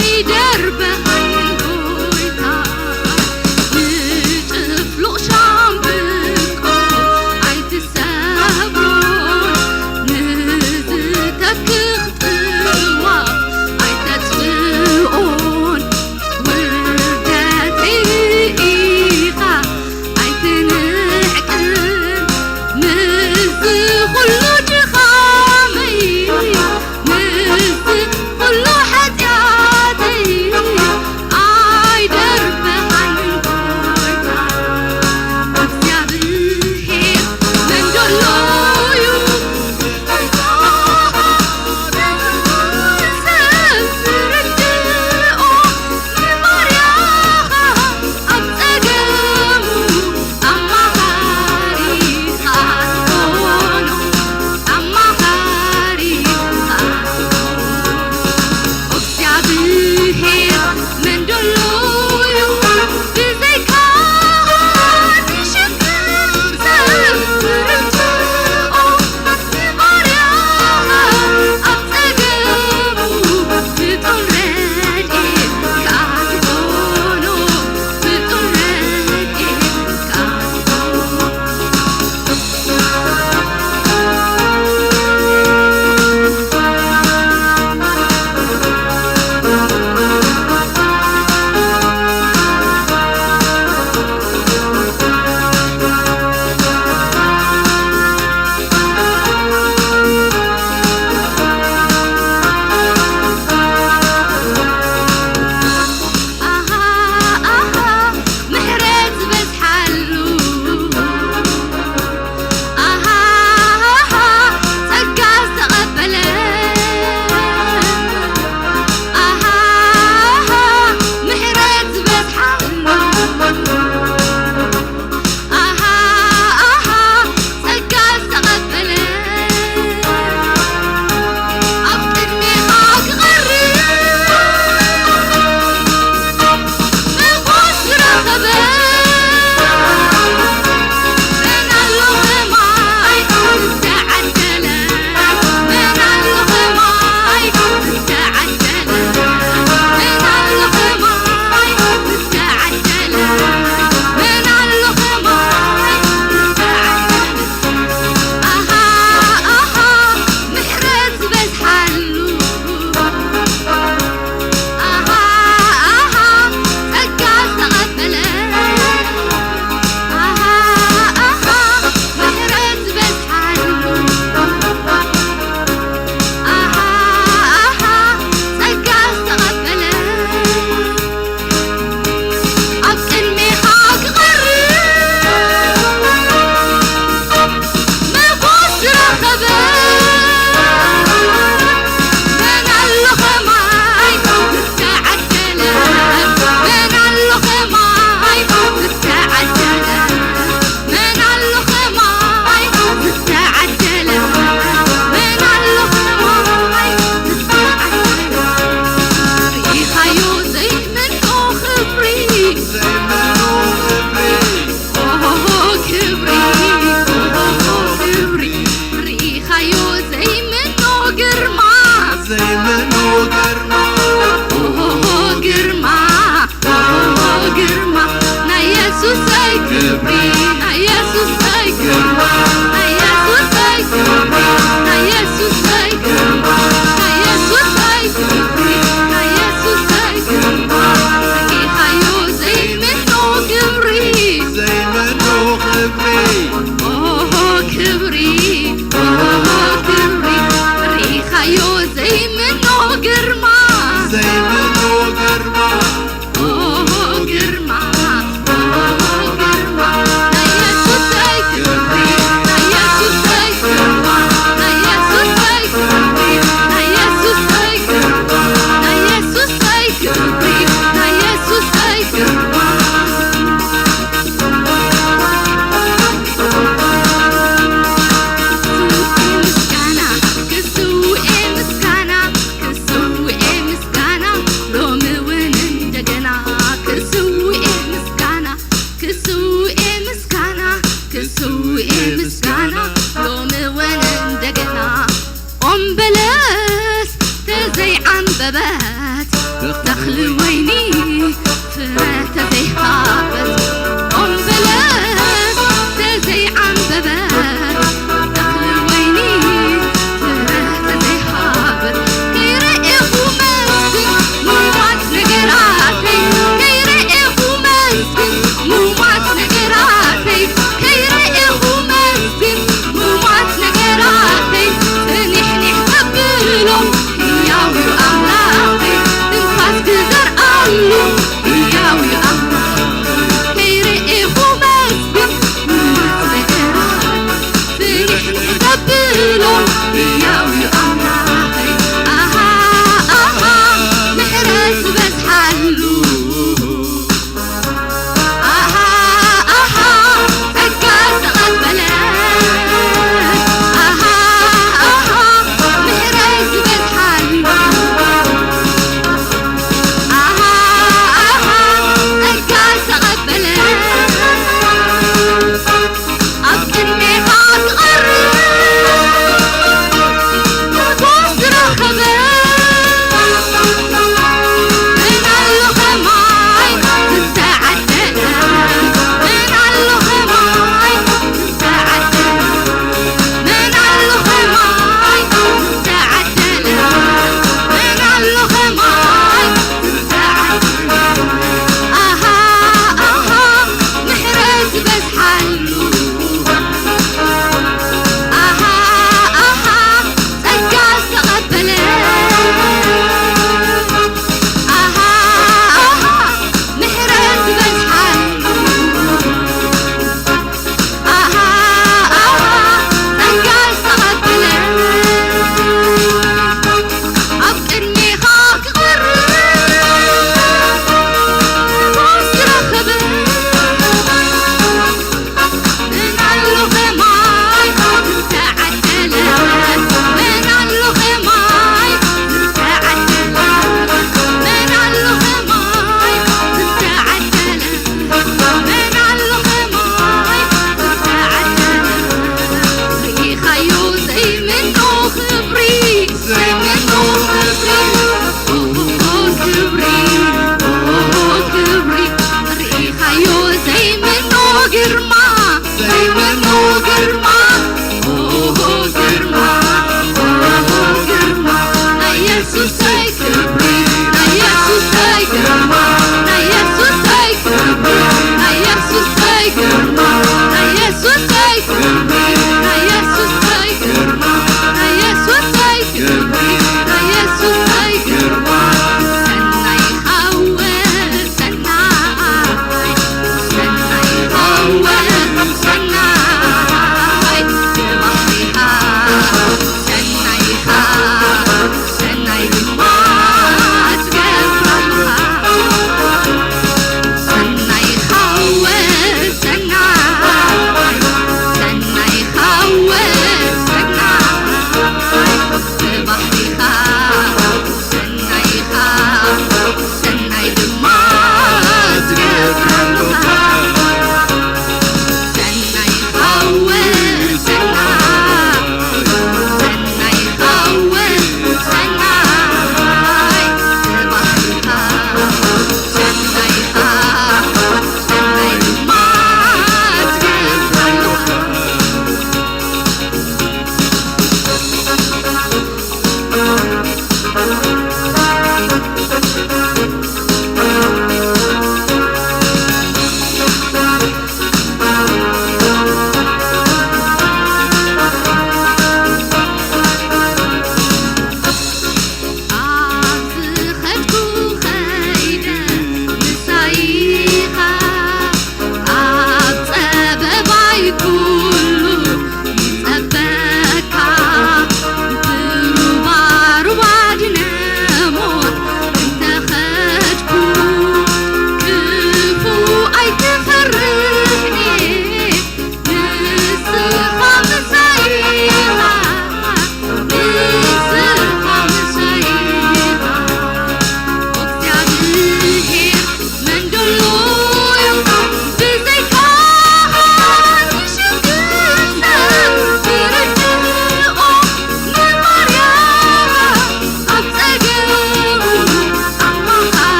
ኣይደርበኻን ጎይታ፣ ንጭፍሉቕ ሻምብቆ ኣይትሰብሮን፣ ንዝተክኽ ጥዋፍ ኣይተጥፍኦን። ውርደተይ ኢኻ ኣይትንዕቅን፣ ምስዚ ኩሉ ድኻመይ፣ ምስዚ ኩሉ ሓጢኣተይ፣ ተኽሊ ወይኒ ፍረ ተዘይሃበት፣ ኦም በለስ ተዘይዓምበበት፣ ተኽሊ ወይኒ ፍረ ተዘይሃበት፣ ከይረኤኹ መስግን ምውት ነገራተይ፣ ከይረኤኹ መስግን ምውት ነገራተይ፣ ከይረኤኹ መስግን ምውት ነገራተይ፣ ጽኒሕኒሕ ከብሎም ህያው እዩ ኣምላኸይ፣ ትንፋስ ክዘርኣሉ ህያው እዩ ኣምላኸይ።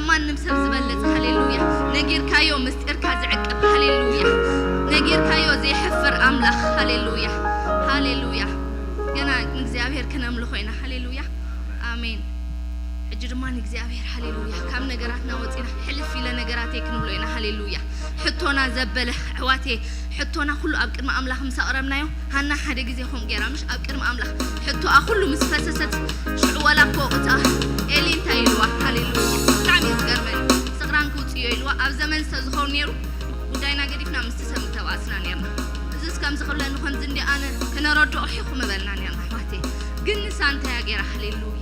ማንም ሰብ ዝበለጽ። ሃሌሉያ። ነጊርካዮ ምስጢርካ ዝዕቅብ። ሃሌሉያ። ነጊርካዮ ዘይሕፍር ኣምላኽ። ሃሌሉያ። ሃሌሉያ። ገና ንእግዚኣብሔር ክነምልኾ ኢና። ሃሌሉያ። ኣሜን። ሕጂ ድማ ንእግዚኣብሔር፣ ሃሌሉያ፣ ካብ ነገራትና ወፂና ሕልፍ ኢለ ነገራተይ ክንብሎ ኢና። ሃሌሉያ። ሕቶና ዘበለ ኣሕዋተይ፣ ሕቶና ኩሉ ኣብ ቅድሚ ኣምላኽ ምስ ኣቕረብናዮ፣ ሃና ሓደ ግዜ ከምኡ ገይራ፣ ምሽ ኣብ ቅድሚ ኣምላኽ ሕቶኣ ኩሉ ምስ ፈሰሰት፣ ሽዑ ዋላ እኮ እታ ኤሊ እንታይ ኢልዋ? ሃሌሉያ። ብጣዕሚ እዩ ዝገርመኒ። ስቕራን ክውፅዮ ኢልዋ። ኣብ ዘመን ዝተዝኸውን ነይሩ፣ ጉዳይና ገዲፍና ምስቲ ሰብ ምተባእስና ነርና። እዚስ ከምዚ ክብለኒ፣ ከምዚ እንዲ ኣነ ክነረድኦ ሒኹ ምበልና ነርና፣ ኣሕዋተይ። ግን ንሳ እንታይ እያ ገይራ? ሃሌሉያ።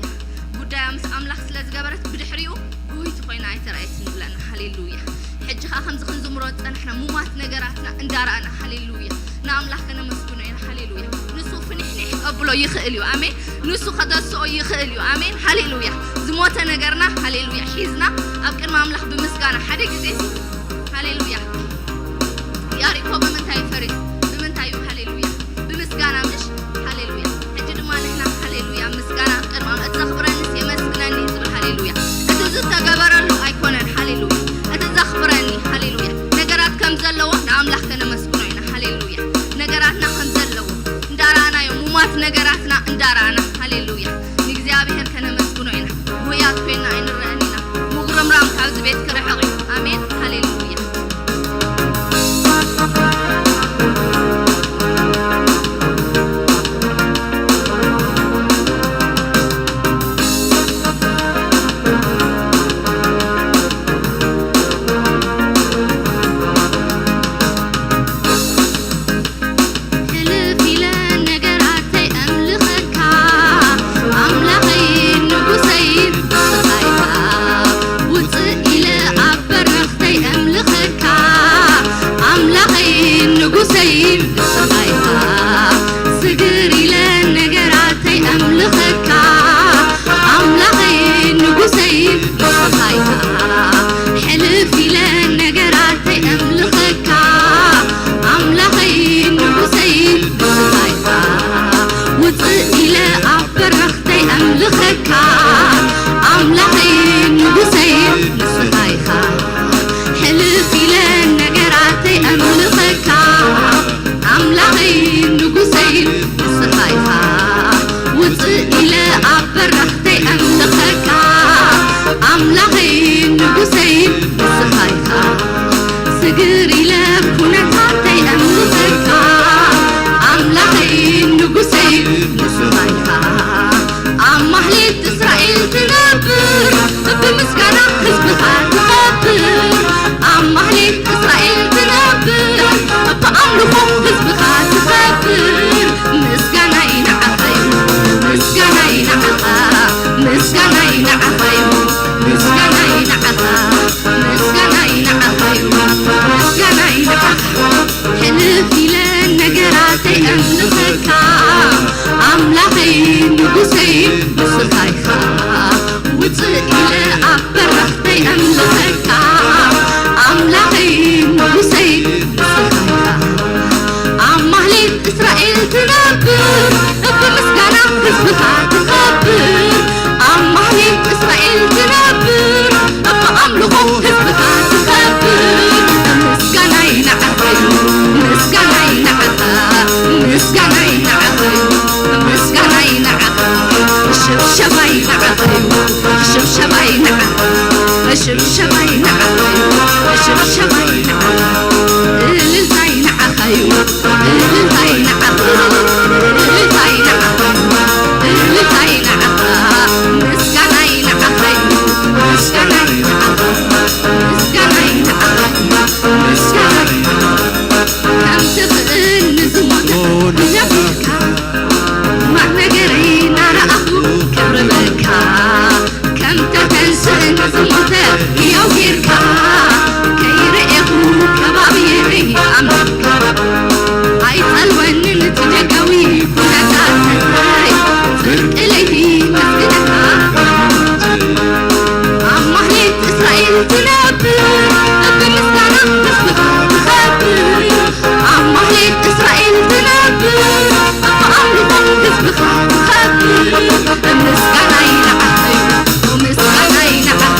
ጉዳያ ምስ ኣምላኽ ስለ ዝገበረት፣ ብድሕሪኡ ጎይቲ ኮይና ኣይተራእየትን ንብለና። ሃሌሉያ። ሕጂ ኸኣ ከምዚ ክንዝምሮ ዝጸናሕና፣ ሙማት ነገራትና እንዳረኣና፣ ሃሌሉያ፣ ንኣምላኽ ከነመስግኖ ኢና። ሃሌሉያ። ንሱ ፍንሕንሕ ከብሎ ይኽእል እዩ። ኣሜን። ንሱ ከተስኦ ይኽእል እዩ። ኣሜን። ሃሌሉያ። ዝሞተ ነገርና፣ ሃሌሉያ፣ ሒዝና ኣብ ቅድሚ ኣምላኽ ብምስጋና ሓደ ግዜ፣ ሃሌሉያ። ያሪኮ ብምንታይ ፈሪስ? ብምንታይ እዩ? ሃሌሉያ። ብምስጋና ምሽ? ሃሌሉያ። ሕጂ ድማ ንሕና፣ ሃሌሉያ፣ ምስጋና ቅድሚ ኣምላኽ። እቲ ዘኽብረኒስ የመስግነኒ ዝብል፣ ሃሌሉያ። እቲ ዝተገበረሉ ኣይኮነን፣ ሃሌሉያ። እቲ ዘኽብረኒ፣ ሃሌሉያ። ነገራት ከም ዘለዎ ንኣምላኽ ከነመስግኖ ኢና፣ ሃሌሉያ። ነገራትና ከም ዘለዎ እንዳረኣናዮ፣ ሙማት ነገራትና እንዳረኣና፣ ሃሌሉያ፣ ንእግዚኣብሔር ከነመስግኖ ኢና። ጉያት ኮይና ኣይንረአን ኢና። ምጉርምራም ካብዚ ቤት ክርሕቕ እዩ። ኣሜን። ሃሌሉያ። ሕልፍ ኢለ ነገራተይ ኣምልኸካ፣ ኣምላኸይ ንጉሰይ ንስኻ ኢኻ። ውፅእ ኢለ ኣብ በረኽተይ ኣምልኸካ፣ ኣምላኸይ ንጉሰይ ንስኻ ኢኻ። ስግር ኢለ ነገራተይ ኣምልኸካ፣ ኣምላኸይ ንጉሰይ ንስኻ ኢኻ። ሕልፍ ኢለ ነገራተይ ኣምልኸካ፣ ኣምላኸይ ንጉሰይ ንስኻ ኢኻ። ውፅእ ኢለ ኣብ በረኽተይ ኣምልኸካ፣ ኣምላኸይ ንጉሰይ ንስኻ ኢኻ። ሕልፍ ኢለ ነገራተይ ኣምልኸካ፣ ኣምላኸይ ንጉሰይ ንስኻ ኢኻ። ውፅእ ኢለ ኣብ በረኽተይ ኣምልኸካ፣ ኣምላኸይ ንጉሰይ ንስኻ ኢኻ። ስግር ኢለ ኩነታተይ ኣምልኸካ፣ ኣምላኸይ ንጉሰይ ንስኻ ኢኻ። ኣብ ማህሌት እስራኤል ትነብር፣ ብምስጋና ህዝብኻ ትኸብር። ኣብ ማህሌት እስራኤል ትነብር፣ ብኣምልኾ ህዝብኻ ትኸብር። ምስጋናይ ንዓኻ እዩ፣ ምስጋናይ ንዓኻ፣ ምስጋናይ ንዓኻ እዩ፣ ምስጋናይ ንዓኻ፣ ምስጋናይ ንዓኻ እዩ፣ ምስጋናይ ንዓኻ። ሕልፍ ኢለ ነገራተይ ኣምልኸካ፣ ኣምላኸይ ንጉሰይ ንስኻ ኢኻ። ውፅእ ኢለ ኣብ በረኽተይ ኣምልኸካ፣ ኣምላኸይ ንጉሰይ ንስኻ ኢኻ። ኣብ ማህሌት እስራኤል ትነብር፣ ብምስጋና ህዝብኻ ትኸብር። ኣብ ማህሌት እስራኤል ትነብር፣ ብኣምልኾ ህዝብኻ ትኸብር። ምስጋናይ ንዓኻ እዩ፣ ምስጋናይ ንዓኻ፣ ምስጋናይ ንዓኻ እዩ፣ ምስጋናይ ንዓኻ። ሽብሸባይ ንዓኻ እዩ፣ ሽብሸባይ ንዓኻ፣ ሽብሸባይ ንዓኻ እዩ፣ ሽብሸባይ ንዓኻ። እልልታይ ንዓኻ እዩ፣ እልልታይ ንዓኻ፣ እልልታይ ንዓኻ፣ እልልታይ ንዓኻ። ምስጋናይ ንዓኻ እዩ፣ ምስጋናይ ንዓኻ፣ ምስጋናይ ንዓኻ፣ ምስጋናይ ንዓኻ። ከም ትኽእል ንዝሞተ ነቢርካ፣ ማዕ ነገረይ ናረኣኹ ከብርበካ። ከም ተተንስእ ንዝሞተ ህያው ጌርካ፣ ከይረኤኹ ከባብየይ ኣምልካ። ኣይጸልወንን እቲ ደጋዊ ኩነታተይ፣ ፍርቂ ለይቲ መስግነካ። ኣብ ማህሌት እስራኤል ትነብር፣ ብምስጋና ህዝብኻ ትኸብር። ኣብ ማህሌት እስራኤል ትነብር፣ ብኣምልኾ ህዝብኻ ትኸብር። ምስጋናይ ንዓኻ እዩ፣ ምስጋናይ ንዓኻ፣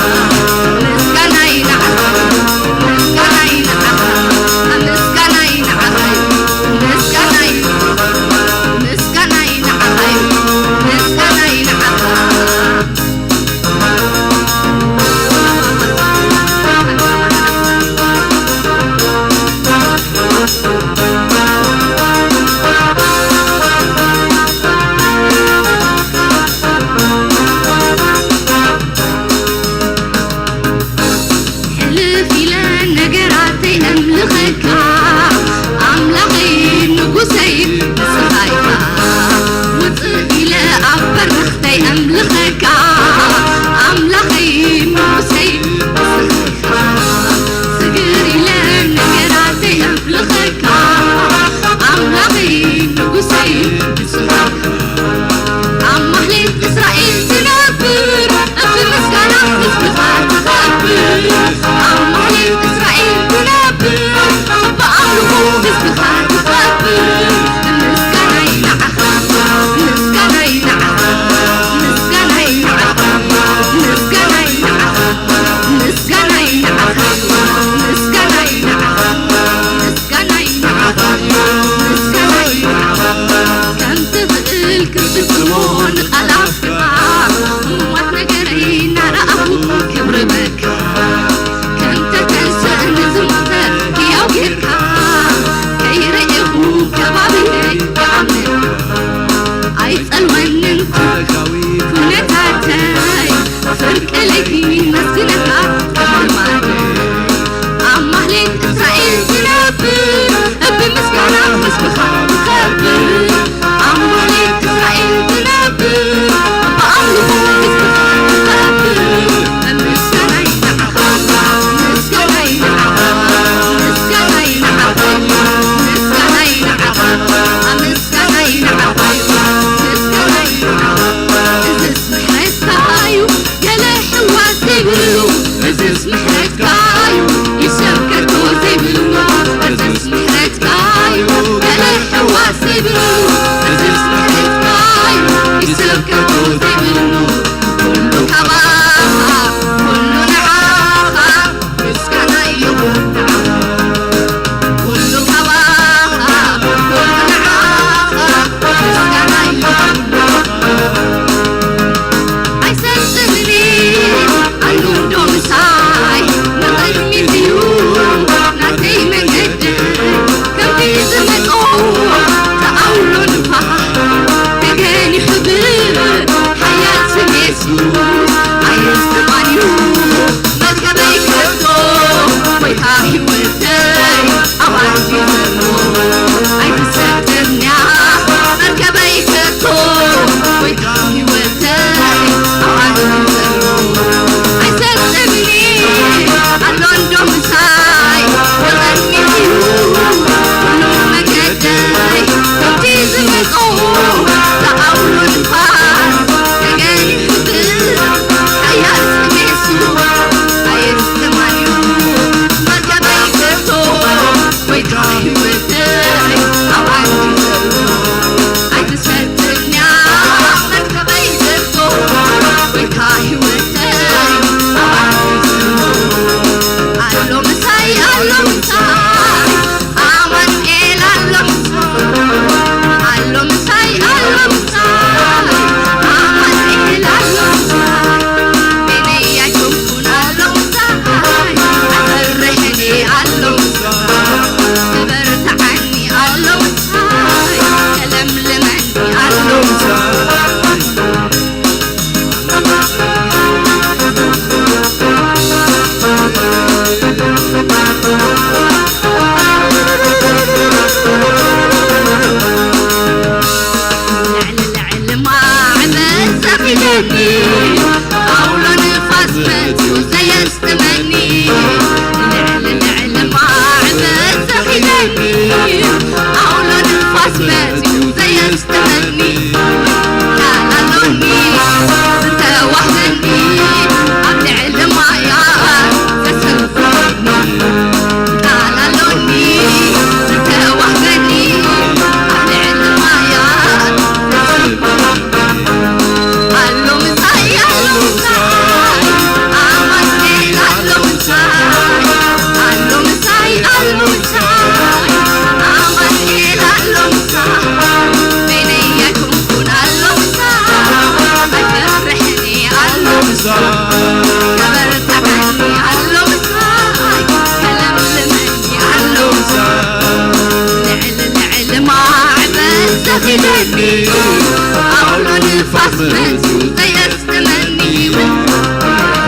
ኣውሎ ንፋስ መጽዩ ዘየስጥመኒ፣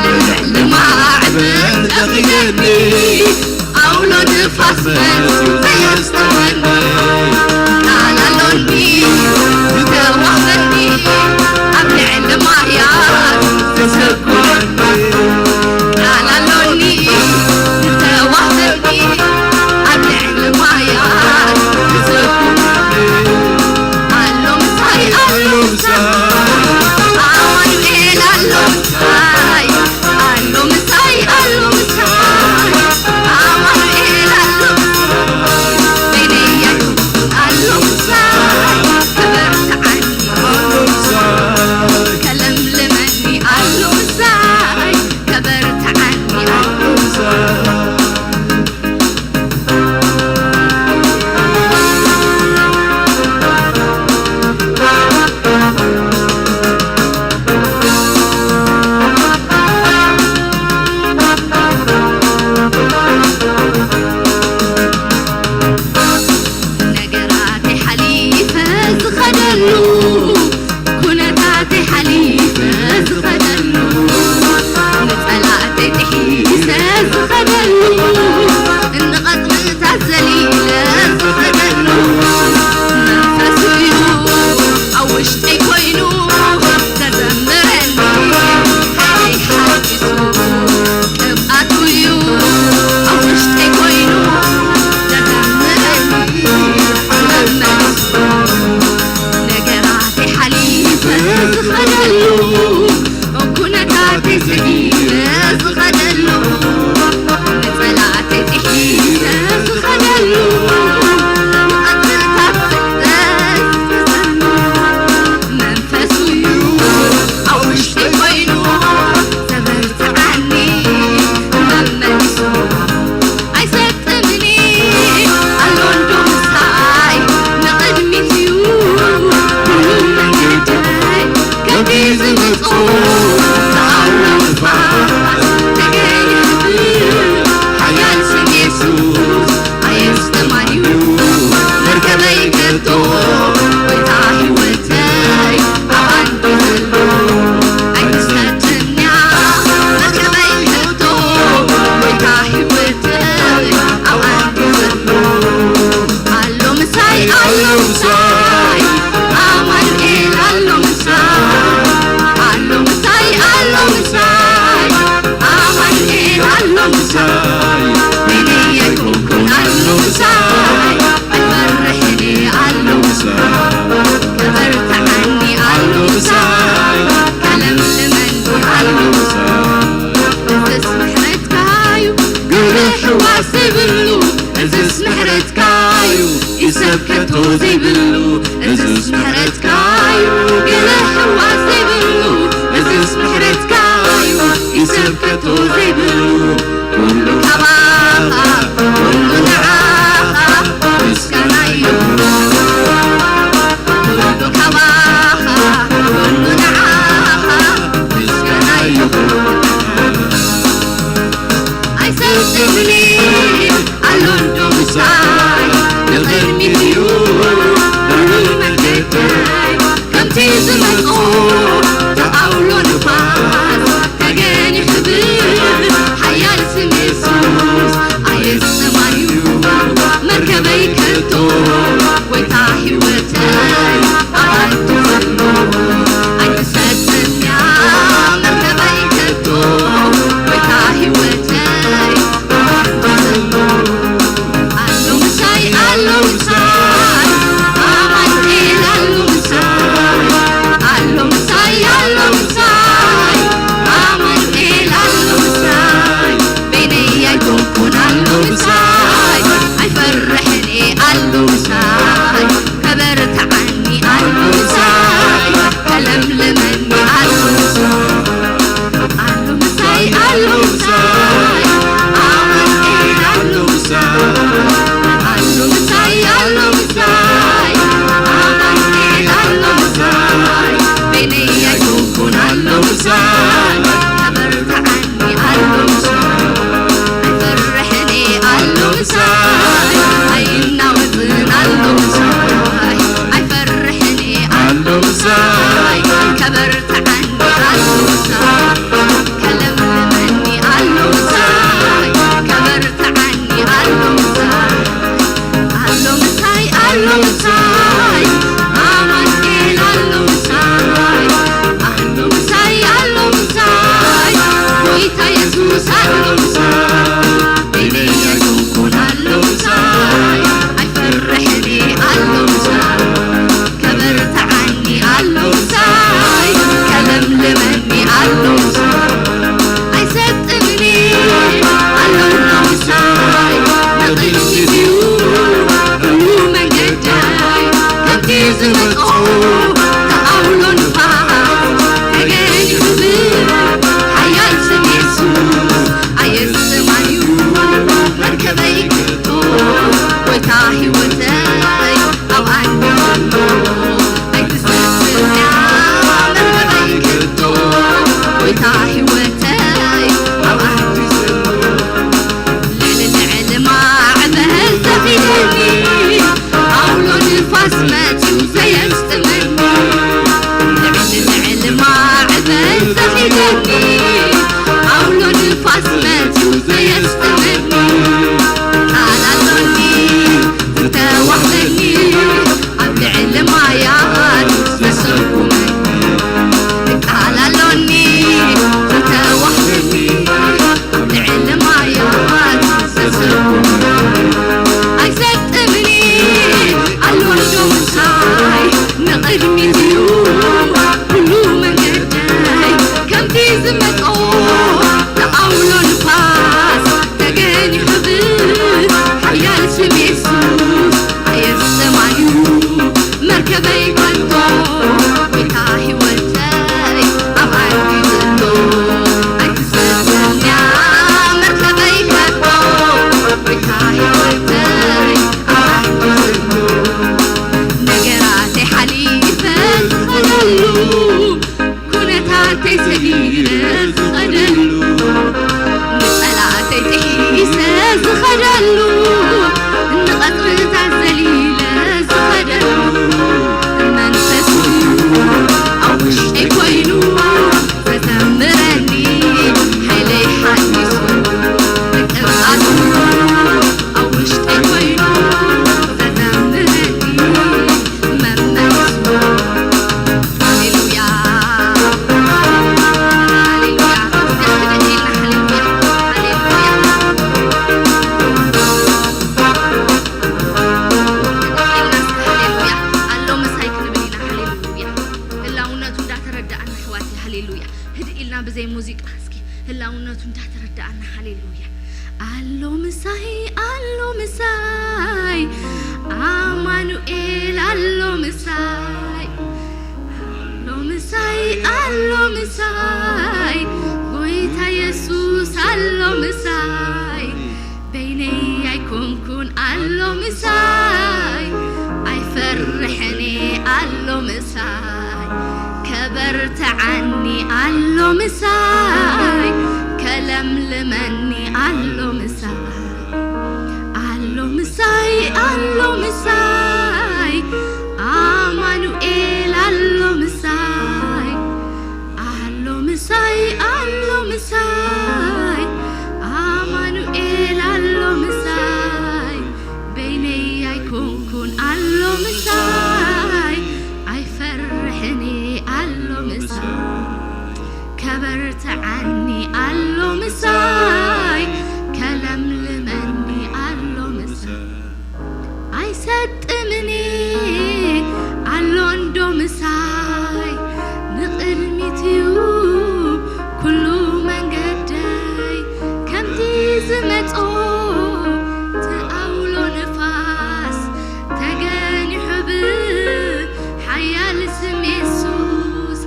ልዕሊ ማዕበል ዘኺደኒ። ኣውሎ ንፋስ መጽዩ ዘየስጥመኒ፣ ቃል ኣሎኒ ዝተዋህበኒ፣ ኣብ ልዕሊ ማያት ዝሰጉመኒ። ቃል ኣሎኒ ዝተዋህበኒ፣ ኣብ ልዕሊ ማያት ዝሰጉመኒ። ኣሎ ምሳይ፣ ኣሎ ምሳይ፣ ኣማኑኤል ኣሎ ምሳይ፣ ኣሎ ምሳይ፣ ኣሎ ምሳይ፣ ኣማኑኤል ኣሎ ምሳይ፣ በይነይ ኣሎ ምሳይ፣ ክበርትዓኒ ኣሎ ምሳይ፣ ከለምልመኒ ኣሎ ምሳይ፣ ከበርትዓኒ ኣሎ ምሳይ። ነገራተይ ሓሊፈ ዝኸደሉ፣ ኩነታተይ ሓሊፈ ዝኸደሉ፣ ንጸላእተይ ጥሒሰ ዝኸደሉ፣ ንቐጽርታት ዘሊለ ዝኸደሉ፣ መንፈሱ እዩ ኣብ ውሽጠይ ኮይኑ ዘዘምረኒ፣ ሓይለይ ሓዲሱ ቅብኣቱ እዩ ኣብ ውሽጠይ ኮይኑ ዘዘምረኒ፣ መመሊሱ ነገራተይ ሓሊፈ ዝኸደሉ፣ ኩነታተይ ሰጊረ ዝኸደሉ፣ ንጸላእተይ ጥሒሰ ዝኸደሉ፣ ንቐጽርታት ፍጥረት ዝዘምር መንፈሱ እዩ ኣብ ውሽጠይ ኮይኑ ዘበርትዓኒ፣ መመሊሱ ኣይሰጥምኒ ኣሎ እንዶ ምሳይ፣ ንቕድሚት እዩ ኩሉ መንገደይ። ከምቲ ዝመጾ ዝኣውሎ ንፋስ ተገይሩ፣ ሓያል ስም የሱስ ኣየስተማንዩ። መርከበይ ከቶ ጎይታ ህይወተይ ኣብ ኣንዱ ዘሎ ኣይትሰጥንያ። መርከበይ ከቶ ጎይታ ህይወተይ ኣብ ኣንዱ ዘሎ ኣሎ ምሳይ፣ ኣሎ ምሳይ፣ ኣማኑኤል ኣሎ ምሳይ፣ ኣሎ ምሳይ፣ ኣሎ ምሳይ፣ ኣማኑኤል ኣሎ ምሳይ፣ በይነይ ኣይኮንኩን ኣሎ ምሳይ፣ ኣይፈርሕን እየ ኣሎ ምሳይ፣ ከበርትዓኒ ኣሎ ምሳይ፣ ከለምልመኒ ኣሎ ምሳይ። እዝስ ምሕረትካዩ ገለ ሕዋስ ዘይብሉ፣ እዝስ ምሕረትካዩ ኢሰብ ከቶ ዘይብሉ፣ እዝስ ምሕረትካዩ ገለ ሕዋስ ዘይብሉ፣ እዝስ ምሕረትካዩ ኢሰብ ከቶ ዘይብሉ። ኩሉ ካባኻ፣ ኩሉ ንዓኻ ምስጋና ይኹን። ኩሉ ካባኻ፣ ኩሉ ንዓኻ ምስጋና ይኹን። ኣይሰጥምኒ ኣሎ እንዶ ምሳይ፣ ንቕድሚት እዩ ብሩህ መንገደይ። ከምቲ ዝመጾ ዝኣውሎ ንፋስ ተገን ይኽብል፣ ሓያል ኣሎ ምሳይ፣ ከበርትዓኒ ኣሎ ምሳይ፣ ከለምልመኒ ኣሎ ምሳይ፣ ከበርትዓኒ ኣሎ ምሳይ፣ ኣሎ ምሳይ፣ ኣሎ ምሳይ፣ ኣማኑኤል ኣሎ ምሳይ፣ ኣሎ ምሳይ፣ ኣሎ ምሳይ፣ ጎይታ የሱስ ኣሎ ምሳይ፣ በይነይ ኣይኮንኩን ኣሎ ምሳይ፣ ኣይፈርሕን እየ ኣሎ ምሳይ፣ ከበርትዓኒ ኣሎ ምሳይ፣ ከለምልመኒ ኣሎ ምሳይ፣ ኣይሰጥምን እየ ኣሎ ምሳይ፣ ንቕድሚት እዩ ኩሉ መንገደይ፣ ከምቲ ዝመጾ ተኣውሎ ንፋስ ተገይሩ ሓያል ስም የሱስ ኣየስማን እዩ መርከበይ ክቶ፣ ጎይታ ህይወተይ ኣብ ኣንዲ ዘሎ ኣይትሰስን እያ መርከበይ ክቶ፣ ጎይታ ህይወተይ ኣብ ኣንዲ ዘሎ ልዕሊ ልዕሊ ማዕበል ዘኺደኒ ኣውሎ ንፋስ መጺኡ ዘየስጥመኒ፣ ልዕሊ ልዕሊ ማዕበል ዘኺደኒ ኣውሎ ንፋስ መጺኡ ዘየስጥመኒ፣ ቃል ኣሎኒ ዝተዋህበኒ ኣብ ልዕሊ ማያት ዘሰጉመኒ፣ ቃል ኣሎኒ ዝተዋህበኒ ኣብ ልዕሊ ማያት ዘሰጉመኒ፣ ኣይሰጥምን ኣሎ ዶ ምሳይ፣ ንቕድሚት እዩ ኩሉ መንገደይ፣ ከምቲ ዝመጾ ተኣውሎ ንፋስ ተገኒሑ ብሓያል ስም የሱስ ኣየስማን እዩ መርከበይ ከቶ፣ ጎይታ ህይወተይ ኣብ ዓዲ ዘሎ ኣይትሰስን እያ መርከበይ ከቶ፣ ጎይታ ህይወተይ ኣብ ዓዲ ዘሎ ነገራተይ ሓሊፈ ዝኸደሉ፣ ኩነታተይ ሰጊረ ዝኸደሉ፣ ንጸላእተይ ጥሒሰ ዝኸደሉ፣ ንቐጽርታት ዘሊለ ዝኸደሉ፣ መንፈሱ ኣብ ውሽጠይ ኮይኑ ዘዘምረኒ፣ ሓይለይ ሓዲሱ ቅብኣቱ ኣብ ውሽጠይ ኮይኑ ዘዘምረኒ፣ መመሊሱ። ሃሌሉያ፣ ሃሌሉያ። እስከ ክንደይ ኢልና ሃሌሉያ፣ ሃሌሉያ። ኢልና እስከ ሃሌሉያ። ኣሎ ምሳይ ክንብል ኢና። ሃሌሉያ። ህላውነቱ እንዳተረዳእና ኣሕዋተይ፣ ሃሌሉያ። ህድእ ኢልና ብዘይ ሙዚቃ እስኪ ህላውነቱ እንዳተረዳእና፣ ሃሌሉያ። ኣሎ ምሳይ፣ ኣሎ ምሳይ፣ ኣማኑኤል ኣሎ ምሳይ፣ ኣሎ ምሳይ፣ ኣሎ ምሳይ፣ ጎይታ የሱስ ኣሎ ምሳይ፣ በይነይ ኣይኮንኩን ኣሎ ምሳይ፣ ኣይፈርሕን እየ ኣሎ ምሳይ፣ ከበርትዓኒ ኣሎ ምሳይ፣ ከለምልመኒ ኣሎ ምሳይ፣ ኣሎ ምሳይ፣ ኣሎ ምሳይ፣ ኣማኑኤል ኣሎ ምሳይ፣ ኣሎ ምሳይ፣ ኣሎ ምሳይ፣ ኣማኑኤል ኣሎ ምሳይ፣ በይነይ ኣይኮንኩን ኣሎ ምሳይ፣ ኣይፈርሕን እየ ኣሎ ምሳይ፣ ከበርትዓኒ ኣሎ ምሳይ፣ ከለምልመኒ ኣሎ ምሳይ፣ ኣይሰጥምን ኣሎ እንዶ ምሳይ፣ ንቕድሚት እዩ ኩሉ መንገደይ፣ ከምቲ ዝመጾ ትኣውሎ ንፋስ ተገኒሑ ብሓያል ስም የሱስ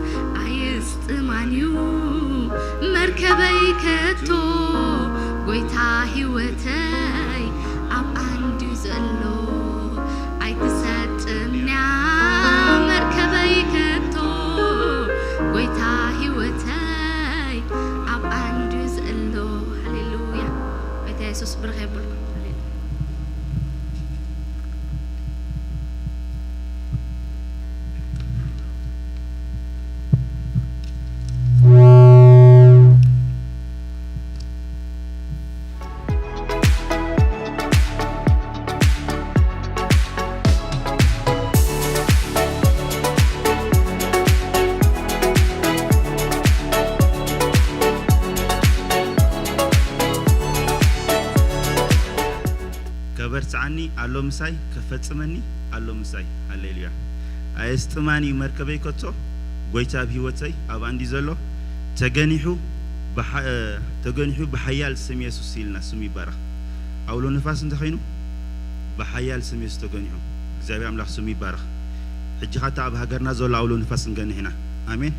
ኣይስጥማን እዩ መርከበይ ከቶ፣ ጎይታ ህይወተይ ኣብ ኣንድዩ ዘሎ ኣይትሰጥምንያ መርከበይ ከቶ፣ ጎይታ ህይወተይ ኣብ ኣንድዩ ዘሎ። ሃሌሉያ። ጎይታ የሱስ ብርኽ የብልኩም። ሃሌሉያ። ኣሎ ምሳይ፣ ከፈጽመኒ ኣሎ ምሳይ። ሃሌሉያ። ኣየስጥማን እዩ መርከበይ ከቶ፣ ጎይታ ኣብ ህይወተይ ኣብኣ እንዲ ዘሎ። ተገኒሑ ብሓ-፣ እ፣ ተገኒሑ ብሓያል ስም የሱስ ኢልና፣ ስሙ ይባረኽ። ኣውሎ ንፋስ እንተኾይኑ ብሓያል ስም የሱስ ተገኒሑ። እግዚኣብሔር ኣምላኽ ስሙ ይባረኽ። ሕጂ ኻታ ኣብ ሃገርና ዘሎ ኣውሎ ንፋስ ክንገንሕ ኢና። ኣሜን።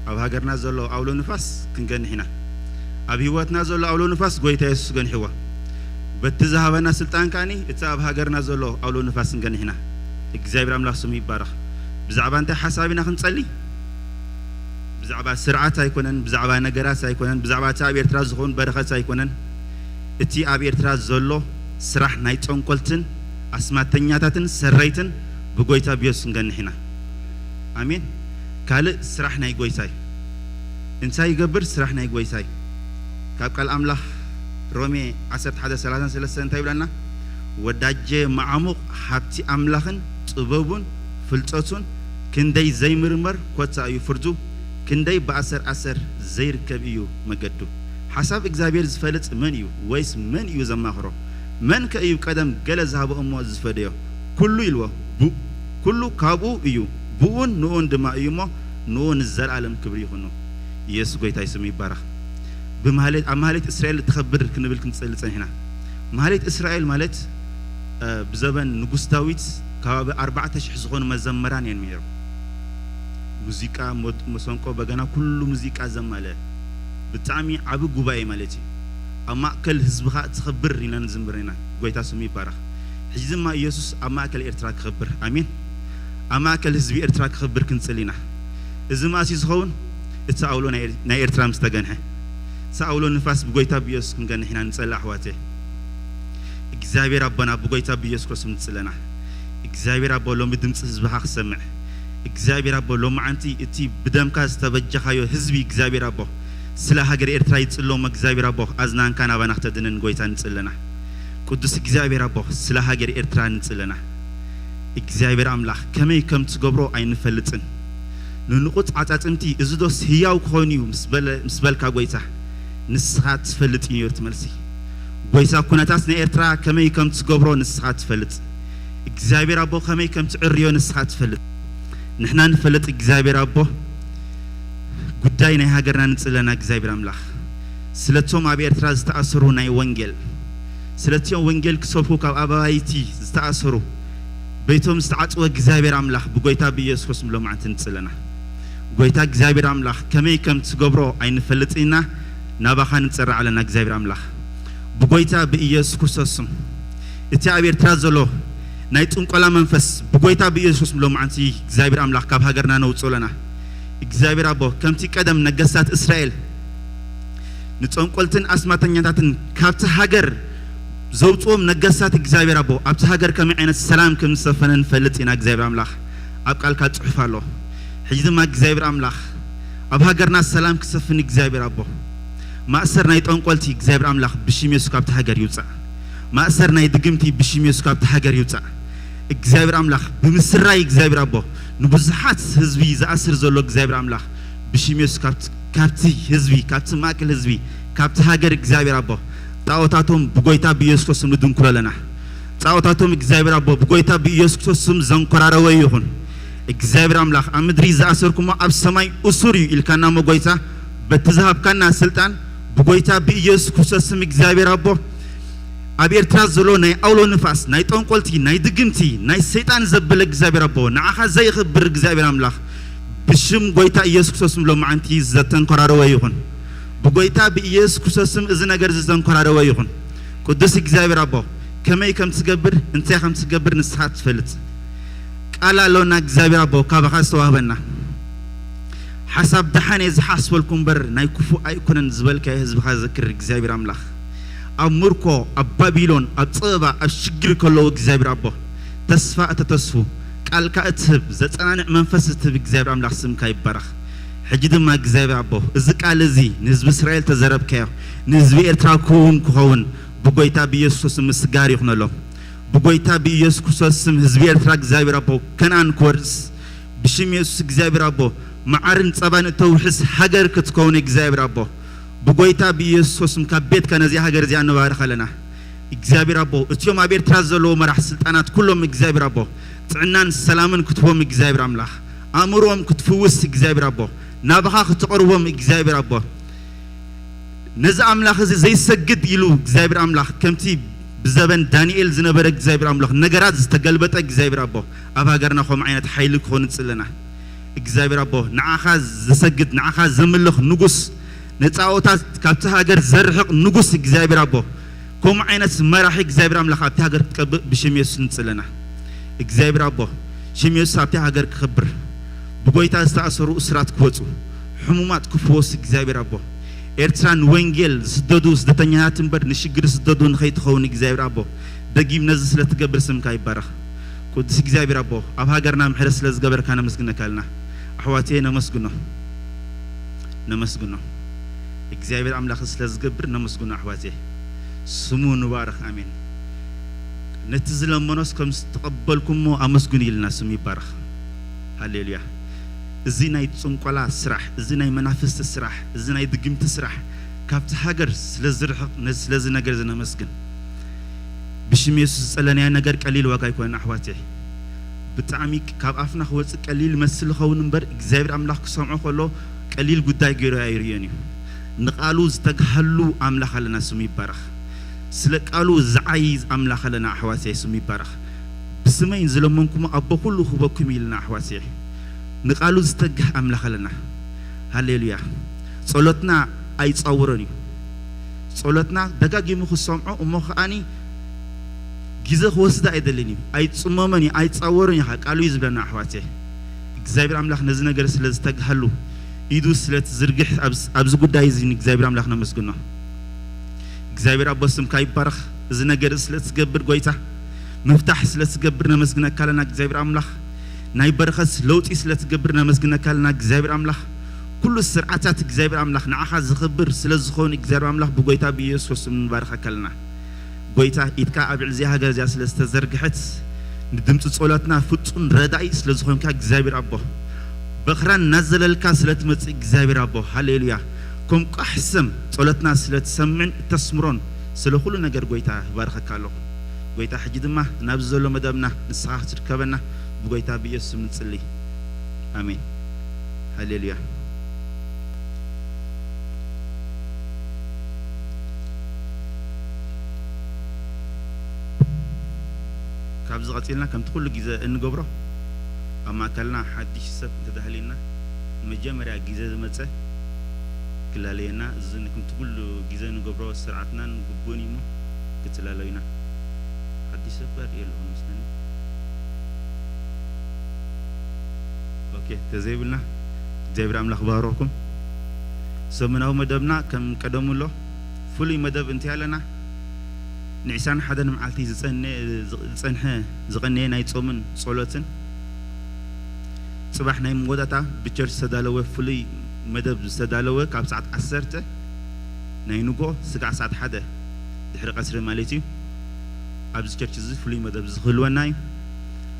ኣብ ሃገርና ዘሎ ኣውሎ ንፋስ ክንገንሕ ኢና። ኣብ ህይወትና ዘሎ ኣውሎ ንፋስ ጎይታ የሱስ ገንሕዎ። በቲ ዝሃበና ስልጣን ከኣኒ እቲ ኣብ ሃገርና ዘሎ ኣውሎ ንፋስ ክንገንሕ ኢና። እግዚኣብሔር ኣምላኽ ስሙ ይባረኽ። ብዛዕባ እንታይ ሓሳብ ኢና ክንጸሊ? ብዛዕባ ስርዓት ኣይኮነን፣ ብዛዕባ ነገራት ኣይኮነን፣ ብዛዕባ እቲ ኣብ ኤርትራ ዝኸውን በረኸት ኣይኮነን። እቲ ኣብ ኤርትራ ዘሎ ስራሕ ናይ ጠንቆልትን ኣስማተኛታትን ሰረይትን ብጎይታ ብየሱስ ክንገንሕ ኢና። ኣሜን። ካልእ ስራሕ ናይ ጎይታ እዩ። እንታይ ይገብር? ስራሕ ናይ ጎይታ እዩ። ካብ ቃል ኣምላኽ ሮሜ ዓሰርተ ሓደ ሰላሳ ሰለስተ እንታይ ይብለና? ወዳጄ መዓሙቕ ሃብቲ ኣምላኽን ጥበቡን ፍልጠቱን ክንደይ ዘይምርመር ኮታ እዩ ፍርዱ፣ ክንደይ ብኣሰር ኣሰር ዘይርከብ እዩ መገዱ። ሓሳብ እግዚኣብሔር ዝፈልጥ መን እዩ? ወይስ መን እዩ ዘማኽሮ? መን ከ እዩ ቀደም ገለ ዝሃቦ እሞ ዝፈደዮ? ኩሉ ኢልዎ፣ ቡ-፣ ኩሉ ካብኡ እዩ፣ ብኡን ንኡን ድማ እዩ እሞ፣ ንኡ ንዘለኣለም ክብሪ ይኹኑ። ኢየሱስ ጎይታ ስሙ ይባረኽ። ብማህሌት፣ ኣብ ማህሌት እስራኤል ትኸብር ክንብል ክንጽሊ ጸኒሕና። ማህሌት እስራኤል ማለት፣ እ፣ ብዘበን ንጉስ ዳዊት ከባቢ ኣርባዕተ ሽሕ ዝኾኑ መዘመራን እዮም ነይሮም። ሙዚቃ፣ ሞድ-፣ መሰንቆ፣ በገና፣ ኩሉ ሙዚቃ ዘማልአ ብጣዕሚ ዓቢ ጉባኤ ማለት እዩ። ኣብ ማእከል ህዝብኻ ትኸብር ኢና ንዝምር ኢና። ጎይታ ስሙ ይባረኽ። ሕጂ ድማ ኢየሱስ ኣብ ማእከል ኤርትራ ክኸብር፣ ኣሜን። ኣብ ማእከል ህዝቢ ኤርትራ ክኸብር ክንጽሊ ኢና። እዚ መኣስ እዩ ዝኸውን? እቲ ኣውሎ ናይ ኤር-፣ ናይ ኤርትራ ምስ ተገንሐ። እቲ ኣውሎ ንፋስ ብጎይታ ብኢየሱስ ክንገንሕ ኢና ንጸሊ ኣሕዋተይ። እግዚኣብሔር ኣቦና ብጎይታ ብኢየሱስ ክርስቶስ ንጽለና። እግዚኣብሔር ኣቦ ሎሚ ድምጺ ህዝብኻ ክሰምዕ። እግዚኣብሔር ኣቦ ሎማዓንቲ እቲ ብደምካ ዝተበጀኻዮ ህዝቢ እግዚኣብሔር ኣቦ ስለ ሃገር ኤርትራ ይጽሎ እሞ እግዚኣብሔር ኣቦ ኣዝናንካ ናባና ክተድንን ጎይታ ንጽለና። ቅዱስ እግዚኣብሔር ኣቦ ስለ ሃገር ኤርትራ ንጽለና። እግዚኣብሔር ኣምላኽ ከመይ ከም ትገብሮ ኣይንፈልጥን። ንንቑጽ ዓጻጽምቲ እዚ ዶስ ህያው ክኾን እዩ ምስ በለ-፣ ምስ በልካ ጎይታ ንስኻ ትፈልጥ እዩ ነይሩ እቲ መልሲ። ጎይታ ኩነታት ናይ ኤርትራ ከመይ ከም ትገብሮ ንስኻ ትፈልጥ። እግዚኣብሔር ኣቦ ከመይ ከም ትዕርዮ ንስኻ ትፈልጥ። ንሕና ንፈልጥ እግዚኣብሔር ኣቦ ጉዳይ ናይ ሃገርና ንጽለና እግዚኣብሔር ኣምላኽ። ስለቶም ኣብ ኤርትራ ዝተኣሰሩ ናይ ወንጌል፣ ስለቲኦም ወንጌል ክሰብኩ ካብ ኣባይቲ ዝተኣሰሩ ቤቶም ዝተዓጽወ እግዚኣብሔር ኣምላኽ ብጎይታ ብኢየሱስ ክርስቶስ ሎማዓንቲ ንጽለና። ጎይታ እግዚኣብሔር ኣምላኽ ከመይ ከም ትገብሮ ኣይንፈልጥ ኢና፣ ናባኻ ንጸርዕ ኣለና እግዚኣብሔር ኣምላኽ። ብጎይታ ብኢየሱስ ክርስቶስ ስም እቲ ኣብ ኤርትራ ዘሎ ናይ ጥንቆላ መንፈስ ብጎይታ ብኢየሱስ ሎማዓንቲ እግዚኣብሔር ኣምላኽ ካብ ሃገርና ነውጽኦ ኣለና። እግዚኣብሔር ኣቦ ከምቲ ቀደም ነገስታት እስራኤል ንጠንቆልትን ኣስማተኛታትን ካብቲ ሃገር ዘውፅዎም ነገስታት እግዚኣብሔር ኣቦ ኣብቲ ሃገር ከመይ ዓይነት ሰላም ከም ዝሰፈነ ንፈልጥ ኢና። እግዚኣብሔር ኣምላኽ ኣብ ቃልካ ፅሑፍ ኣሎ። ሕጂ ድማ እግዚኣብሔር ኣምላኽ ኣብ ሃገርና ሰላም ክሰፍን እግዚኣብሔር ኣቦ ማእሰር ናይ ጠንቆልቲ እግዚኣብሔር ኣምላኽ ብሽም የሱስ ካብቲ ሃገር ይውፃእ። ማእሰር ናይ ድግምቲ ብሽም የሱስ ካብቲ ሃገር ይውፃእ። እግዚኣብሔር ኣምላኽ ብምስራይ እግዚኣብሔር ኣቦ ንብዙሓት ህዝቢ ዝኣስር ዘሎ እግዚኣብሔር ኣምላኽ ብሽም የሱስ ካብቲ፣ ካብቲ ህዝቢ፣ ካብቲ ማእከል ህዝቢ፣ ካብቲ ሃገር እግዚኣብሔር ኣቦ ጣዖታቶም ብጎይታ ብኢየሱስ ክርስቶስ ስም ንድንኩሎ ኣለና። ጣዖታቶም እግዚኣብሔር ኣቦ ብጎይታ ብኢየሱስ ክርስቶስ ስም ዘንኮራረወ ይኹን። እግዚኣብሔር ኣምላኽ ኣብ ምድሪ ዝኣሰርኩሞ ኣብ ሰማይ እሱር እዩ ኢልካና እሞ ጎይታ በቲ ዝሃብካና ስልጣን ብጎይታ ብኢየሱስ ክርስቶስ ስም እግዚኣብሔር ኣቦ ኣብ ኤርትራ ዘሎ ናይ ኣውሎ ንፋስ ናይ ጠንቆልቲ ናይ ድግምቲ ናይ ሰይጣን ዘበለ እግዚኣብሔር ኣቦ ንዓኻ ዘይኽብር እግዚኣብሔር ኣምላኽ ብሽም ጎይታ ኢየሱስ ክርስቶስ ስም ሎማዓንቲ ዘተንኮራረወ ይኹን። ብጎይታ ብኢየሱስ ክርስቶስ ስም እዚ ነገር እዚ ዘንኮራረወ ይኹን። ቅዱስ እግዚኣብሔር ኣቦ ከመይ ከም ትገብር እንታይ ከም ትገብር ንስኻ ትፈልጥ። ቃል ኣሎና እግዚኣብሔር ኣቦ ካባኻ ዝተዋህበና ሓሳብ ደሓን እየ ዝሓስበልኩ እምበር ናይ ክፉእ ኣይኮነን ዝበልካዮ ህዝብኻ ዘክር እግዚኣብሔር ኣምላኽ። ኣብ ምርኮ ኣብ ባቢሎን ኣብ ጸበባ ኣብ ሽግር ከለዉ እግዚኣብሔር ኣቦ ተስፋ እተተስፉ ቃልካ እትህብ ዘጸናንዕ መንፈስ እትህብ እግዚኣብሔር ኣምላኽ ስምካ ይባረኽ። ሕጂ ድማ እግዚኣብሔር ኣቦ እዚ ቃል እዚ ንህዝቢ እስራኤል ተዘረብካዮ ንህዝቢ ኤርትራ ክውን ክኸውን ብጎይታ ብኢየሱስ ስም ምስጋር ይኹነሎም። ብጎይታ ብኢየሱስ ክርስቶስ ስም ህዝቢ ኤርትራ እግዚኣብሔር ኣቦ ከነኣን ክወርስ ብሽም የሱስ እግዚኣብሔር ኣቦ መዓርን ጸባን እተውሕስ ሃገር ክትከውን እግዚኣብሔር ኣቦ ብጎይታ ብኢየሱስ ስም ካብ ቤትካ ነዚኣ ሃገር እዚኣ ንባርኽ ኣለና። እግዚኣብሔር ኣቦ፣ እቲኦም ኣብ ኤርትራ ዘለዉ መራሕ ስልጣናት ኩሎም እግዚኣብሔር ኣቦ፣ ጥዕናን ሰላምን ክትቦም እግዚኣብሔር ኣምላኽ፣ ኣእምሮም ክትፍውስ እግዚኣብሔር ኣቦ፣ ናባኻ ክትቕርቦም እግዚኣብሔር ኣቦ፣ ነዚ ኣምላኽ እዚ ዘይሰግድ ኢሉ እግዚኣብሔር ኣምላኽ ከምቲ ብዘበን ዳንኤል ዝነበረ እግዚኣብሔር ኣምላኽ ነገራት ዝተገልበጠ እግዚኣብሔር ኣቦ፣ ኣብ ሃገርና ከምኡ ዓይነት ሓይሊ ክኾን ንጽለና። እግዚኣብሔር ኣቦ፣ ንዓኻ ዝሰግድ፣ ንዓኻ ዘምልኽ ንጉስ፣ ንጣኦታት ካብቲ ሃገር ዘርሕቕ ንጉስ እግዚኣብሔር ኣቦ፣ ከምኡ ዓይነት መራሒ እግዚኣብሔር ኣምላኽ ኣብቲ ሃገር ክትቀብእ ብሽም የሱስ ንጽለና። እግዚኣብሔር ኣቦ፣ ሽም የሱስ ኣብቲ ሃገር ክኸብር፣ ብጎይታ ዝተኣሰሩ እስራት ክወጹ፣ ሕሙማት ክፍወሱ እግዚኣብሔር ኣቦ፣ ኤርትራ ንወንጌል ዝስደዱ ስደተኛታት እምበር ንሽግር ዝስደዱ ንኸይትኸውን እግዚኣብሔር ኣቦ፣ ደጊም ነዚ ስለ ትገብር ስምካ ይባረኽ። ቅዱስ እግዚኣብሔር ኣቦ፣ ኣብ ሃገርና ምሕረት ስለ ዝገበርካ ነመስግነካ ኣለና። ኣሕዋትየ ነመስግኖ፣ ነመስግኖ። እግዚኣብሔር ኣምላኽ ስለ ዝገብር ነመስግኖ ኣሕዋትየ። ስሙ ንባረኽ። ኣሜን። ነቲ ዝለመኖስ ከም ዝተቐበልኩሞ ኣመስግኑ ኢልና ስሙ ይባረኽ። ሃሌሉያ። እዚ ናይ ጽንቆላ ስራሕ፣ እዚ ናይ መናፍስቲ ስራሕ፣ እዚ ናይ ድግምቲ ስራሕ ካብቲ ሃገር ስለ ዝርሕቕ ነዚ ስለዚ ነገር እዚ ነመስግን። ብሽም የሱስ ዝጸለናዮ ነገር ቀሊል ዋጋ ኣይኮነን ኣሕዋተይ። ብጣዕሚ ካብ ኣፍና ክወጽእ ቀሊል ይመስል ይኸውን እምበር እግዚኣብሔር ኣምላኽ ክሰምዖ ከሎ ቀሊል ጉዳይ ገይሩ ኣይርእዮን እዩ። ንቓሉ ዝተግሃሉ ኣምላኽ ኣለና ስሙ ይባረኽ። ስለ ቃሉ ዝዓይ ኣምላኽ ኣለና ኣሕዋተይ ስሙ ይባረኽ። ብስመይ ዝለመንኩሞ ኣቦ ኩሉ ክህበኩም ኢልና ኣሕዋተይ። ንቓሉ ዝተግህ ኣምላኽ ኣለና። ሃሌሉያ። ጸሎትና ኣይጻወሮን እዩ። ጸሎትና ደጋጊሙ ክሰምዖ እሞ ከኣኒ ግዜ ክወስድ ኣይደልን እዩ። ኣይጽመመን እዩ፣ ኣይጻወርን እዩ፣ ቃሉ እዩ ዝብለና ኣሕዋተይ። እግዚኣብሔር ኣምላኽ ነዚ ነገር ስለ ዝተግሃሉ ኢዱ ስለ ትዝርግሕ ኣብዚ ጉዳይ እዚ ንእግዚኣብሔር ኣምላኽ ነመስግኖ። እግዚኣብሔር ኣቦ ስምካ ይባረኽ። እዚ ነገር ስለ ትገብር ጎይታ ምፍታሕ ስለ ትገብር ነመስግነካ ኣለና እግዚኣብሔር ኣምላኽ። ናይ በረኸት ለውጢ ስለ ትገብር ነመስግነካ ኣለና እግዚኣብሔር ኣምላኽ። ኩሉ ስርዓታት እግዚኣብሔር ኣምላኽ ንዓኻ ዝኽብር ስለ ዝኾኑ እግዚኣብሔር ኣምላኽ ብጎይታ ብኢየሱስ ስም ንባርኸካ ኣለና። ጎይታ ኢድካ ኣብ ልዕሊ እዚኣ ሃገር እዚኣ ስለ ዝተዘርግሐት ንድምፂ ጸሎትና ፍጹም ረዳኢ ስለ ዝኾንካ እግዚኣብሔር ኣቦ በኽራን እናዘለልካ ስለ ትመጽእ እግዚኣብሔር ኣቦ ሃሌሉያ። ከም ቋሕ ሰም ጸሎትና ስለ ትሰምዕን እተስምሮን ስለ ኩሉ ነገር ጎይታ ይባርኸካ ኣለኹ። ጎይታ ሕጂ ድማ ናብዚ ዘሎ መደብና ንስኻ ክትርከበና ብጎይታ ብኢየሱስ ስም ንጽሊ። ኣሜን። ሃሌሉያ። ካብዚ ቀጺልና ከምቲ ኩሉ ግዜ እንገብሮ ኣብ ማእከልና ሓድሽ ሰብ እንተዳህልዩና ንመጀመርያ ግዜ ዝመጸ ክላለየና እዚ ከምቲ ኩሉ ግዜ ንገብሮ ስርዓትናን ግቡእን እዩ እሞ ክትላለዩና ሓድሽ ሰብ ጋር የለኹም መስለኒ። ኦኬ ተዘይብልና እግዚኣብሔር ኣምላኽ ባሮኩም። ሰሙናዊ መደብና ከም ቀደሙ ኣሎ። ፍሉይ መደብ እንታይ ኣለና? ንዒስራን ሓደን መዓልቲ ዝጸነ- ዝጸንሐ ዝቐነየ ናይ ጾምን ጸሎትን ጽባሕ ናይ መወዳእታ ብቸርች ዝተዳለወ ፍሉይ መደብ ዝተዳለወ ካብ ሰዓት ዓሰርተ ናይ ንጎ ስጋዕ ሰዓት ሓደ ድሕሪ ቀስሪ ማለት እዩ። ኣብዚ ቸርች እዚ ፍሉይ መደብ ዝህልወና እዩ።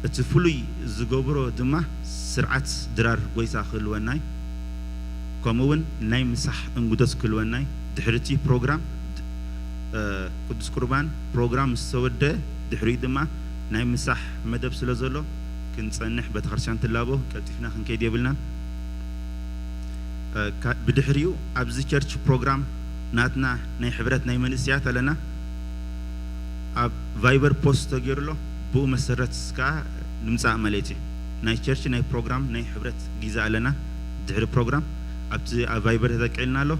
እቲ ፍሉይ ዝገብሮ ድማ ስርዓት ድራር ጎይታ ክህልወና እዩ። ከምኡ እውን ናይ ምሳሕ እንጉደት ክህልወና እዩ። ድሕሪ እቲ ፕሮግራም ቅዱስ ቁርባን ፕሮግራም ምስ ተወደ ድሕሪኡ ድማ ናይ ምሳሕ መደብ ስለ ዘሎ ክንጸንሕ ቤተክርስትያን ትላቦ ቀልጢፍና ክንከይድ የብልናን። ብድሕሪኡ ኣብዚ ቸርች ፕሮግራም ናትና ናይ ሕብረት ናይ መንእሰያት ኣለና። ኣብ ቫይበር ፖስት ተገይሩ ኣሎ። ብኡ መሰረት ከዓ ንምፃእ ማለት እዩ። ናይ ቸርች ናይ ፕሮግራም ናይ ሕብረት ጊዛ ኣለና። ድሕሪ ፕሮግራም ኣብቲ ኣብ ቫይበር ተጠቂዕልና ኣሎ።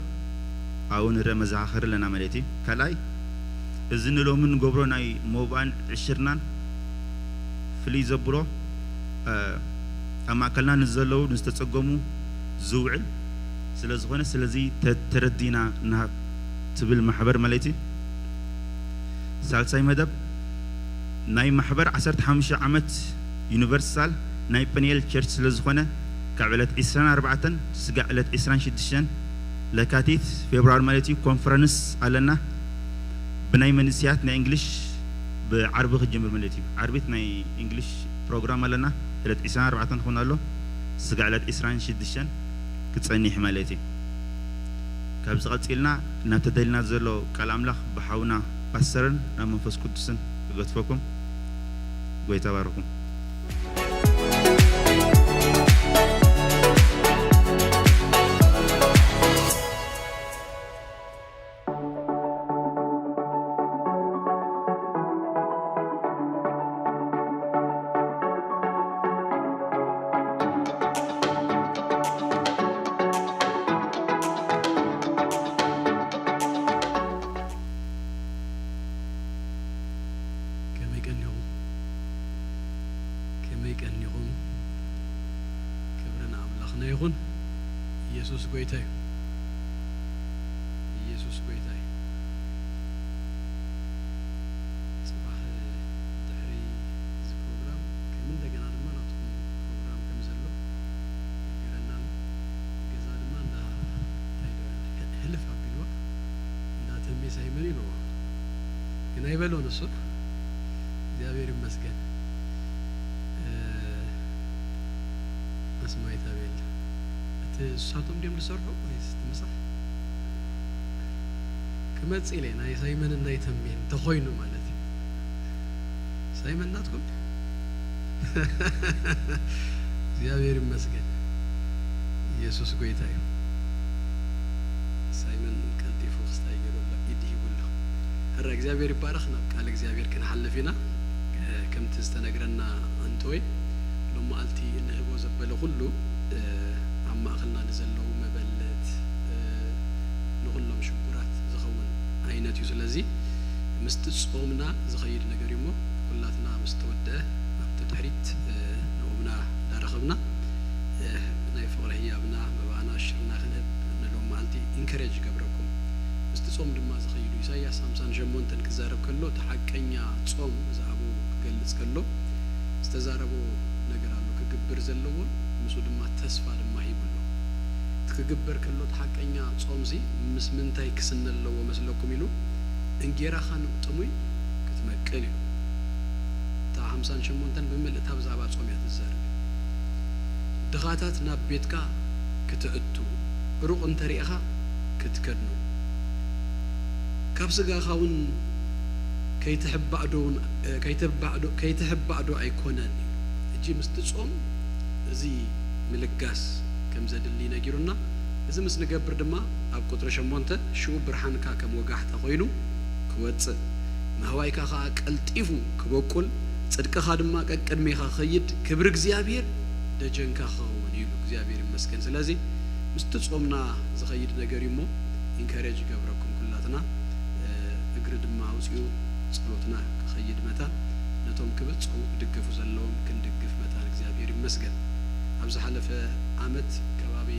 ኣብኡ ንረ መዘኻኸሪ ኣለና ማለት እዩ። ካልኣይ እዚ ንሎሚ ንገብሮ ናይ ሞባን ዕሽርናን ፍልይ ዘብሎ ኣብ ማእከልና ንዘለዉ ንዝተጸገሙ ዝውዕል ስለ ዝኾነ ስለዚ ተረዲና ንሃብ ትብል ማሕበር ማለት እዩ። ሳልሳይ መደብ ናይ ማሕበር ዓሰርተ ሓሙሽተ ዓመት ዩኒቨርሳል ናይ ጴንኤል ቸርች ስለ ዝኾነ ካብ ዕለት ዕስራን ኣርባዕተን ስጋዕ ዕለት ዕስራን ሽዱሽተን ለካቲት ፌብርዋሪ ማለት እዩ ኮንፈረንስ ኣለና። ብናይ መንእሰያት ናይ እንግሊሽ ብዓርቢ ክጅምር ማለት እዩ። ዓርቢት ናይ እንግሊሽ ፕሮግራም ኣለና ዕለት ዕስራን ኣርባዕተን ክኾን ኣሎ። ስጋዕ ዕለት ዕስራን ሽዱሽተን ክጸኒሕ ማለት እዩ። ካብዚ ቀጺልና ናብ ተደልና ዘሎ ቃል ኣምላኽ ብሓውና ፓስተርን ናብ መንፈስ ቅዱስን ክገድፈኩም። ጎይታ ባርኩም። ከመይ ቀኒኹም? ከመይ ቀኒኹም? ክብሪ ንኣምላኽና ይኹን። ኢየሱስ ጎይታ እዩ። ኢየሱስ ጎይታ እዩ። ጽባሕ ድሕሪ እዚ ፕሮግራም ከም እንደገና ድማ ናትኩም ፕሮግራም ከም ዘሎ ይነግረና ኣሎ። ገዛ ድማ እንዳ እንታይ ዶ ሕልፍ ኣቢልዋ እንዳ ተሜ ሳይመን ኢልዎ ግን ኣይበሎን እሱ። እግዚኣብሔር ይመስገን። ኣስማይት ኣቤል እቲ እሳቶም ድዮም ዝሰርሑ ወይስ እቲ ምሳሕ ክመጽእ ኢለ ናይ ሳይመንን ናይ ተሜን ተኾይኑ ማለት እዩ። ሳይመን ናትኩም እግዚኣብሔር ይመስገን። ኢየሱስ ጎይታ እዩ። ሳይመን ቀልጢፉ ክስታይ ገይሩ ኣሎ፣ ኢድ ሂቡ ኣሎ። ሕራ እግዚኣብሔር ይባረኽ። ናብ ቃል እግዚኣብሔር ክንሓልፍ ኢና። ከምቲ ዝተነግረና ኣንቶይ ሎም መዓልቲ እንህቦ ዘበለ ኩሉ ኣብ ማእኸልና ንዘለዉ መበለት ንኹሎም ሽጉራት ዝኸውን ዓይነት እዩ። ስለዚ ምስቲ ጾምና ዝኸይድ ነገር እዩ እሞ ኩላትና ምስ ተወደአ ኣብቲ ድሕሪት ንኦምና እንዳረኸብና ናይ ፍቕሪ ህያብና መባእና ሽርና ክንህብ ንሎም መዓልቲ ኢንከሬጅ ይገብረኩም። ምስቲ ጾም ድማ ዝኸይዱ ኢሳያስ ሓምሳን ሸሞንተን ክዛረብ ከሎ እቲ ሓቀኛ ጾም ብዛዕባኡ ክገልጽ ከሎ ዝተዛረቦ ነገር ኣሎ ክግብር ዘለዎን ምስኡ ድማ ተስፋ ድማ ሂቡ ኣሎ። እቲ ክግበር ከሎ እቲ ሓቀኛ ጾምሲ ምስ ምንታይ ክስነ ኣለዎ መስለኩም ኢሉ እንጌራኻን ጥሙይ ክትመቅል እዩ። እታ ሓምሳን ሸሞንተን ብምልእታ ብዛዕባ ጾም እያ ትዛረብ። ድኻታት ናብ ቤትካ ክትእቱ ሩቕ እንተሪእኻ ክትከድኑ ካብ ስጋኻ እውን ከይትሕባእ ዶ እውን- እ፣ ከይትባእ ዶ- ከይትሕባእ ዶ ኣይኮነን ኢሉ። ሕጂ ምስቲ ጾም እዚ ምልጋስ ከም ዘድሊ ነጊሩና። እዚ ምስ ንገብር ድማ ኣብ ቁጽሪ ሸሞንተ ሽኡ ብርሃንካ ከም ወጋሕታ ኮይኑ ክወጽእ፣ ምህዋይካ ኸኣ ቀልጢፉ ክበቁል፣ ጽድቅኻ ድማ ቀቅድሜኻ ክኸይድ፣ ክብሪ እግዚኣብሔር ደጀንካ ክኸውን እዩ ኢሉ። እግዚኣብሔር ይመስገን። ስለዚ ምስቲ ጾምና ዝኸይድ ነገር እዩ እሞ ኢንከሬጅ ይገብረኩም ኩላትና። እግሪ ድማ ኣውጺኡ ጸሎትና ክኸይድ መታን ነቶም ክብጽሑ ክድገፉ ዘለዎም ክንድግፍ መታን እግዚኣብሔር ይመስገን። ኣብ ዝሓለፈ ዓመት ከባቢ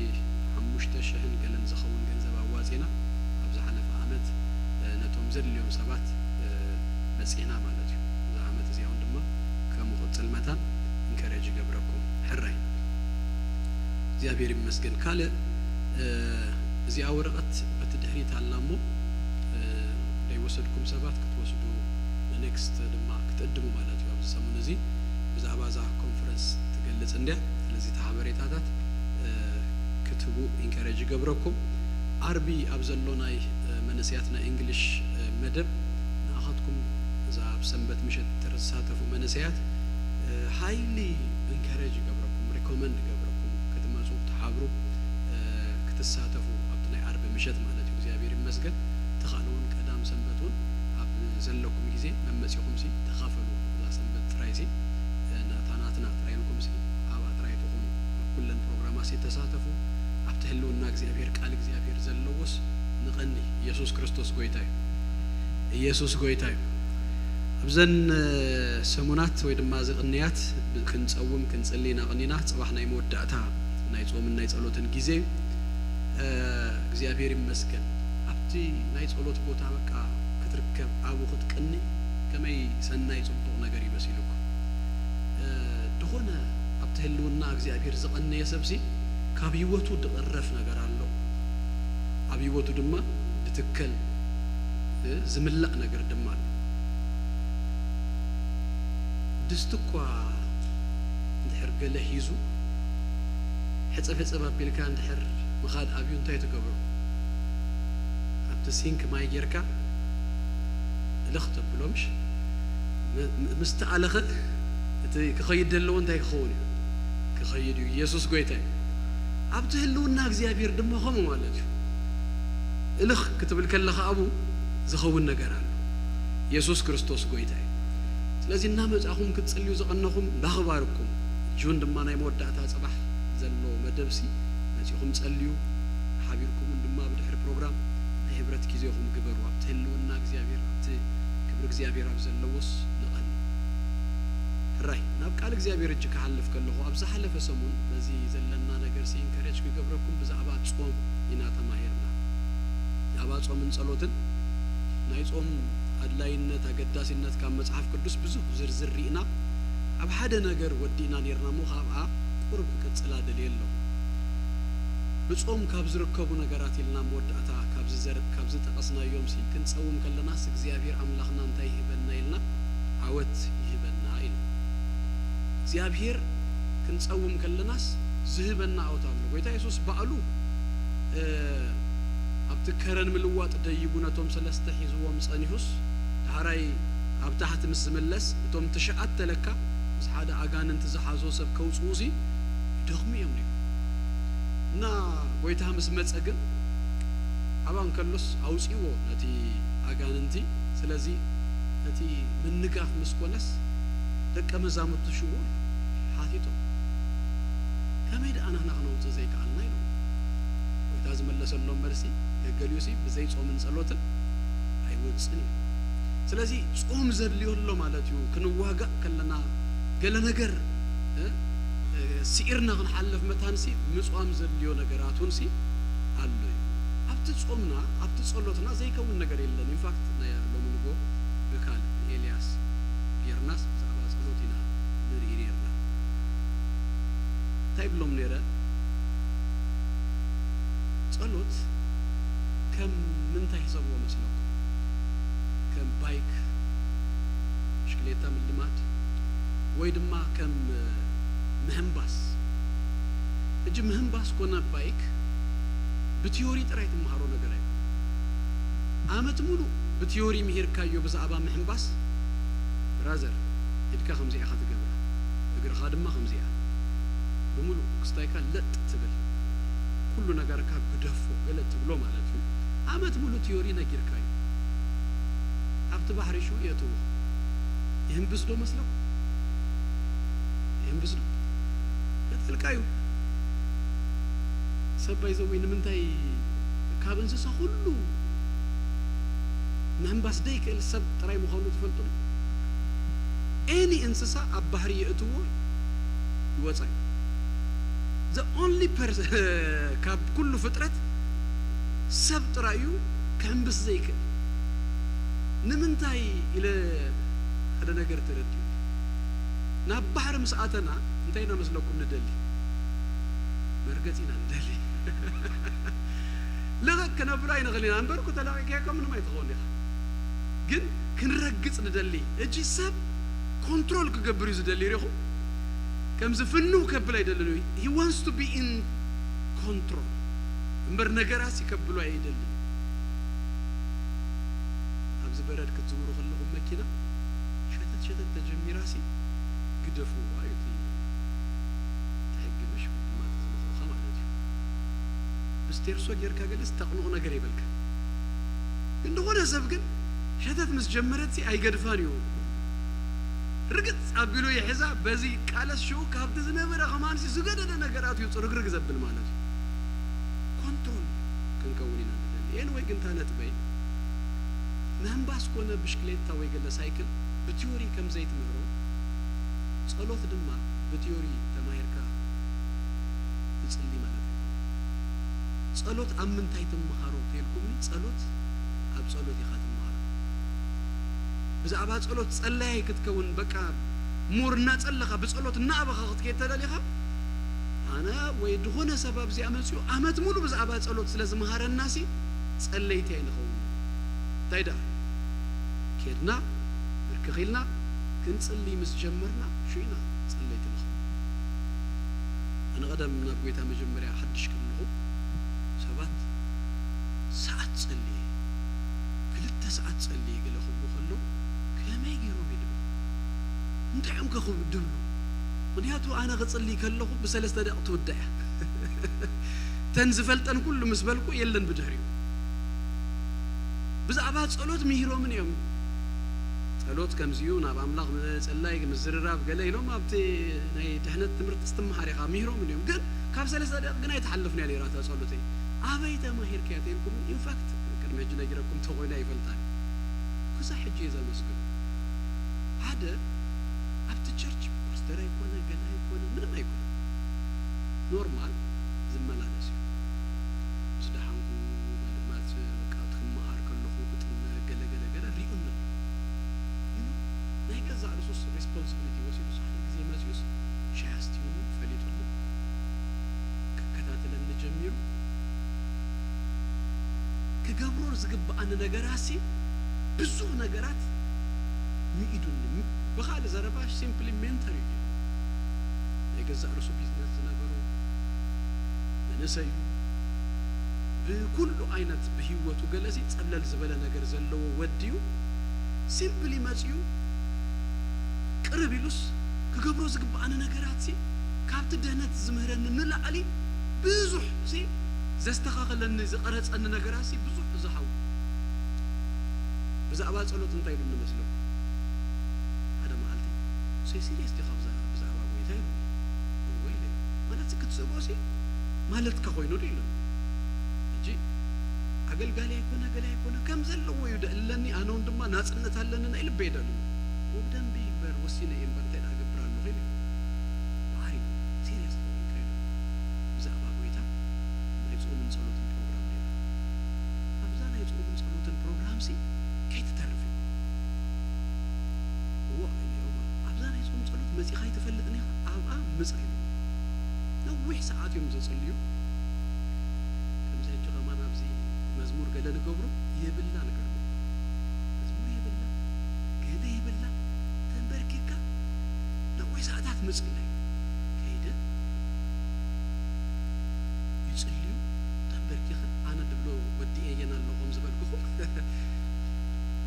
ሓሙሽተ ሽሕን ገለን ዝኸውን ገንዘብ ኣዋጺና ኣብ ዝሓለፈ ዓመት ነቶም ዘድልዮም ሰባት በጺሕና ማለት እዩ። እዛ ዓመት እዚኣ እውን ድማ ከም ክቕጽል መታን ኢንከሬጅ ይገብረኩም። ሕራይ እግዚኣብሔር ይመስገን። ካልእ እዚኣ ወረቐት በቲ ድሕሪት ኣላ እሞ ዘይወሰድኩም ሰባት ክትወስዱ ንኔክስት ድማ ክትእድሙ ማለት እዩ። ኣብዚ ሰሙን እዚ ብዛዕባ እዛ ኮንፈረንስ ትገልጽ እንድያ። ስለዚ እቲ ሓበሬታታት ክትህቡ ኢንከሬጅ ይገብረኩም። ዓርቢ ኣብ ዘሎ ናይ መንእሰያት ናይ እንግሊሽ መደብ ንኣኻትኩም እዛ ኣብ ሰንበት ምሸት ትሳተፉ መንእሰያት ሃይሊ ኢንከሬጅ ይገብረኩም፣ ሪኮመንድ ይገብረኩም ክትመፁ ክትሓብሩ ክትሳተፉ ኣብቲ ናይ ዓርቢ ምሸት ማለት እዩ። እግዚኣብሔር ይመስገን። ተኻእለ እውን ቀዳም ሰንበት እውን ኣብ ዘለኩም ግዜ መመፂኹም ሲ ተኻፈሉ። እዛ ሰንበት ጥራይ ሲ ናታ ናትና ጥራይ ኢልኩም ሲ ኣብኣ ጥራይ ትኹኑ። ኣብ ኩለን ፕሮግራማት ሲ ተሳተፉ። ኣብቲ ህልውና እግዚኣብሔር ቃል እግዚኣብሔር ዘለዎስ ንቐኒ። ኢየሱስ ክርስቶስ ጎይታ እዩ። ኢየሱስ ጎይታ እዩ። ኣብዘን ሰሙናት ወይ ድማ እዚ ቅንያት ክንጸውም ክንጽሊ ኢና ቀኒና። ጽባሕ ናይ መወዳእታ ናይ ጾምን ናይ ጸሎትን ግዜ እዩ። እግዚኣብሔር ይመስገን። ኣብቲ ናይ ጸሎት ቦታ በቃ ክትርከብ ኣብኡ ክትቅኒ ከመይ ሰናይ ጽቡቕ ነገር ይመሲልኩም። ዝኾነ ኣብቲ ህልውና እግዚኣብሔር ዝቐነየ ሰብሲ ካብ ህይወቱ ድቕረፍ ነገር ኣሎ። ኣብ ህይወቱ ድማ ድትከል ዝምላእ ነገር ድማ ኣሎ። ድስቲ እኳ እንድሕር ገለ ሒዙ ሕጽብ ሕጽብ ኣቢልካ እንድሕር ምኻድ ኣብዩ እንታይ ትገብሮ? ኣብቲ ሲንክ ማይ ጌርካ እልኽ ተብሎ ምሽ? ም-፣ ም-፣ ምስ ተኣለኸ እቲ ክኸይድ ዘለዎ እንታይ ክኸውን እዩ? ክኸይድ እዩ። ኢየሱስ ጎይታ እዩ። ኣብቲ ህልውና እግዚኣብሔር ድማ ከምኡ ማለት እዩ። እልኽ ክትብል ከለኻ ኣብኡ ዝኸውን ነገር ኣሎ። ኢየሱስ ክርስቶስ ጎይታ እዩ። ስለዚ እናመጻኹም ክትጽልዩ ዝቐነኹም እንዳኽባርኩም፣ እጅውን ድማ ናይ መወዳእታ ጽባሕ ዘሎ መደብሲ መጺኹም ጸልዩ፣ ሓቢርኩም እውን ድማ ብድሕሪ ፕሮግራም ናይ ህብረት ግዜኹም ግበሩ። ኣብቲ ህልውና እግዚኣብሔር፣ ኣብቲ ክብሪ እግዚኣብሔር ኣብ ዘለዎስ ንቐኒ። ሕራይ፣ ናብ ቃል እግዚኣብሔር እጅ ክሓልፍ ከለኹ፣ ኣብ ዝሓለፈ ሰሙን በዚ ዘለና ነገር ሲ ኢንከሬጅ ክገብረኩም ብዛዕባ ጾም ኢና ተማሂርና። ብዛዕባ ጾምን ጸሎትን፣ ናይ ጾም ኣድላይነት፣ ኣገዳሲነት ካብ መጽሓፍ ቅዱስ ብዙሕ ዝርዝር ርኢና፣ ኣብ ሓደ ነገር ወዲእና ኔርና እሞ፣ ካብኣ ቁሩብ ክቅጽላ ደልየ ኣለኹ። ብጾም ካብ ዝርከቡ ነገራት ኢልና መወዳእታ ካብ ዝዘር-፣ ካብ ዝጠቐስናዮም ሲ፣ ክንጸውም ከለናስ እግዚኣብሔር ኣምላኽና እንታይ ይህበና ኢልና? ዓወት ይህበና ኢልና። እግዚኣብሔር ክንጸውም ከለናስ ዝህበና ዓወት ኣሎ። ጎይታ የሱስ ባዕሉ፣ እ፣ ኣብቲ ከረን ምልዋጥ ደይቡ ነቶም ሰለስተ ሒዝዎም ጸኒሑስ፣ ዳሕራይ ኣብ ታሕቲ ምስ ዝምለስ፣ እቶም ትሽዓተ ለካ ምስ ሓደ ኣጋንንቲ ዝሓዞ ሰብ ከውጽኡ ሲ ይደኽሙ እዮም ነይሮም። እና ጎይታ ምስ መጸ ግን፣ ኣብኣ እንከሎስ ኣውጺዎ ነቲ ኣጋንንቲ። ስለዚ እቲ ምንጋፍ ምስ ኮነስ፣ ደቀ መዛሙርቱ ሽዑ ሓቲቶም፣ "ከመይ ደኣ ንሕና ክነውጽእ ዘይከኣልና?" ኢሎም። ጎይታ ዝመለሰሎም መልሲ፣ ገገሊኡሲ ብዘይ ጾምን ጸሎትን ኣይወጽእን እዩ። ስለዚ ጾም ዘድልዮ ኣሎ ማለት እዩ። ክንዋጋእ ከለና ገለ ነገር፣ እ፣ እ፣ ስዒርና ክንሓልፍ መታንሲ ምጽዋም ዘድልዮ ነገራት እውን ሲ ኣሎ እዩ። ኣብቲ ጾምና፣ ኣብቲ ጸሎትና ዘይከውን ነገር የለን። ኢንፋክት፣ ናይ ሎሚ ንጎ ብካል ንኤልያስ ጌርናስ ብዛዕባ ጸሎት ኢና ንርኢ ኔርና። እንታይ ብሎም ነይረ? ጸሎት ከም ምንታይ ሕሰብዎ መስለኩም? ከም ባይክ፣ ብሽክሌታ ምልማድ፣ ወይ ድማ ከም ምህምባስ? ሕጂ ምህምባስ ኮነ ባይክ ብቲዮሪ ጥራይ ትመሃሮ ነገር ኣይኮነን። ዓመት ሙሉእ ብቲዮሪ ምሂርካዮ ብዛዕባ ምህምባስ፣ ብራዘር፣ ኢድካ ከምዚኣ ኢኻ ትገብራ፣ እግርኻ ድማ ከምዚኣ፣ ብምሉእ ክስታይካ ለጥ ትብል፣ ኩሉ ነገርካ ግደፎ፣ ገለ ትብሎ ማለት እዩ። ዓመት ሙሉእ ቲዮሪ ነጊርካዮ፣ ኣብቲ ባሕሪ ሽው የእትዎ። ይህምብስ ዶ መስለኩም? ይህምብስ ዶ? ቀጠልካዩ። ሰብ ባይዘወይ ንምንታይ ካብ እንስሳ ኩሉ ምህምባስ ደይክእል ሰብ ጥራይ ምዃኑ ትፈልጡ ዶ? ኤኒ እንስሳ ኣብ ባሕሪ የእትዎ ይወጻ እዩ። The only person ካብ ኩሉ ፍጥረት ሰብ ጥራይ እዩ ክሕምብስ ዘይክእል። ንምንታይ ኢለ ሓደ ነገር ተረዲኡ። ናብ ባሕሪ ምስ ኣተና እንታይ ኢና መስለኩም ንደሊ? መርገጺ ኢና ንደሊ። ልቕቕ ክነብሎ ኣይንኽእል ኢና እምበር፣ እኮ ተለቒቕካዮ ምንም ኣይትኸውን ኢኻ። ግን ክንረግጽ ንደሊ። እጂ ሰብ ኮንትሮል ክገብር እዩ ዝደሊ። ሪኹም? ከምዚ ፍንው ከብል ኣይደልን እዩ። He wants to be in control። እምበር ነገራት ይከብሉ ኣይደልን። ኣብዚ በረድ ክትዝውሩ ከለኹም መኪና ሸተት ሸተት ተጀሚራሲ ግደፍዋ እዩ እቲ ሕጊ፣ ምሽ ድማ ዝመኽሩኻ ማለት እዩ። ብስቴርሶ ጌርካ ገለስ ተቕንቕ ነገር ይበልካ። ግን ዝኾነ ሰብ ግን ሸተት ምስ ጀመረት ሲ ኣይገድፋን እዩ። ርግጽ ኣቢሉ ይሕዛ፣ በዚ ቃለስ ሽኡ ካብቲ ዝነበረ ከማንሲ ዝገደደ ነገራት እዩ ጽርግርግ ዘብል ማለት እዩ። ኮንትሮል ክንከውን ኢና ንደሊ። ኤንወይ ግን እታ ነጥበይ ምህምባስ ኮነ ብሽክሌታ ወይ ገለ ሳይክል ብቲዮሪ ከም ዘይትምህሮ፣ ጸሎት ድማ ብቲዮሪ ተማሂርካ ትጽሊ ማለት ኣይኮነን። ጸሎት ኣብ ምንታይ ትመሃሮ ተልኩምኒ፣ ጸሎት ኣብ ጸሎት ኢኻ ትመሃሮ። ብዛዕባ ጸሎት ጸላያይ ክትከውን፣ በቃ ሞር እናጸለኻ ብጸሎት እናኣበኻ ክትከይድ ተደሊኻ፣ ኣነ ወይ ዝኾነ ሰብ ኣብዚኣ መጺኡ ዓመት ሙሉ ብዛዕባ ጸሎት ስለ ዝመሃረናሲ ጸለይቲ ኣይንኸውን። እንታይ ደኣ? ኬድና ብርክኽ ኢልና ክንጽሊ ምስ ጀመርና፣ ሽኡ ኢና ጸለይቲ ንኸውን። ኣነ ቀደም ናብ ጎይታ መጀመርያ ሓድሽ ከለኹ፣ ሰባት ሰዓት ጸልየ፣ ክልተ ሰዓት ጸልየ ገለ ክብሉ ከለዉ፣ እንታይ እዮም ከ ክብ-፣ ድብሉ? ምኽንያቱ ኣነ ክጽሊ ከለኹ ብሰለስተ ደቂቕ ትውዳእ እያ። ተን ዝፈልጠን ኩሉ ምስ በልኩ የለን ብድሕሪኡ። ብዛዕባ ጸሎት ምሂሮምን እዮም። ጸሎት ከምዚዩ ናብ ኣምላኽ ምጽላይ፣ ምዝርራብ ገለ ኢሎም ኣብቲ ናይ ድሕነት ትምህርቲ ስትመሃር ኢኻ ምሂሮምን እዮም። ግን ካብ ሰለስተ ደቂቕ ግን ኣይትሓልፍን እያ ነይራ እታ ጸሎተይ። ኣበይ ተማሂርካያ ተይልኩምን፣ ኢንፋክት ቅድሚ ሕጂ ነጊረኩም ተኾይኑ ኣይፈልጣን። ክሳብ ሕጂ እየ ዘመስግኖ። ሓደ ኣብቲ ቸርች ፓስተር ኣይኮነ፣ ገለ ኣይኮነ፣ ምንም ኣይኮነ። ኖርማል ዝመላለስ እዩ። ምስ ደሓንኩ፣ ማለት በቃ ክመሃር ከለኹ፣ ክጥመ፣ ገለ ገለ ገለ ሪኡኒ። You know፣ ናይ ገዛእ ርእሱስ ሬስፖንሲቢሊቲ ወሲዱስ ሓደ ግዜ መጺኡስ ሻሂ ኣስትዩኒ፣ ፈሊጡኒ፣ ክከታተለኒ ጀሚሩ። ክገብሮ ዝግብኣኒ ነገራሲ ብዙሕ ነገራት ምኢዱኒ። ብኻልእ ዘረባ ሲምፕሊ ሜንተር እዩ። ናይ ገዛእ ርእሱ ቢዝነስ ዝነበሮ መንእሰይ እዩ። ብኩሉ ዓይነት ብህይወቱ ገለሲ ጸብለል ዝበለ ነገር ዘለዎ ወዲ እዩ። ሲምፕሊ መጺኡ ቅርብ ኢሉስ ክገብሮ ዝግብኣኒ ነገራትሲ ካብቲ ድህነት ዝምህረኒ ንላዕሊ ብዙሕ ሲ ዘስተኻኸለኒ ዝቐረጸኒ ነገራትሲ ብዙሕ እዩ ዝሓው። ብዛዕባ ጸሎት እንታይ ኢሉ ንመስለኩም? ሓደ መዓልቲ "ሴ ሲሪየስ ዲኻ ብዛ-፣ ብዛዕባ ጎይታ?" ኢሉ። "እወ" ኢለ። ማለት ክትስእቦ ሲ ማለትካ ኮይኑ ዶ ኢሉ። ሕጂ ኣገልጋሊ ኣይኮነ፣ ገለ ኣይኮነ፣ ከም ዘለዎ እዩ ደእለኒ፣ ኣነ እውን ድማ ናጽነት ኣለኒ፣ ናይ ልበይ ደልዩ። "ብደንቢ ይግበር፣ ወሲነ እየ እምበር እንታይ ደኣ እገብር ኣለኹ?" ኢለ። "ባሕሪ ሲሪየስ ተኾይንካ?" ኢሉ። ብዛዕባ ጎይታ ናይ ጾምን ጸሎትን ፕሮግራም ነይራ። ኣብዛ ናይ ጾምን ጸሎትን ፕሮግራምሲ ከይትተርፍ እዩ። እዎ፣ ኢለዮም። ኣብዛ ናይ ጾም ጸሎት መጺኻ ኣይትፈልጥን ኢኻ፣ ኣብኣ ምጻ ኢሉ። ነዊሕ ሰዓት እዮም ዘጽልዩ። ከምዚ ሕጂ ከማን ኣብዚ መዝሙር ገለ ንገብሮ የብላ፣ ንገርኩም። መዝሙር የብላ፣ ገለ የብላ። ተንበርኪካ ነዊሕ ሰዓታት ምጽላይ። ከይደ ይጽልዩ፣ ተንበርኪኸ ኣነ ድብሎ ወዲኤየን ኣሎ ከም ዝበልኩኹም።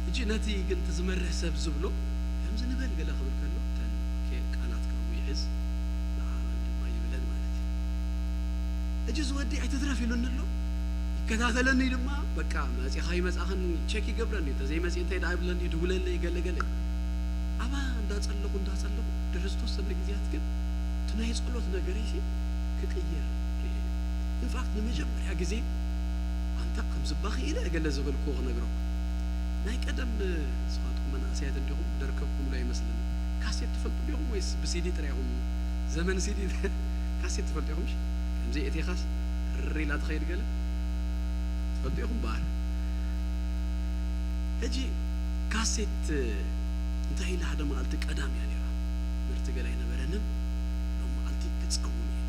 ሕጂ ነቲ ግን እቲ ዝመርህ ሰብ ዝብሎ ከምዚ ንበል ገለ ክብል ከሎ፣ እተን ከ-፣ ቃላት ካብኡ ይሕዝ፣ ንዓቐን ድማ ይብለን ማለት እዩ። ሕጂ እዚ ወዲ ኣይትትረፍ ኢሉኒ ኣሎ፣ ይከታተለኒ ድማ፣ በቃ መጺኻ ይመጻኽን ቸክ ይገብረኒ፣ እንተዘይመጺእ እንታይ ደኣ ይብለኒ፣ ይድውለለይ፣ ገለ ገለ። ኣብኣ እንዳጸለኹ፣ እንዳጸለኹ፣ ድሕሪ ዝተወሰነ ግዜያት ግን እቲ ናይ ጸሎት ነገረይሲ ክቕየር ርእየ። ኢንፋክት ንመጀመርያ ግዜ ኣንታ ከምዚ እባ ክኢለ ገለ ዝበልክዎ ክነግረኩም። ናይ ቀደም ንስኻትኩም መናእሰያት እንዲኹም ደርከብኩምሉ ኣይመስልን። ካሴት ትፈልጡ ዲኹም ወይስ ብሲዲ ጥራይ ኢኹም? ዘመን ሲዲ ካሴት ትፈልጡ ኢኹም? እሺ፣ ከምዚ እቲኻስ ርር ኢላ ትኸይድ ገለ ትፈልጡ ኢኹም በኣር። ሕጂ ካሴት እንታይ ኢለ ሓደ መዓልቲ ቀዳም እያ ነይራ። ትምህርቲ ገለ ኣይነበረንን። ሎም መዓልቲ ክጸውም እየ።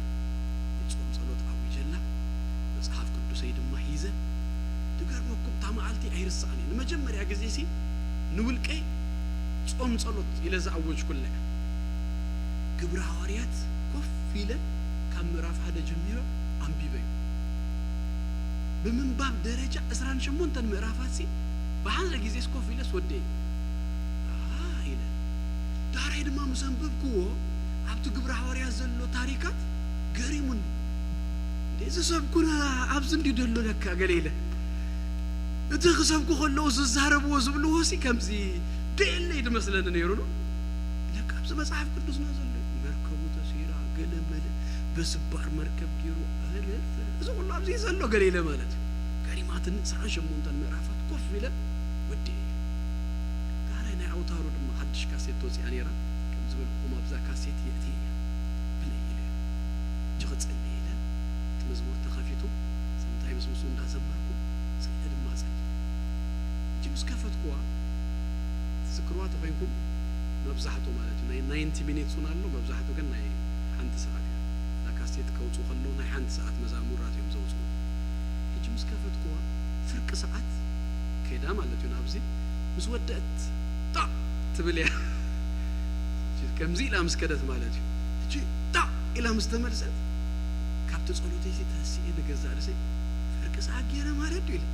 ናይ ጾም ጸሎት ኣዊጀላ። መጽሓፍ ቅዱሰይ ድማ ሒዘ። ዝገርመኩም እታ መዓልቲ ኣይርስኣን እየ። ንመጀመርያ ግዜሲ ንውልቀይ ጾም ጸሎት ኢለ ዝኣወጅኩላ እያ። ግብረ ሃዋርያት ኮፍ ኢለ ካብ ምዕራፍ ሓደ ጀሚረ ኣንቢበዮ። ብምንባብ ደረጃ ዕስራን ሸሞንተን ምዕራፋትሲ ብሓንሳእ ግዜስ ኮፍ ኢለስ ወደየ። ኣሃ ኢለ። ዳሕራይ ድማ ምስ ኣንበብክዎ ኣብቲ ግብረ ሃዋርያት ዘሎ ታሪካት ገሪሙኒ። "እንዴ፣ እዚ ሰብ ኩነ ኣብዚ እንዲ ደሎ ለካ" ገለ ኢለ። እቲ ክሰብኩ ከለዉ ዝዛረብዎ ዝብልዎ ሲ ከምዚ ደየለይ ድመስለኒ ነይሩ ዶ። ለካ ኣብዚ መጽሓፍ ቅዱስና ዘሎ እዩ። መርከቡ ተሲራ፣ ገለ መለ፣ በስባር መርከብ ገይሩ፣ ኣረ፣ እዚ ኩሉ ኣብዚ ዘሎ ገለ ኢለ ማለት እዩ። ገሪማትኒ፣ ዕስራን ሸሞንተን ምዕራፋት ኮፍ ኢለ ወዲኤ። ዳሕራይ ናይ ኣውታሩ ድማ ሓድሽ ካሴት ወጺኣ ነይራ። ከም ዝበልኩኹም ኣብዛ ካሴት የእትየ እያ። ብለይ ኢለ። ሕጂ ክጽሊ ኢለ። እቲ መዝሙር ተኸፊቱ፣ ሰምታይ ምስ ምስኡ እንዳዘመርኩ፣ ስለ ድማ ጸሊ። ሕጂ ምስ ከፈትኩዋ፣ ትዝክርዋ ተኾይንኩም፣ መብዛሕትኡ ማለት እዩ፣ ናይ ናይንቲ ሚኒትስ እውን ኣሎ፣ መብዛሕትኡ ግን ናይ ሓንቲ ሰዓት እያ። እዛ ካሴት ከውጽኡ ከለዉ ናይ ሓንቲ ሰዓት መዛሙራት እዮም ዘውጽኡ። ሕጂ ምስ ከፈትኩዋ፣ ፍርቂ ሰዓት ከይዳ ማለት እዩ ናብዚ፣ ምስ ወደአት ጣዕ ትብል እያ። ከምዚ ኢላ ምስ ከደት ማለት እዩ። ሕጂ ጣዕ ኢላ ምስ ተመልሰት፣ ካብቲ ጸሎተይሲ ተሲኤ ንገዛእ ርእሰይ፣ "ፍርቂ ሰዓት ገይረ ማለት ድዩ?" ኢለ።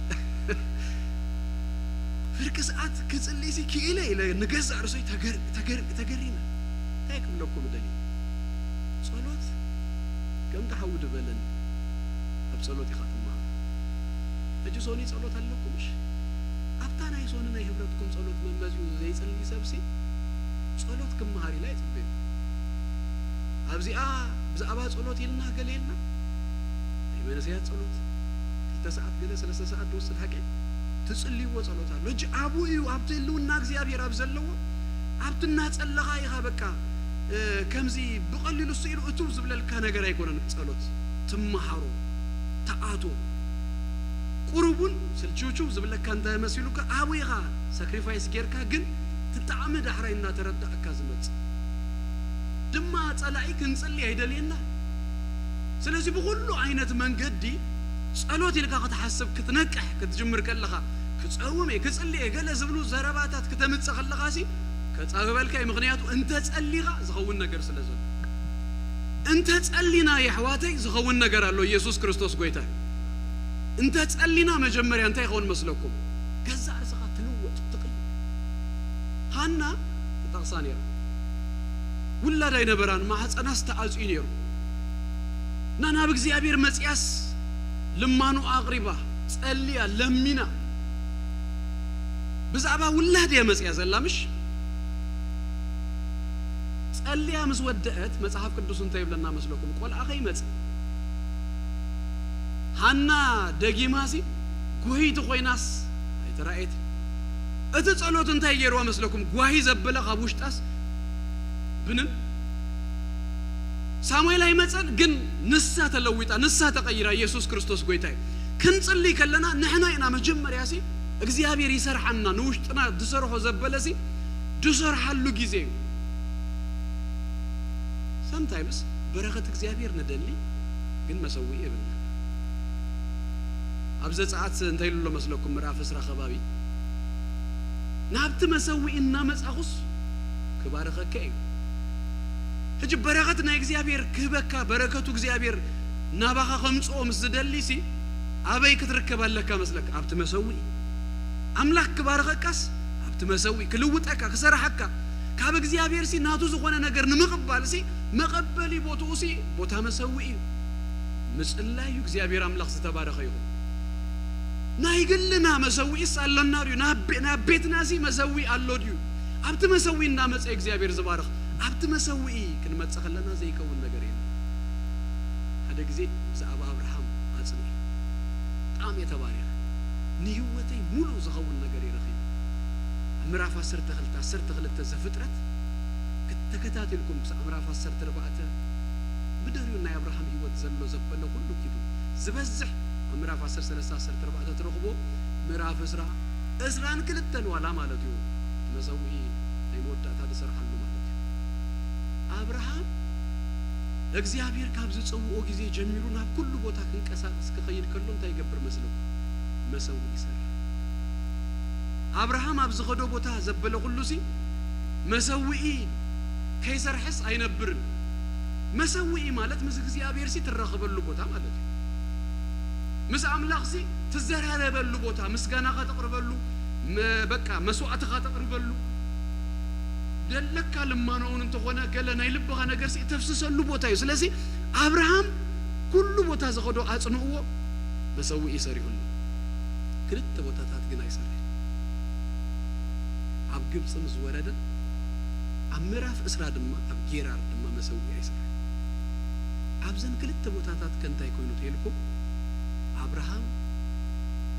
"ፍርቂ ሰዓት ክጽልይሲ ክኢለ?" ኢለ ንገዛእ ርእሰይ ተገር-፣ ተገር-፣ ተገሪመ። እንታይ ክብለኩም ደልዩ? ጸሎት ከምቲ ሓው ዝበለኒ፣ ኣብ ጸሎት ኢኻ ትመሃር። ሕጂ ሶኒ ጸሎት ኣለኩም፣ እሺ? ኣብታ ናይ ሶኒ ናይ ህብረትኩም ጸሎት መመዝዩ ዘይጽሊ ሰብሲ ጸሎት ክመሃር ኢላ ይጽበዩ። ኣብዚኣ ብዛዕባ ጸሎት ኢልና ገለ ኢልና፣ ናይ መንእሰያት ጸሎት ክልተ ሰዓት ገለ ሰለስተ ሰዓት ዝወስድ ሓቂ ትጽልይዎ ጸሎት ኣሎ። ሕጂ ኣብኡ እዩ፣ ኣብቲ ህልውና እግዚኣብሔር ኣብ ዘለዎ፣ ኣብቲ እናጸለኻ ኢኻ በቃ፣ እ፣ ከምዚ ብቐሊሉ ስኢሉ እትው ዝብለልካ ነገር ኣይኮነን። ጸሎት ትመሃሮ፣ ትኣትዎ። ቁሩብ እውን ስልችውችው ዝብለካ እንተ መሲሉካ፣ ኣብኡ ኢኻ ሳክሪፋይስ ጌርካ፣ ግን እቲ ጣዕሚ ዳሕራይ እናተረዳእካ ዝመጽእ። ድማ ጸላኢ ክንጽሊ ኣይደልየና። ስለዚ ብኹሉ ዓይነት መንገዲ ጸሎት ኢልካ ክትሓስብ፣ ክትነቅሕ ክትጅምር ከለኻ፣ ክጸውም እየ፣ ክጽሊ እየ፣ ገለ ዝብሉ ዘረባታት ክተምጽእ ከለኻሲ ከጻብበልካ እዩ። ምኽንያቱ እንተ ጸሊኻ ዝኸውን ነገር ስለ ዘሎ። እንተ ጸሊና የሕዋተይ ዝኸውን ነገር ኣሎ። ኢየሱስ ክርስቶስ ጎይታ እዩ። እንተ ጸሊና መጀመርያ እንታይ ይኸውን መስለኩም? ገዛእ ርእስኻ ትልወጥ፣ ትቕይር። ሃና ትጠቕሳ ነይራ። ውላድ ኣይነበራን፣ ማህጸናስ ተዓጽዩ ነይሩ። እና ናብ እግዚኣብሔር መጽያስ ልማኑ ኣቕሪባ፣ ጸልያ፣ ለሚና። ብዛዕባ ውላድ እያ መጽያ ዘላ፣ ምሽ? ጸልያ ምስ ወደአት መጽሓፍ ቅዱስ እንታይ ይብለና መስለኩም? ቆልዓ ከይመጽእ። ሃና ደጊማሲ ጎይቲ ኮይናስ ኣይተራእየትን። እቲ ጸሎት እንታይ ገይርዋ መስለኩም? ጓሂ ዘበለ ካብ ውሽጣስ ብንን ሳሙኤል ኣይመጸን፣ ግን ንሳ ተለዊጣ፣ ንሳ ተቐይራ። ኢየሱስ ክርስቶስ ጎይታ እዩ። ክንጽልይ ከለና ንሕና ኢና መጀመርያ ሲ እግዚኣብሔር ይሰርሓና፣ ንውሽጥና ዝሰርሖ ዘበለ ሲ ዝሰርሓሉ ግዜ እዩ። ሰምታይምስ በረኸት እግዚኣብሔር ንደሊ፣ ግን መሰውኢ የብልና። ኣብ ዘጸኣት እንታይ ኢሉ ኣሎ መስለኩም? ምዕራፍ ዕስራ ከባቢ፣ ናብቲ መሰውኢ እናመጻኹስ ክባርኸካ እዩ። ሕጂ በረኸት ናይ እግዚኣብሔር ክህበካ፣ በረከቱ እግዚኣብሔር ናባኻ ከምጽኦ ምስ ዝደሊ ሲ፣ ኣበይ ክትርከብ ኣለካ መስለካ? ኣብቲ መሰውኢ። ኣምላኽ ክባርኸካስ ኣብቲ መሰውኢ፣ ክልውጠካ፣ ክሰርሓካ፣ ካብ እግዚኣብሔር ሲ ናቱ ዝኾነ ነገር ንምቕባል ሲ፣ መቐበሊ ቦትኡ ሲ ቦታ መሰውኢ እዩ። ምጽላይ እዩ። እግዚኣብሔር ኣምላኽ ዝተባረኸ ይኹን። ናይ ግልና መሰውኢስ ኣሎና ድዩ? ናብ ቤ-፣ ናብ ቤትና ሲ መሰውኢ ኣሎ ድዩ? ኣብቲ መሰውኢ እናመጸ እግዚኣብሔር ዝባርኽ። ኣብቲ መሰውኢ ክንመጽእ ከለና ዘይከውን ነገር የለን። ሓደ ግዜ ብዛዕባ ኣብርሃም ኣጽኒዐ። ብጣዕሚ እየ ተባሪኸ። ንህይወተይ ሙሉእ ዝኸውን ነገር እየ ረኺበ። ኣብ ምዕራፍ ዓሰርተ ክልተ፣ ዓሰርተ ክልተ ዘፍጥረት ተከታቲልኩም ክሳብ ምዕራፍ ዓሰርተ ኣርባዕተ ብድሕሪኡ ናይ ኣብርሃም ህይወት ዘሎ ዘበለ ኩሉ ኪዱ። ዝበዝሕ ኣብ ምዕራፍ ዓሰርተ ሰለስተ፣ ዓሰርተ ኣርባዕተ ትረኽቦ፣ ምዕራፍ ዕስራ፣ ዕስራን ክልተን ዋላ ማለት እዩ። መሰውኢ ናይ መወዳእታ ዝሰርሓሉ ማለት እዩ። ኣብርሃም እግዚኣብሔር ካብ ዝጸውኦ ግዜ ጀሚሩ ናብ ኩሉ ቦታ ክንቀሳቀስ ክኸይድ ከሎ እንታይ ይገብር መስለኩም? መሰውኢ ይሰርሕ። ኣብርሃም ኣብ ዝኸዶ ቦታ ዘበለ ኩሉ ሲ መሰውኢ ከይሰርሐስ ኣይነብርን። መሰውኢ ማለት ምስ እግዚኣብሔር ሲ ትራኸበሉ ቦታ ማለት እዩ። ምስ ኣምላኽ ሲ ትዘራረበሉ ቦታ፣ ምስጋናኻ ተቕርበሉ፣ መ-፣ በቃ መስዋዕትኻ ተቕርበሉ፣ ደለካ ልማኖ እውን እንተኾነ ገለ ናይ ልብኻ ነገር ሲ ተፍስሰሉ ቦታ እዩ። ስለዚ ኣብርሃም ኩሉ ቦታ ዝኸዶ ኣጽንእዎ፣ መሰውኢ ሰሪሑሉ። ክልተ ቦታታት ግን ኣይሰርሕን። ኣብ ግብጺ ምስ ወረደ፣ ኣብ ምዕራፍ ዕስራ ድማ ኣብ ጌራር ድማ መሰውኢ ኣይሰርሕን። ኣብዘን ክልተ ቦታታት ከ እንታይ ኮይኑ ተይልኩም? ኣብርሃም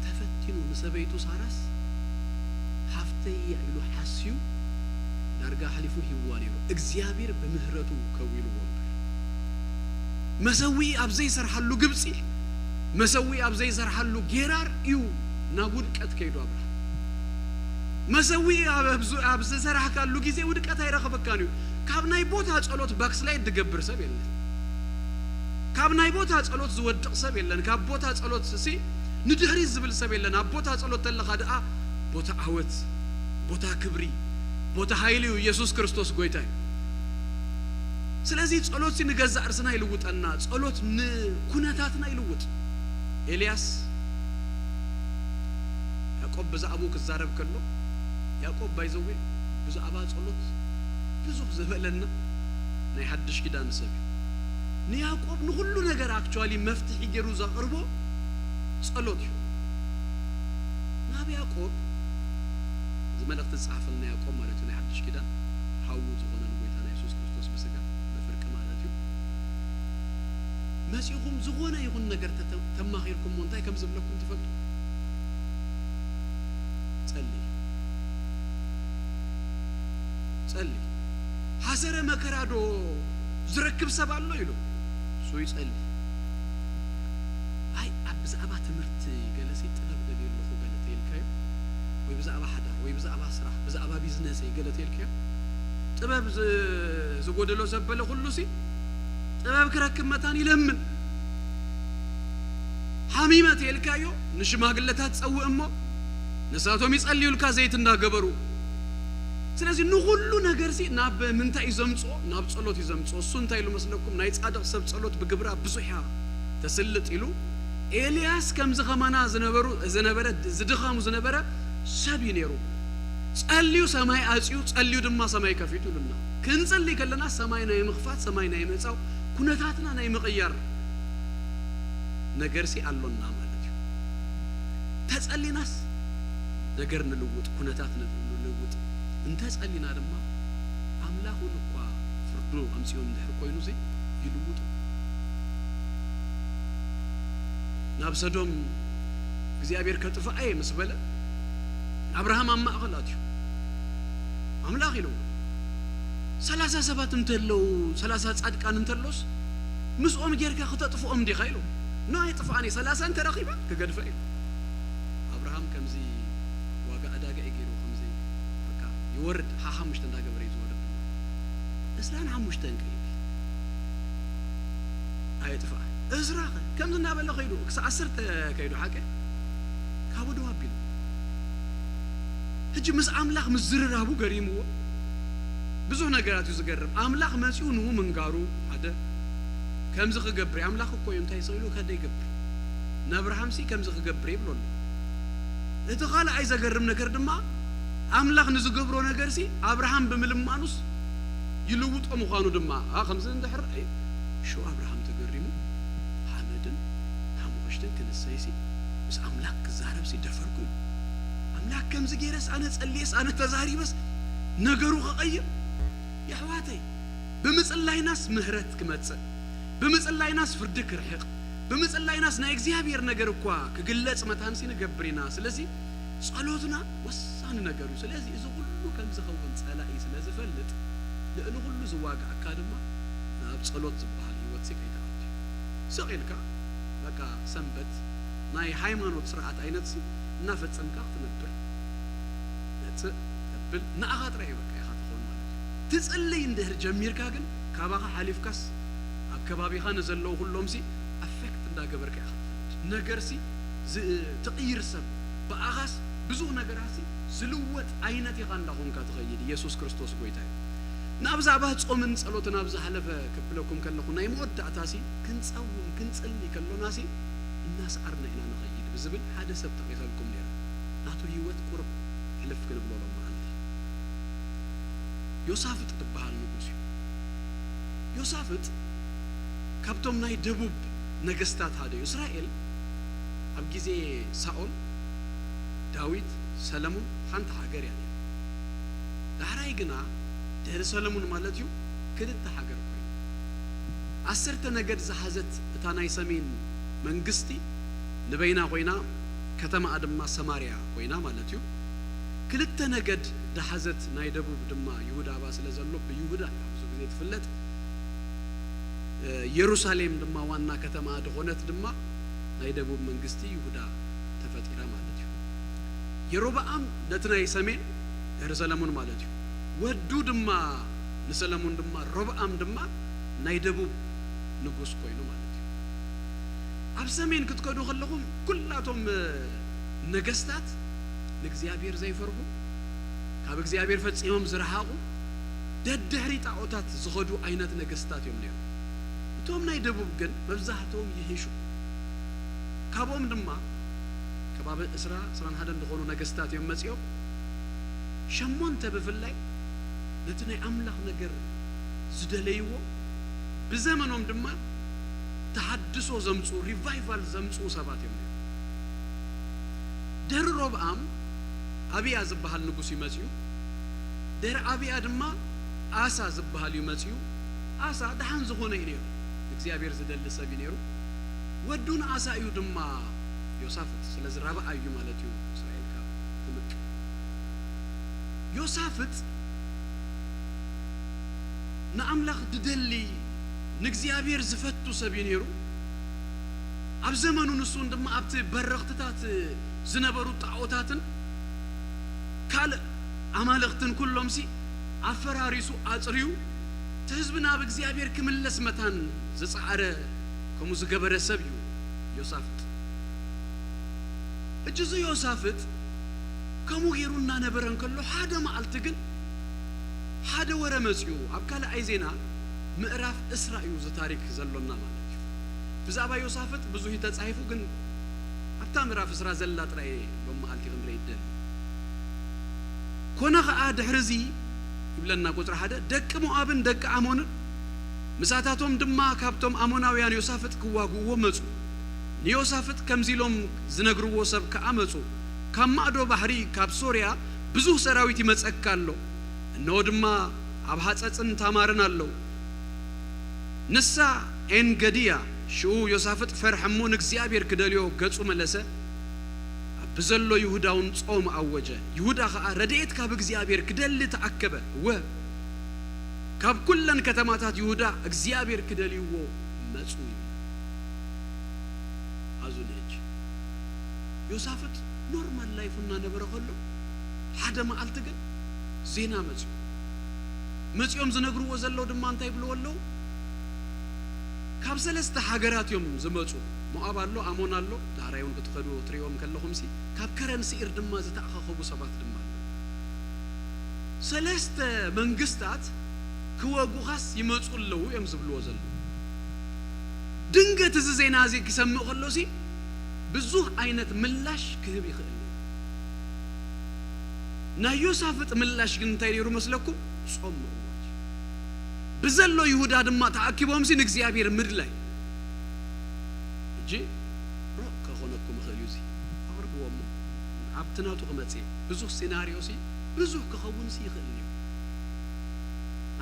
ተፈቲኑ ንሰበይቱ ሳራስ ሃፍተይ እያ ኢሉ ሓስዩ ዳርጋ ኣሕሊፉ ሂብዋ ነይሩ። እግዚኣብሔር ብምህረቱ ከዊልዎ እምበር። መሰውኢ ኣብ ዘይሰርሓሉ ግብጺ፣ መሰውኢ ኣብ ዘይሰርሓሉ ጌራር እዩ ናብ ውድቀት ከይዱ ኣብርሃም። መሰውኢ ኣብ፣ ኣብ፣ ኣብ ዝሰራሕካሉ ግዜ ውድቀት ኣይረኸበካን እዩ። ካብ ናይ ቦታ ጸሎት ባክስላይድ ዝገብር ሰብ የለን። ካብ ናይ ቦታ ጸሎት ዝወድቕ ሰብ የለን። ካብ ቦታ ጸሎት ሲ ንድሕሪት ዝብል ሰብ የለን። ኣብ ቦታ ጸሎት ተለኻ ደኣ ቦታ ዓወት፣ ቦታ ክብሪ፣ ቦታ ሓይሊ እዩ። ኢየሱስ ክርስቶስ ጎይታ እዩ። ስለዚ ጸሎት ሲ ንገዛእ ርእስና ይልውጠና። ጸሎት ንኩነታትና ይልውጥ። ኤልያስ ያዕቆብ ብዛዕባኡ ክዛረብ ከሎ፣ ያዕቆብ ባይዘዌ ብዛዕባ ጸሎት ብዙሕ ዝበለና፣ ናይ ሓድሽ ኪዳን ሰብ እዩ። ንያዕቆብ ንኹሉ ነገር actually መፍትሒ ገይሩ ዘቕርቦ ጸሎት እዩ። ናብ ያዕቆብ፣ እዚ መልእኽቲ ዝጸሓፈልና ያዕቆብ ማለት እዩ፣ ናይ ሓድሽ ኪዳን ሓዉ ዝኾነ ንጎይታና የሱስ ክርስቶስ ብስጋ ብፍርቂ ማለት እዩ። መጺኹም ዝኾነ ይኹን ነገር ተተ-፣ ተማኺርኩምዎ እንታይ ከም ዝብለኩም ትፈልጡ? ጸሊ። ጸሊ። ሓሰረ መከራ ዶ ዝረክብ ሰብ ኣሎ ኢሉ። እሱ ይጸሊ። ኣይ፣ ኣብ ብዛዕባ ትምህርቲ ገለሲ ጥበብ ደልየ ኣለኹ ገለ ተይልካዮ፣ ወይ ብዛዕባ ሓዳር፣ ወይ ብዛዕባ ስራሕ፣ ብዛዕባ ቢዝነሰይ ገለ ተይልካዮ፣ ጥበብ ዝ-፣ ዝጎደሎ ሰብ በለ ኩሉ ሲ ጥበብ ክረክብ መታን ይለምን። ሓሚመ ተይልካዮ፣ ንሽማግለታት ጸውእ እሞ፣ ንሳቶም ይጸልዩልካ ዘይት እንዳገበሩ። ስለዚ ንኹሉ ነገር ሲ ናብ ምንታይ እዩ ዘምጽኦ? ናብ ጸሎት እዩ ዘምጽኦ። እሱ እንታይ ኢሉ መስለኩም? ናይ ጻድቕ ሰብ ጸሎት ብግብራ ብዙሕ እያ ተስልጥ ኢሉ። ኤልያስ ከምዚ ከማና ዝነበሩ፣ ዝነበረ፣ ዝድኻሙ ዝነበረ ሰብ እዩ ነይሩ። ጸልዩ ሰማይ ኣጽዩ፣ ጸልዩ ድማ ሰማይ ከፊቱ ኢሉና። ክንጽሊ ከለና ሰማይ ናይ ምኽፋት፣ ሰማይ ናይ ምዕጻው፣ ኩነታትና ናይ ምቕያር ነገር ሲ ኣሎና ማለት እዩ። ተጸሊናስ ነገር ንልውጥ፣ ኩነታት ን-፣ ንልውጥ። እንተጸሊና ድማ ኣምላኽ እውን እኳ ፍርዱ ኣምጺኡ እንድሕር ኮይኑ ሲ ይልውጡ። ናብ ሰዶም እግዚኣብሔር ከጥፍኣ እየ ምስ በለ፣ ኣብርሃም ኣብ ማእኸል ኣትዩ። ኣምላኽ ኢሎም፣ ሰላሳ ሰባት እንተለዉ፣ ሰላሳ ጻድቃን እንተሎስ፣ ምስኦም ጌርካ ክተጥፍኦም ዲኻ? ኢሎም። ኖ፣ ኣይጥፍኣን እየ፣ ሰላሳ እንተረኺበ ክገድፈ ኢሉ። ኣብርሃም ከምዚ ዋጋ ዕዳጋ እዩ ገይርዎ፣ ከምዚ በቃ ይወርድ፣ ሓሓሙሽተ እንዳገበረ እዩ ዝወርድ። ዕስራን ሓሙሽተን ከይዱ። ኣየጥፍኣን። እዝራ ኸ ከምዚ እናበለ ከይዱ፣ ክሳብ ዓሰርተ ከይዱ፣ ሓቂ ካብኡ ደው ኣቢሉ። ሕጂ ምስ ኣምላኽ ምዝርራቡ ገሪምዎ። ብዙሕ ነገራት እዩ ዝገርም። ኣምላኽ መጺኡ ንኡ ምንጋሩ ሓደ፣ ከምዚ ክገብር እዩ። ኣምላኽ እኮ እዩ፣ እንታይ ስቕ ኢሉ ከደ ይገብር። ንኣብርሃምሲ ከምዚ ክገብር ይብሎ ኣሎ። እቲ ካልኣይ ዘገርም ነገር ድማ፣ ኣምላኽ ንዝገብሮ ነገርሲ ኣብርሃም ብምልማኑስ ይልውጦ ምዃኑ ድማ፣ ኣ፣ ከምዚ እንድሕር፣ ኣይ፣ ሽዑ ኣብርሃም ተገሪሙ፣ ሓመድን ሓሙኽሽትን ክንሰይሲ ምስ ኣምላኽ ክዛረብሲ ደፈርኩ ኢሉ። ኣምላኽ ከምዚ ገይረስ ኣነ ጸልየስ ኣነ ተዛሪበስ ነገሩ ክቐይር? የሕዋተይ፣ ብምጽላይናስ ምህረት ክመጽእ፣ ብምጽላይናስ ፍርዲ ክርሕቕ፣ ብምጽላይናስ ናይ እግዚኣብሔር ነገር እኳ ክግለጽ መታንሲ ንገብር ኢና። ስለዚ ጸሎትና ወሳኒ ነገር እዩ። ስለዚ እዚ ኩሉ ከም ዝኸውን ጸላኢ ስለ ዝፈልጥ፣ ልዕሊ ኩሉ ዝዋግኣካ ድማ ናብ ጸሎት ዝበሃል ህይወትሲ ከይትኣቱ። ስቕ ኢልካ በቃ ሰንበት ናይ ሃይማኖት ስርዓት ዓይነትሲ እናፈጸምካ ክትነብር፣ መጽእ ተብል ንኣኻ ጥራይ እዩ በቃ ኢኻ ትኸውን ማለት እዩ። ትጽልይ እንድሕር ጀሚርካ ግን ካባኻ ሓሊፍካስ ኣብ ከባቢኻ ንዘለዉ ኩሎምሲ ኣፌክት እንዳገበርካ ኢኻ ትኸይድ። ነገርሲ ዝ-፣ ትቕይር ሰብ ብኣኻስ ብዙሕ ነገራሲ ዝልወጥ ዓይነት ኢኻ እንዳኾንካ ትኸይድ። ኢየሱስ ክርስቶስ ጎይታ እዩ። እና ብዛዕባ ጾምን ጸሎትን ኣብ ዝሓለፈ ከብለኩም ከለኹ ናይ መወዳእታሲ ክንጸውም ክንጽሊ ከሎናሲ እናሰዓርና ኢና ንኸይድ ብዝብል ሓደ ሰብ ጠቒሰልኩም ነይረ። ናቱ ህይወት ቁርብ ሕልፍ ክንብሎ ሎማዓንቲ። ዮሳፍጥ ዝበሃል ንጉስ እዩ። ዮሳፍጥ ካብቶም ናይ ደቡብ ነገስታት ሓደ እዩ። እስራኤል ኣብ ግዜ ሳኦል፣ ዳዊት፣ ሰለሙን ሓንቲ ሃገር እያ ነይራ። ዳሕራይ ግና ድሕሪ ሰለሙን ማለት እዩ ክልተ ሃገር ኮይኑ። ዓሰርተ ነገድ ዝሓዘት እታ ናይ ሰሜን መንግስቲ ንበይና ኮይና፣ ከተማኣ ድማ ሰማርያ ኮይና ማለት እዩ። ክልተ ነገድ ዝሓዘት ናይ ደቡብ ድማ ይሁዳ ኣባ ስለ ዘሎ ብይሁዳ እያ ብዙ ግዜ ትፍለጥ። የሩሳሌም ድማ ዋና ከተማ ዝኾነት ድማ ናይ ደቡብ መንግስቲ ይሁዳ ተፈጢራ ማለት እዩ። የሮብዓም ነቲ ናይ ሰሜን ድሕሪ ሰለሙን ማለት እዩ። ወዱ ድማ ንሰለሙን ድማ ሮብዓም ድማ ናይ ደቡብ ንጉስ ኮይኑ ማለት እዩ። ኣብ ሰሜን ክትከዱ ከለኹም ኩላቶም ነገስታት ንእግዚኣብሔር ዘይፈርሁ፣ ካብ እግዚኣብሔር ፈጺሞም ዝረሓቑ፣ ደድሕሪ ጣዖታት ዝኸዱ ዓይነት ነገስታት እዮም ነይሮም። እቶም ናይ ደቡብ ግን መብዛሕትኦም ይሕሹ። ካብኦም ድማ ከባቢ ዕስራ፣ ዕስራን ሓደን ዝኾኑ ነገስታት እዮም መጺኦም። ሸሞንተ ብፍላይ ነቲ ናይ ኣምላኽ ነገር ዝደለይዎ፣ ብዘመኖም ድማ ተሃድሶ ዘምጽኡ፣ ሪቫይቫል ዘምጽኡ ሰባት እዮም ነይሮም። ድሕሪ ሮብኣም ኣብያ ዝበሃል ንጉስ እዩ መጺኡ። ድሕሪ ኣብያ ድማ ኣሳ ዝበሃል እዩ መጺኡ። ኣሳ ደሓን ዝኾነ እዩ ነይሩ፣ እግዚኣብሔር ዝደሊ ሰብ እዩ ነይሩ። ወዱ ንኣሳ እዩ ድማ ዮሳፍጥ። ስለዚ ራብኣ እዩ ማለት እዩ እስራኤል ካብ ትምቅ። ዮሳፍጥ ንኣምላኽ ድደሊ፣ ንእግዚኣብሔር ዝፈቱ ሰብ እዩ ነይሩ። ኣብ ዘመኑ ንሱን ድማ ኣብቲ በረኽትታት ዝነበሩ ጣዖታትን ካልእ ኣማልኽትን ኩሎምሲ ኣፈራሪሱ ኣጽርዩ፣ እቲ ህዝቢ ናብ እግዚኣብሔር ክምለስ መታን ዝጸዓረ፣ ከምኡ ዝገበረ ሰብ እዩ ዮሳፍጥ። እጅ እዚ ዮሳፍጥ ከምኡ ገይሩ እናነበረ እንከሎ፣ ሓደ መዓልቲ ግን ሓደ ወረ መጺኡ። ኣብ ካልኣይ ዜና ምዕራፍ ዕስራ እዩ እዚ ታሪክ ዘሎና ማለት እዩ። ብዛዕባ ዮሳፍጥ ብዙሕ እዩ ተጻሒፉ፣ ግን ኣብታ ምዕራፍ ዕስራ ዘላ ጥራይ ሎም መዓልቲ ክንርኢ ይደሊ። ኮነ ኸኣ ድሕሪ እዚ ይብለና ቁጽሪ ሓደ፣ ደቂ ሞኣብን ደቂ ኣሞንን ምሳታቶም ድማ ካብቶም ኣሞናውያን ዮሳፍጥ ክዋግእዎ መጹ። ንዮሳፍጥ ከምዚ ኢሎም ዝነግርዎ ሰብ ከኣ መጹ፣ ካብ ማእዶ ባሕሪ ካብ ሶርያ ብዙህ ሰራዊት ይመጸካ ኣሎ፣ እንሆ ድማ ኣብ ሃጸጽን ታማርን ኣለዉ። ንሳ ኤንገድያ። ሽኡ ዮሳፍጥ ፈርሐ እሞ ንእግዚኣብሔር ክደልዮ ገጹ መለሰ። ኣብ ብዘሎ ይሁዳውን ጾም ኣወጀ። ይሁዳ ኸኣ ረድኤት ካብ እግዚኣብሔር ክደሊ ተኣከበ። እወ፣ ካብ ኩለን ከተማታት ይሁዳ እግዚኣብሔር ክደልይዎ መጹ እዩ። ኣዙ ንእጅ ዮሳፍጥ ኖርማል ላይፉ እናነበረ ከሎ፣ ሓደ መዓልቲ ግን ዜና መጽኡ። መጺኦም ዝነግርዎ ዘለዉ ድማ እንታይ ይብልዎ ኣለዉ? ካብ ሰለስተ ሃገራት እዮም ዝመጹ። ሞኣብ ኣሎ፣ ኣሞን ኣሎ፣ ዳሕራይ እውን ክትኸዱ ትርእዮም ከለኹምሲ፣ ካብ ከረን ስዒር ድማ ዝተኣኻኸቡ ሰባት ድማ ኣለዉ። ሰለስተ መንግስታት ክወጉኻስ ይመጹ ኣለዉ እዮም ዝብልዎ ዘለዉ። ድንገት እዚ ዜና እዚ ክሰምዕ ከሎሲ ብዙህ ዓይነት ምላሽ ክህብ ይኽእል እዩ። ናይ ዮሳፍጥ ምላሽ ግን እንታይ ነይሩ መስለኩም? ጾም ምእዋጅ። ብዘሎ ይሁዳ ድማ ተኣኪቦምሲ ንእግዚኣብሔር ምድላይ። ሕጂ ሩቕ ከኾነኩም ይኽእል እዩ፣ እዚ ኣቕርብዎ እሞ ኣብቲ ናቱ ክመጽእ እየ። ብዙህ ሴናርዮሲ ብዙህ ክኸውንሲ ይኽእል እዩ።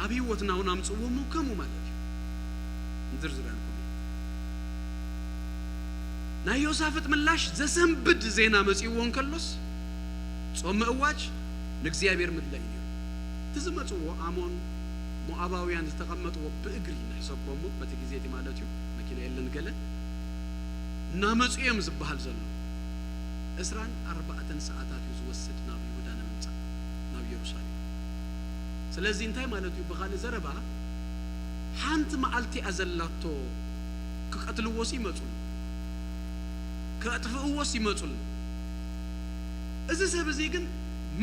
ኣብ ህይወትና እውን ኣምጽእዎ እሞ ከምኡ ማለት እዩ። ንዝርዝረልኩም እዩ። ናይ ዮሳፍጥ ምላሽ ዘሰንብድ ዜና መጺእዎ እንከሎስ፣ ጾም ምእዋጅ ንእግዚኣብሔር ምድላይ እዩ ነይሩ። እቲ ዝመጽዎ ኣሞን ሞዓባውያን ዝተቐመጥዎ ብእግሪ ንሕሰቦ እሞ፣ በቲ ግዜ እቲ ማለት እዩ፣ መኪና የለን ገለ፣ እናመጹ እዮም ዝበሃል ዘሎ። ዕስራን ኣርባዕተን ሰዓታት እዩ ዝወስድ ናብ ይሁዳ ንምምጻእ፣ ናብ የሩሳሌም። ስለዚ እንታይ ማለት እዩ? ብኻልእ ዘረባ፣ ሓንቲ መዓልቲ እያ ዘላቶ፣ ክቐትልዎስ ይመጹ፣ ከጥፍእዎስ ይመጹ። እዚ ሰብ እዚ ግን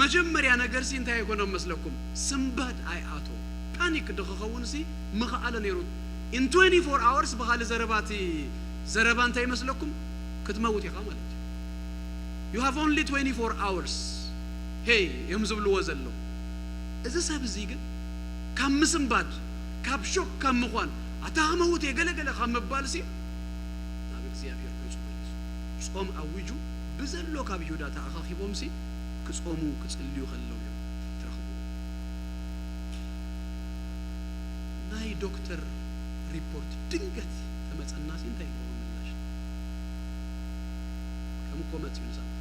መጀመርያ ነገርሲ እንታይ ይኮኖም መስለኩም? ስንባድ ኣይኣቶ፣ ፓኒክ ድክኸውንሲ ምኽኣለ ነይሩ። In twenty-four hours፣ ብኻልእ ዘረባ እቲ ዘረባ እንታይ ይመስለኩም? ክትመውት ኢኻ ማለት እዩ። You have only twenty-four hours፣ ሄይ እዮም ዝብልዎ ዘለዉ። እዚ ሰብ እዚ ግን ካብ ምስንባድ፣ ካብ ሾክ ካብ ምዃን፣ ኣታ ክመውት እየ ገለገለ ካብ ምባልሲ፣ ናብ እግዚኣብሔር ገጹ መሊሱ፣ ጾም ኣዊጁ፣ ብዘሎ ካብ ይሁዳ ተኣኻኺቦምሲ ክጾሙ ክጽልዩ ከለዉ እዮም ትረኽብዎ። ናይ ዶክተር ሪፖርት ድንገት ተመጸናሲ እንታይ ይኸውን ምላሽ? ከም እኮ መጽኡ ንሰባት፣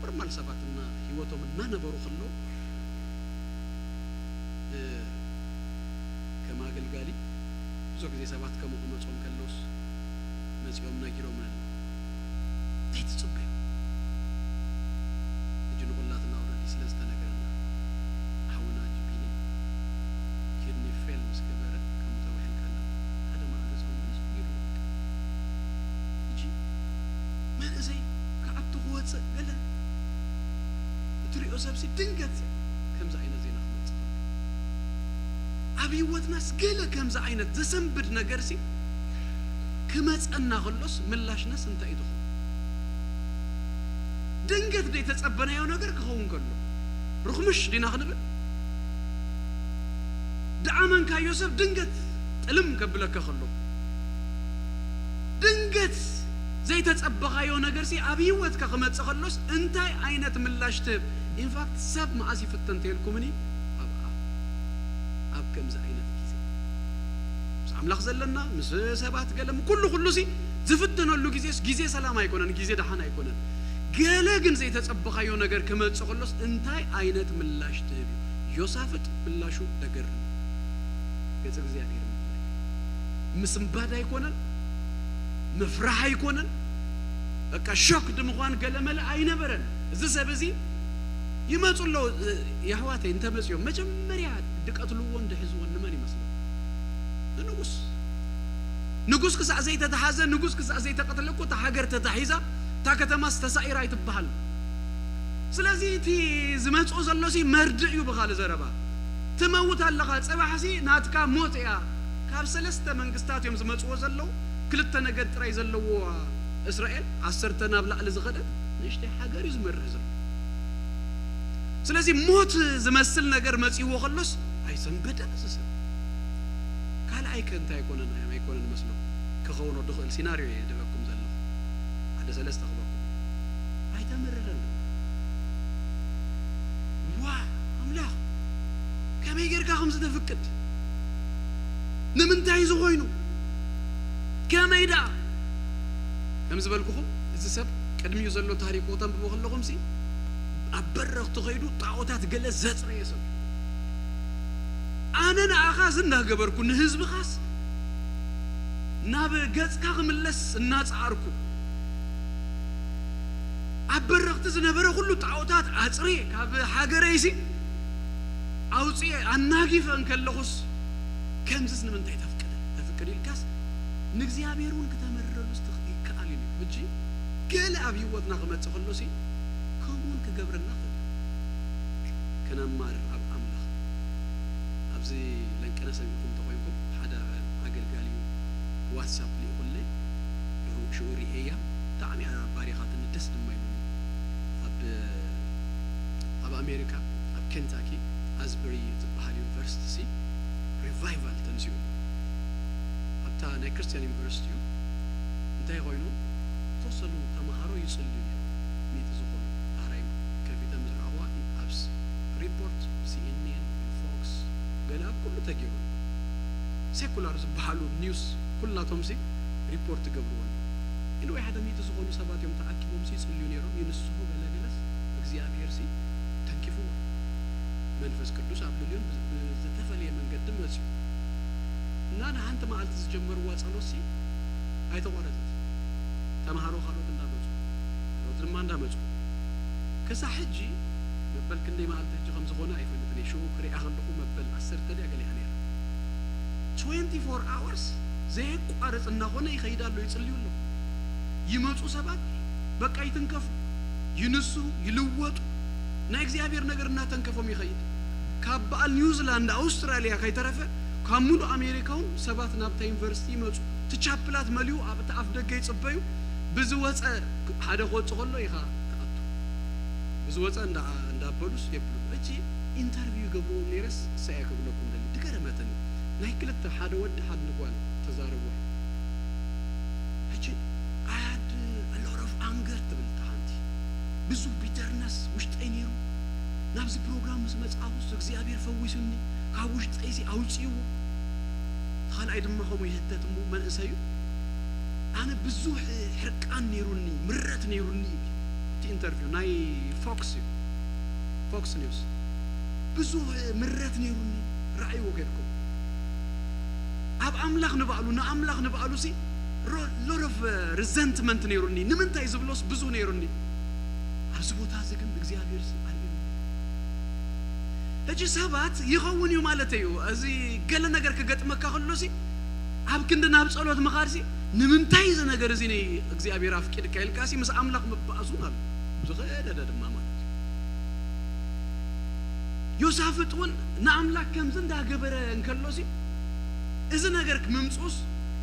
ኖርማል ሰባት እና ህይወቶም እናነበሩ ከለዉ፣ እ፣ ከም ኣገልጋሊ ብዙሕ ግዜ ሰባት ከምኡ ክመጾም ከለውስ መጺኦም ነጊሮምና ኣለዉ። እንታይ ትጽበዩ? ሕጂ ንኹላትና ኦልሬዲ ስለ ዝተነገረና፣ ሓውና ጂፒኒ ኪድኒ ፌል ምስ ገበረ፣ ከምኡ ተባሂልካ ኣለና። ሓደ መዓልቲ ጾም ምስ ጌሩ፣ ሕጂ መንእሰይ ክኣቱ ክወጽእ ገለ እትሪኦ ሰብሲ ድንገት ከምዚ ዓይነት ዜና ክመጽእ ከሎ፣ ኣብ ህይወትናስ ገለ ከምዚ ዓይነት ዘሰንብድ ነገርሲ ክመጸና ከሎስ ምላሽናስ እንታይ እዩ ዝኸውን? ድንገት ዘይተጸበናዮ ነገር ክኸውን ከሎ ርኽምሽ ዲና ክንብል? ድኣመንካዮ ሰብ ድንገት ጥልም ከብለካ ከሎ፣ ድንገት ዘይተጸበኻዮ ነገርሲ ኣብ ህይወትካ ክመጽእ ከሎስ እንታይ ዓይነት ምላሽ ትህብ? ኢንፋክት ሰብ መዓስ ይፍተን ተልኩምኒ ኣብ ኣብ ከምዚ ዓይነት ግዜ ምስ ኣምላኽ ዘለና ምስ ሰባት ገለ ኩሉ ኩሉ ሲ ዝፍተነሉ ግዜስ ግዜ ሰላም ኣይኮነን፣ ግዜ ደሓን ኣይኮነን። ገለ ግን ዘይተጸበኻዮ ነገር ክመጽእ ከሎስ እንታይ ዓይነት ምላሽ ትህብ እዩ? ዮሳፍጥ ምላሹ ደገርም። ገጽ እግዚኣብሔር ምፍላይ ምስንባድ ኣይኮነን፣ ምፍራሕ ኣይኮነን። በቃ ሾክ ድምዃን ገለመለ ኣይነበረን። እዚ ሰብ እዚ ይመጹ ኣለዉ። የሕዋተይ እንተመጽዮም መጀመርያ ድቀትልዎን ድሕዝዎን ንመን ይመስሉ? ንንጉስ። ንጉስ ክሳዕ ዘይተተሓዘ፣ ንጉስ ክሳዕ ዘይተቀትለ እኮ እታ ሃገር ተታሒዛ እታ ከተማስ ተሳኢራ ኣይትበሃል። ስለዚ እቲ ዝመጽኦ ዘሎሲ መርድእ እዩ። ብኻልእ ዘረባ ትመውት ኣለኻ፣ ጽባሕሲ ናትካ ሞት እያ። ካብ ሰለስተ መንግስታት እዮም ዝመጽዎ ዘለዉ። ክልተ ነገድ ጥራይ ዘለውዋ እስራኤል፣ ዓሰርተ ናብ ላዕሊ ዝኸደት ንእሽተይ ሃገር እዩ ዝመርሕ ዘሎ። ስለዚ ሞት ዝመስል ነገር መጺእዎ ከሎስ ኣይሰንበደን እዚ ሰብ። ካልኣይ ከ እንታይ ኣይኮነን ኣይኮነን መስሎ ክኸውን ወዲ ክእል ሲናርዮ እየ ድበኩም ዘለኹ። ሓደ ሰለስተ ክበኩም ኣይተመረረን። ዋ ኣምላኽ ከመይ ጌርካ ከምዚ ተፍቅድ? ንምንታይ እዚ ኮይኑ? ከመይ ደኣ? ከም ዝበልኩኹም እዚ ሰብ ቅድሚኡ ዘሎ ታሪኹ ተንብቦ ከለኹምሲ ኣብ በረኽቲ ከይዱ ጣዖታት ገለ ዘጽረየ ሰብ እዩ። ኣነ ንኣኻ እዚ እንዳገበርኩ ንህዝብኻስ ናብ ገጽካ ክምለስ እናጸዓርኩ ኣብ በረኽቲ ዝነበረ ኩሉ ጣዖታት ኣጽርየ ካብ ሃገረይሲ ኣውጽየ ኣናጊፈ እንከለኹስ ከምዚስ ንምንታይ ተፍቅደ ተፍቅድ ኢልካስ ንእግዚኣብሔር እውን ክተመርረሉስ ትኽ- ይከኣል እዩ። ሕጂ ገለ ኣብ ህይወትና ክመጽእ ከሎሲ ከምኡ እውን ክገብረና ክእል። ከነማርር ኣብ ኣምላኽ። ኣብዚ ለንቀነ ሰሚዕኩም እንተኾይንኩም ሓደ ኣገልጋሊ እዩ ዋትሳፕ ልኢኹለይ። ሽዑ ሪኤያ ብጣዕሚ እያ ባሪኻትኒ ደስ ድማ ኢሉኒ። ኣብ ኣብ ኣሜሪካ ኣብ ኬንታኪ ኣዝበሪ ዝበሃል ዩኒቨርሲቲ ሲ ሪቫይቫል ተንሲኡ ኣብታ ናይ ክርስቲያን ዩኒቨርሲቲ እዩ። እንታይ ኮይኑ ዝተወሰኑ ተምሃሮ ይጽልዩ እዮም። ሚእቲ ዝኾኑ ዳሕራይ ከፊተ ምስ ረኣኹዋ ኣብ ሪፖርት ሲኤንኤን ፎክስ ገለ ኣብ ኩሉ ተገይሩ ሴኩላር ዝበሃሉ ኒውስ ኩላቶም ሲ ሪፖርት ይገብርዎ ኣለዉ። ኢሉ ሓደ ሚእቲ ዝኾኑ ሰባት እዮም ተኣኪቦም ሲ ይጽልዩ ነይሮም። ይንስሑ ገለገለስ እግዚኣብሔር ሲ ተንኪፍዎ መንፈስ ቅዱስ ኣብ ልልዮም ብዝተፈለየ መንገዲ መፅዩ እና ንሓንቲ መዓልቲ ዝጀመርዋ ጸሎት ሲ ኣይተቋረጸት። ተምሃሮ ካልኦት እንዳመፁ ካልኦት ድማ እንዳመፁ ክሳብ ሕጂ መበል ክንደይ መዓልቲ ሕጂ ከም ዝኾነ ኣይፈልጥን እየ። ሽዑ ክሪኣ ከለኹ መበል ዓሰርተ ድያ ገሊኣ ነይራ። ትዌንቲ ፎር ኣወርስ ዘየቋርፅ እናኾነ ይኸይድ ኣሎ ይፅልዩ ኣሎ። ይመፁ ሰባት በቃ ይትንከፉ፣ ይንስሁ፣ ይልወጡ። ናይ እግዚኣብሔር ነገር እናተንከፎም ይኸይድ። ካብ በዓል ኒውዚላንድ ኣውስትራልያ ከይተረፈ ካብ ሙሉእ ኣሜሪካ እውን ሰባት ናብታ ዩኒቨርሲቲ ይመፁ። እቲ ቻፕላት መሊኡ ኣብቲ ኣፍ ደገ ይፅበዩ። ብዝወፀ ሓደ ክወፅእ ከሎ ኢኻ ትኣቱ። ብዝወፀ እንዳበሉስ የብሉ። ሕጂ ኢንተርቪው ይገብርዎም ነይረስ እሳያ ክብለኩም ደሊ ድገረመትኒ። ናይ ክልተ ሓደ ወዲ ሓንቲ ጓል ተዛረቡ። ሕጂ ኣያድ ሎሮፍ ኣንገር ትብል ሓንቲ ብዙ ቢተርነስ ውሽጠይ ነይሩ። ናብዚ ፕሮግራም ምስ መፅኣኹስ እግዚኣብሔር ፈዊሱኒ ካብ ውሽጠይሲ ኣውፅእዎ። ካልኣይ ድማ ከምኡ ይህተት እሞ መንእሰዩ ኣነ ብዙሕ ሕርቃን ነይሩኒ ምረት ነይሩኒ። እቲ ኢንተርቪው ናይ ፎክስ እዩ ፎክስ ኒውስ ብዙሕ ምረት ነይሩኒ። ራእይዎ ጌርኩም ኣብ ኣምላኽ ንባዕሉ ንኣምላኽ ንባዕሉ ሲ ሎት ኦፍ ሪዘንትመንት ነይሩኒ። ንምንታይ ዝብሎስ ብዙ ነይሩኒ። ኣብዚ ቦታ እዚ ግን እግዚኣብሔር ሲ ኣልኒ። ሕጂ ሰባት ይኸውን እዩ ማለት እዩ። እዚ ገለ ነገር ክገጥመካ ከሎ ሲ ኣብ ክንዲ ናብ ጸሎት ምኻድ ሲ ንምንታይ እዚ ነገር እዚ እግዚኣብሔር ኣፍቂድካ ኢልካ ሲ ምስ ኣምላኽ ምባእሱን ኣሎ። ዝኸደደ ድማ ማለት እዩ። ዮሳፍጥ እውን ንኣምላክ ከምዚ እንዳገበረ እንከሎ ሲ እዚ ነገር ክምምፅኡስ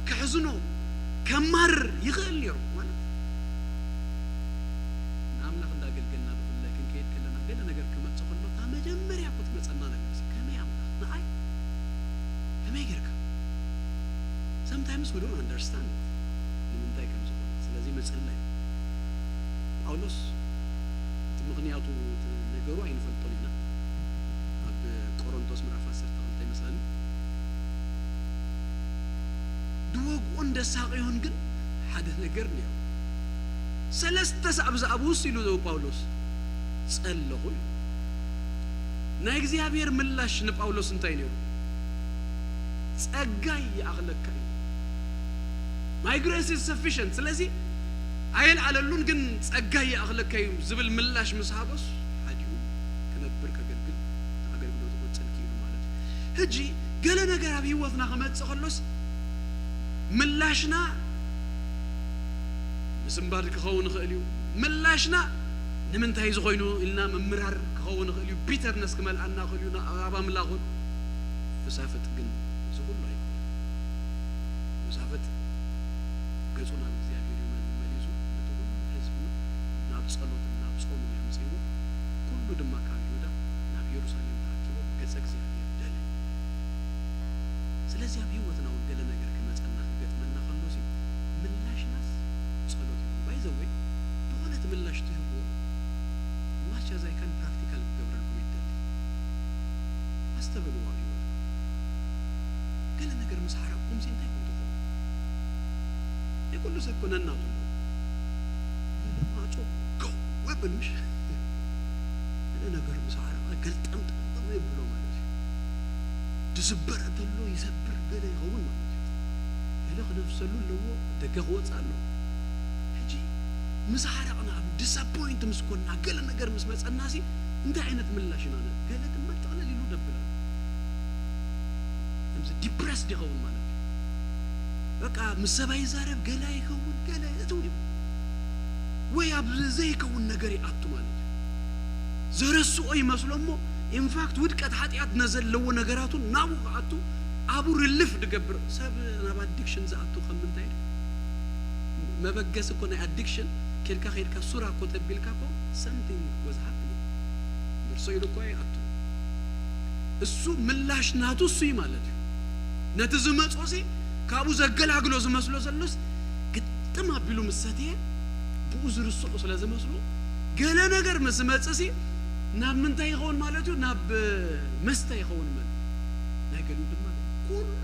ከሕዝኖ ከማርር ይኽእል ነይሩ ማለት ንኣምላክ እንዳገልገልና ብፍላይ ክንከይድ ከለና ገለ ነገር ክመፅእ ከሎ እታ መጀመርያ ክትመፀና ነገር ሲ ከመይ ኣምላክ ንዓይ Sometimes we don't understand ንምንታይ ከም ዝኾነ። ስለዚ ምጽላይ ጳውሎስ እቲ ምኽንያቱ እቲ ነገሩ ኣይንፈልጦን ኢና። ኣብ ቆሮንቶስ ምዕራፍ ዓሰርተ ክልተ ይመስለኒ ድወግኦን ደሳቅዮን ግን ሓደ ነገር ነይሩ። ሰለስተ ሰዓብ ዝኣብ ውስ ኢሉ ዘው ጳውሎስ ጸለኹ እዩ። ናይ እግዚኣብሔር ምላሽ ንጳውሎስ እንታይ ነይሩ? ጸጋይ ይኣኽለካ እዩ። My grace is sufficient። ስለዚ ኣየልዓለሉን ግን ጸጋይ ይኣኽለካ እዩ ዝብል ምላሽ ምስ ሃቦስ ሓዲኡ ክነብር ከገልግል ኣገልግሎት ክቕጽል ክኢሉ ማለት እዩ። ሕጂ ገለ ነገር ኣብ ህይወትና ክመጽእ ከሎስ ምላሽና ምስንባድ ክኸውን ይኽእል እዩ። ምላሽና ንምንታይ እዚ ኮይኑ ኢልና ምምራር ክኸውን ይኽእል እዩ። ቢተርነስ ክመልኣና ይኽእል እዩ ኣብ ኣምላኹን። ዮሳፍጥ ግን እዚ ኩሉ ኣይኮነን። ዮሳፍጥ ገጹ ናብ እግዚኣብሔር እዩ መል- መሊሱ፣ ነቲ ኩሉ ህዝቢ ናብ ጸሎትን ናብ ጾምን እዩ ኣምጺእዎ። ኩሉ ድማ ካብ ይሁዳ ናብ ኢየሩሳሌም ተኣኪቦም ገጸ እግዚኣብሔር ደለዩ። ስለዚ ኣብ ህይወትና እውን ገለ ነገር ክመጸና ክገጥመና ከሎ ሲ ምላሽናስ ጸሎት ይኹን። By the way ዝኾነት ምላሽ ትህብዎ much as I can practical ክገብረልኩም ይደሊ። ኣስተብህልዎ ኣብ ህይወትኩም። ገለ ነገር ምስ ሓረቕኩም ሲ እንታይ ኮን ትኾኑ? ናይ ኩሉ ሰብ ኮ ነናቱ ኣለዎ። ገለ ማዕጾ ገው የብል ምሽ? ገለ ነገር ምስ ሓረቐ ገልጠምጠም የብሎ ማለት እዩ። ድስበር እንተሎ ይሰብር ገለ ይኸውን ማለት እዩ። ገለ ክነፍሰሉ ኣለዎ፣ ደገ ክወጽእ ኣለዎ። ሕጂ ምስ ሓረቕና፣ ኣብ ዲስኣፖይንት ምስ ኮንና፣ ገለ ነገር ምስ መጸናሲ እንታይ ዓይነት ምላሽ ኢና ንህብ? ገለ ድማ ጥቕልል ኢሉ ደብላ። ከምዚ ዲፕረስድ ይኸውን ማለት እዩ። በቃ ምስ ሰብኣይ ይዛረብ፣ ገለ ይኸውን፣ ገለ እትው ይብል። ወይ ኣብ ዘይከውን ነገር ይኣቱ ማለት እዩ። ዘረስኦ ይመስሎ እሞ ኢንፋክት ውድቀት ሓጢኣት ነዘለዎ ነገራቱ ናብኡ ክኣቱ ኣብኡ ሪሊፍ ድገብር። ሰብ ናብ ኣዲክሽን ዝኣቱ ከም ምንታይ ድዩ? መበገሲ እኮ ናይ ኣዲክሽን ኬድካ ኬድካ ሱራ እኮ ተቢልካ እኮ something was happening። መርሶ ኢሉ እኮ ይኣቱ። እሱ ምላሽ ናቱ እሱ እዩ ማለት እዩ። ነቲ ዝመጾ ሲ ካብኡ ዘገላግሎ ዝመስሎ ዘሎስ ግጥም ኣቢሉ ምስ ሰትየ ብኡ ዝርስዑ ስለ ዝመስሎ ገለ ነገር ምስ መጽእ ሲ ናብ ምንታይ ይኸውን ማለት እዩ? ናብ መስተ ይኸውን ማለት እዩ። ናይ ገሊኡ ድማ ኩሉ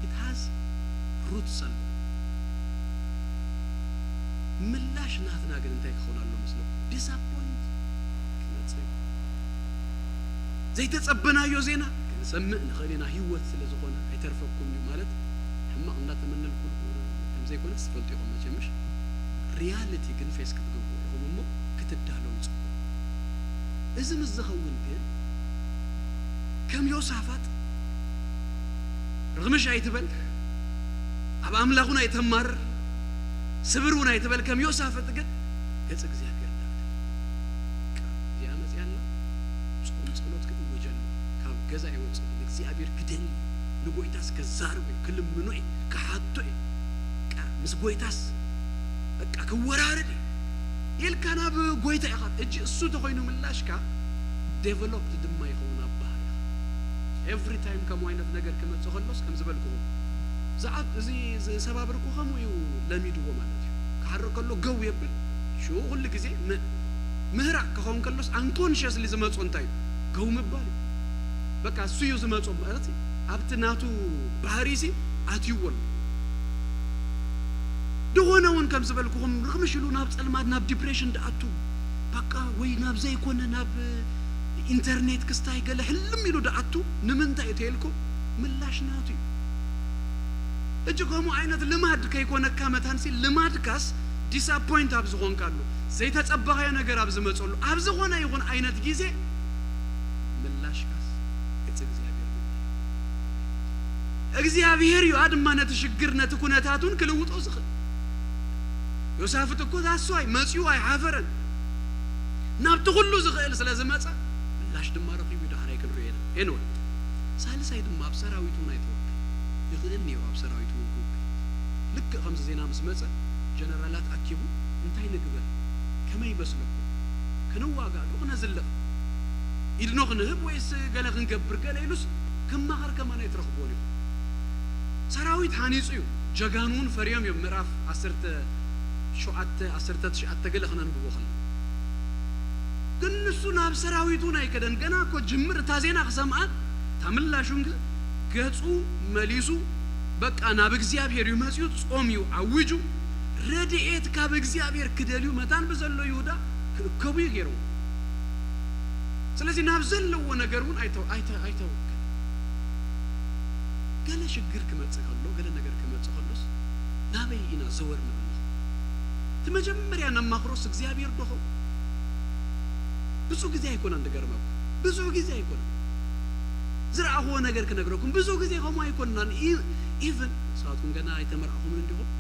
it has roots ኣሎ። ምላሽ ናትና ግን እንታይ ክኸውን ኣሎ መስለኩም? ዲስኣፖይንት ክመጽእ እዩ። ዘይተጸበናዮ ዜና ክንሰምእ ንኽእል ኢና። ህይወት ስለ ዝኾነ ኣይተርፈኩም እዩ ማለት ሕማቕ እንዳተመነልኩ ከም ዘይኮነ ትፈልጡ ኢኹም መቸምሽ። ሪያሊቲ ግን ፌስ ክትገብሩ ኢኹም እሞ ክትዳለው ይጽቡ። እዚ ምስ ዝኸውን ግን ከም ዮሳፋጥ ርኽምሽ ኣይትበል፣ ኣብ ኣምላኽ እውን ኣይተማርር፣ ስብር እውን ኣይትበል። ከም ዮሳፍጥ ግን ገጽ እግዚኣብሔር እንዳትል። በቃ እዚኣ መጽያና ጾም ጸሎት ክእወጀሉ፣ ካብ ገዛ ይወጽእ፣ ንእግዚኣብሔር ክደሊ፣ ንጎይታስ ከዛርቦ እዩ፣ ክልምኖ እዩ፣ ክሓቶ እዩ። በቃ ምስ ጎይታስ በቃ ክወራረድ እዩ ኢልካ ናብ ጎይታ ኢኻ። እጂ እሱ ተኾይኑ ምላሽካ ዴቨሎፕድ ድማ ይኸውን ኣብ ባህሪኻ። ኤቭሪ ታይም ከምኡ ዓይነት ነገር ክመጽእ ከሎስ ከም ዝበልኩኹም ዝኣ- እዚ ዝሰባብርኩ ከምኡ እዩ ለሚድዎ ማለት እዩ። ክሓርቕ ከሎ ገው የብል ሽኡ ኩሉ ግዜ ም- ምህራቕ ክኸውን ከሎስ ኣንኮንሽስሊ ዝመጾ እንታይ እዩ? ገው ምባል እዩ። በቃ እሱ እዩ ዝመጾ ማለት ኣብቲ ናቱ ባህሪ ሲ ኣትይዎ ኣሎ። ዝኾነ እውን ከም ዝበልኩኹም ርኽምሽ ኢሉ ናብ ጸልማት ናብ ዲፕሬሽን ድኣቱ በቃ ወይ ናብ ዘይኮነ ናብ ኢንተርኔት ክስታይ ገለ ህልም ኢሉ ድኣቱ ንምንታይ እዩ ተይልኩም ምላሽ ናቱ እዩ። እጂ ከምኡ ዓይነት ልማድ ከይኮነካ መታንሲ ልማድካስ ዲስኣፖይንት ኣብ ዝኾንካሉ ዘይተጸበኻዮ ነገር ኣብ ዝመጸሉ ኣብ ዝኾነ ይኹን ዓይነት ግዜ ምላሽካስ ገጽ እግዚኣብሔር ምንታይ እዩ? እግዚኣብሔር እዩ ድማ ነቲ ሽግር ነቲ ኩነታቱን ክልውጦ ዝኽእል። ዮሳፍጥ እኮ that's why መጺኡ ኣይሓፈረን። ናብቲ ኩሉ ዝኽእል ስለ ዝመጸ ምላሽ ድማ ረኺቡ ዳሕራይ ክንሪኦ ኢና። ኤንወ ሳልሳይ ድማ ኣብ ሰራዊት እውን ኣይተወከል ይኽእል ነይሩ ኣብ ሰራዊት እውን ክውከል። ልክእ ከምዚ ዜና ምስ መጸ ጀነራላት ኣኪቡ እንታይ ንግበር ከመይ ይመስለኩም? ክንዋጋእ ዶ ክነዝልቕ ኢድኖ ክንህብ ወይስ ገለ ክንገብር ገለ ኢሉስ ክማኸር ከማን ኣይትረኽብዎን ኢኹም። ሰራዊት ሃኒጹ እዩ። ጀጋኑ እውን ፈርዮም እዮም። ምዕራፍ ዓሰርተ ሸውዓተ፣ ዓሰርተ ትሽዓተ ገለ ክነንብቦ ከለና። ግን ንሱ ናብ ሰራዊት እውን ኣይከደን። ገና እኮ ጅምር እታ ዜና ክሰምዓት፣ እታ ምላሹን ግ-፣ ገጹ መሊሱ፣ በቃ ናብ እግዚኣብሔር እዩ መጺኡ፣ ጾም እዩ ኣዊጁ፣ ረድኤት ካብ እግዚኣብሔር ክደልዩ መታን ብዘሎ ይሁዳ ክእከቡ እዩ ገይርዎ። ስለዚ ናብ ዘለዎ ነገር እውን ኣይተ-፣ ኣይተ-፣ ኣይተወከል። ገለ ሽግር ክመጽእ ከሎ፣ ገለ ነገር ክመጽእ ከሎስ ናበይ ኢና ዘወር ንብል? እቲ መጀመርያ ነማኽሮስ እግዚኣብሔር ዶ ኸውን? ብዙ ግዜ ኣይኮነን ዝገርመኩም። ብዙ ግዜ ኣይኮነን። ዝረኣኽዎ ነገር ክነግረኩም። ብዙ ግዜ ከምኡ ኣይኮንናን። ኢ-፣ ኢቭን ንስኻትኩም ገና ኣይተመርዓኹምን እንዲኹም።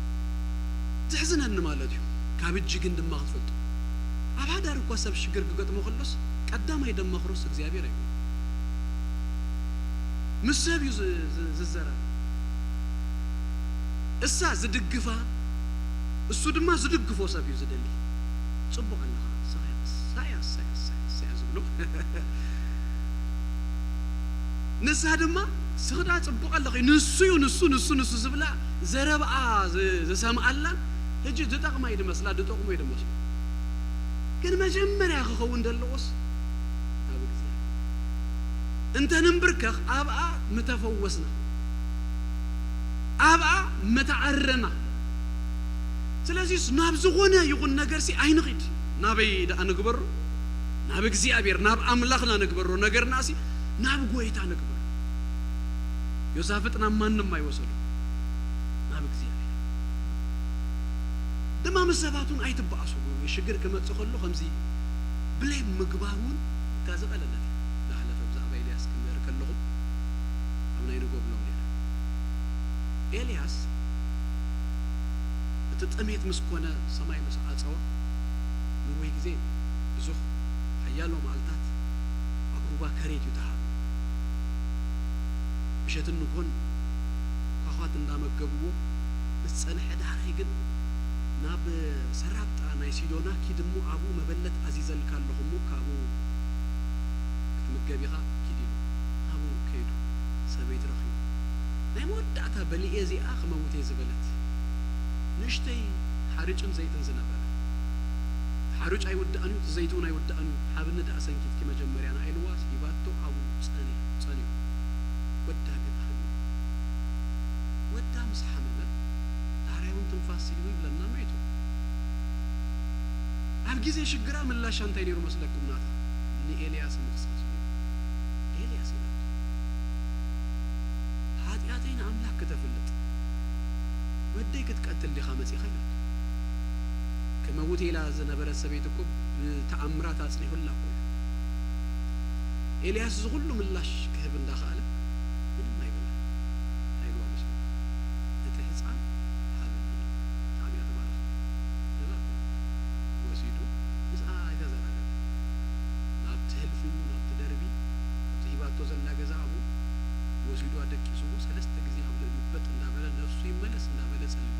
ዘሕዝነኒ ማለት እዩ። ካብ እጅ ግን ድማ ክትፈልጡ። ኣብ ሓዳር እኳ ሰብ ሽግር ክገጥሞ ከሎስ ቀዳማይ ደማኽሮስ እግዚኣብሔር ኣይኮነን። ምስ ሰብ እዩ ዝ-፣ ዝ-፣ ዝዘራረብ። እሳ ዝድግፋ፣ እሱ ድማ ዝድግፎ ሰብ እዩ ዝደሊ። ጽቡቕ ኣለኻ፣ እሳያ፣ እሳያ፣ እሳያ፣ እሳያ፣ እሳያ ዝብሎ። ንሳ ድማ ስኽዳ ጽቡቕ ኣለኺ፣ ንሱ እዩ፣ ንሱ፣ ንሱ፣ ንሱ ዝብላ ዘረብኣ ዝ-፣ ዝሰምዓላን፣ ሕጂ ዝጠቕማ እዩ ዝመስላ፣ ዝጠቕሞ እዩ ዝመስሉ። ግን መጀመርያ ክኸውን ዘለዎስ ናብ እግዚኣብሔር። እንተ ንንብርከኽ ኣብኣ ምተፈወስና፣ ኣብኣ ምተዓረና። ስለዚስ ናብ ዝኾነ ይኹን ነገርሲ ኣይንኺድ። ናበይ ደኣ ንግበሮ? ናብ እግዚኣብሔር፣ ናብ ኣምላኽና ንግበሮ። ነገርናሲ ናብ ጐይታ ንግበሮ። ዮሳፍጥ ናብ ማንም ኣይወሰዶ፣ ናብ እግዚኣብሔር። ድማ ምስ ሰባት እውን ኣይትበኣሱ። ሽግር ክመጽእ ከሎ ከምዚ ብሌም ምግባር እውን እካ ዝቐለለት እያ። ዝሓለፈ ብዛዕባ ኤልያስ ክምህር ከለኹ ኣብ ናይ ንጎ ብሎም ነይረ። ኤልያስ እቲ ጥሜት ምስ ኮነ፣ ሰማይ ምስ ዓጸወ፣ ነዊሕ ግዜ ብዙሕ ሓያሎ መዓልታት ኣብ ሩባ ከሬት እዩ ተሃሉ። ምሸትን ንግሆን ኳዃት እንዳመገብዎ ምስ ጸንሐ፣ ዳሕራይ ግን ናብ ሰራብጣ ናይ ሲዶና ኪድ እሞ፣ ኣብኡ መበለት ኣዚዘልካ ኣለኹ እሞ፣ ካብኡ ክትምገብ ኢኻ፣ ኪድ ኢሉ። ኣብኡ ከይዱ ሰበይቲ ረኺቡ። ናይ መወዳእታ በሊኤ እዚኣ ክመውት እየ ዝበለት ንእሽተይ ሓርጭን ዘይትን ዝነበረ። ሓርጭ ኣይውዳእን እዩ፣ እቲ ዘይቲ እውን ኣይውዳእን እዩ። ሃብኒ ደኣ ሰንኪትኪ መጀመርያ ንዓ ኢልዋስ ሂባቶ፣ ኣብኡ ጸኒሑ፣ ጸኒሑ። ወዳ ግን ሓሚሙ። ወዳ ምስ ሓመመ፣ ዳሕራይ እውን ትንፋስ ስኢኑ ይብለና፣ ሞይቱ። ኣብ ግዜ ሽግራ ምላሻ እንታይ ነይሩ መስለኩም ናታ? ንኤልያስ ምኽሳሱ ነይሩ። ኤልያስ ኢላቶ፣ "ሓጢኣተይ ንኣምላኽ ክተፍልጥ፣ ወደይ ክትቀትል ዲኻ መጺኻ?" ኢላቶ። ክመውት ኢላ ዝነበረት ሰበይቲ እኮ ብተኣምራት ኣጽኒሑላ እኮ እዩ። ኤልያስ እዚ ኩሉ ምላሽ ክህብ እንዳኸኣለ ምንም ኣይበላን። እንታይ ኢልዋ መስለኩም? "እቲ ህጻን ሃብኒ፣ ብጣዕሚ እያ ተባረኽቲ" ኢላ እኮ ወሲዱ ምስኣ ኣይተዘራረበን። ናብቲ ህልፍሙ፣ ናብቲ ደርቢ፣ ኣብቲ ሂባቶ ዘላ ገዛ ኣብኡ ወሲዱ ኣደቂስዎ፣ ሰለስተ ግዜ ኣብ ልዕሊኡ በጥ እንዳበለ፣ ነፍሱ ይመለስ እንዳበለ ጸልዩ።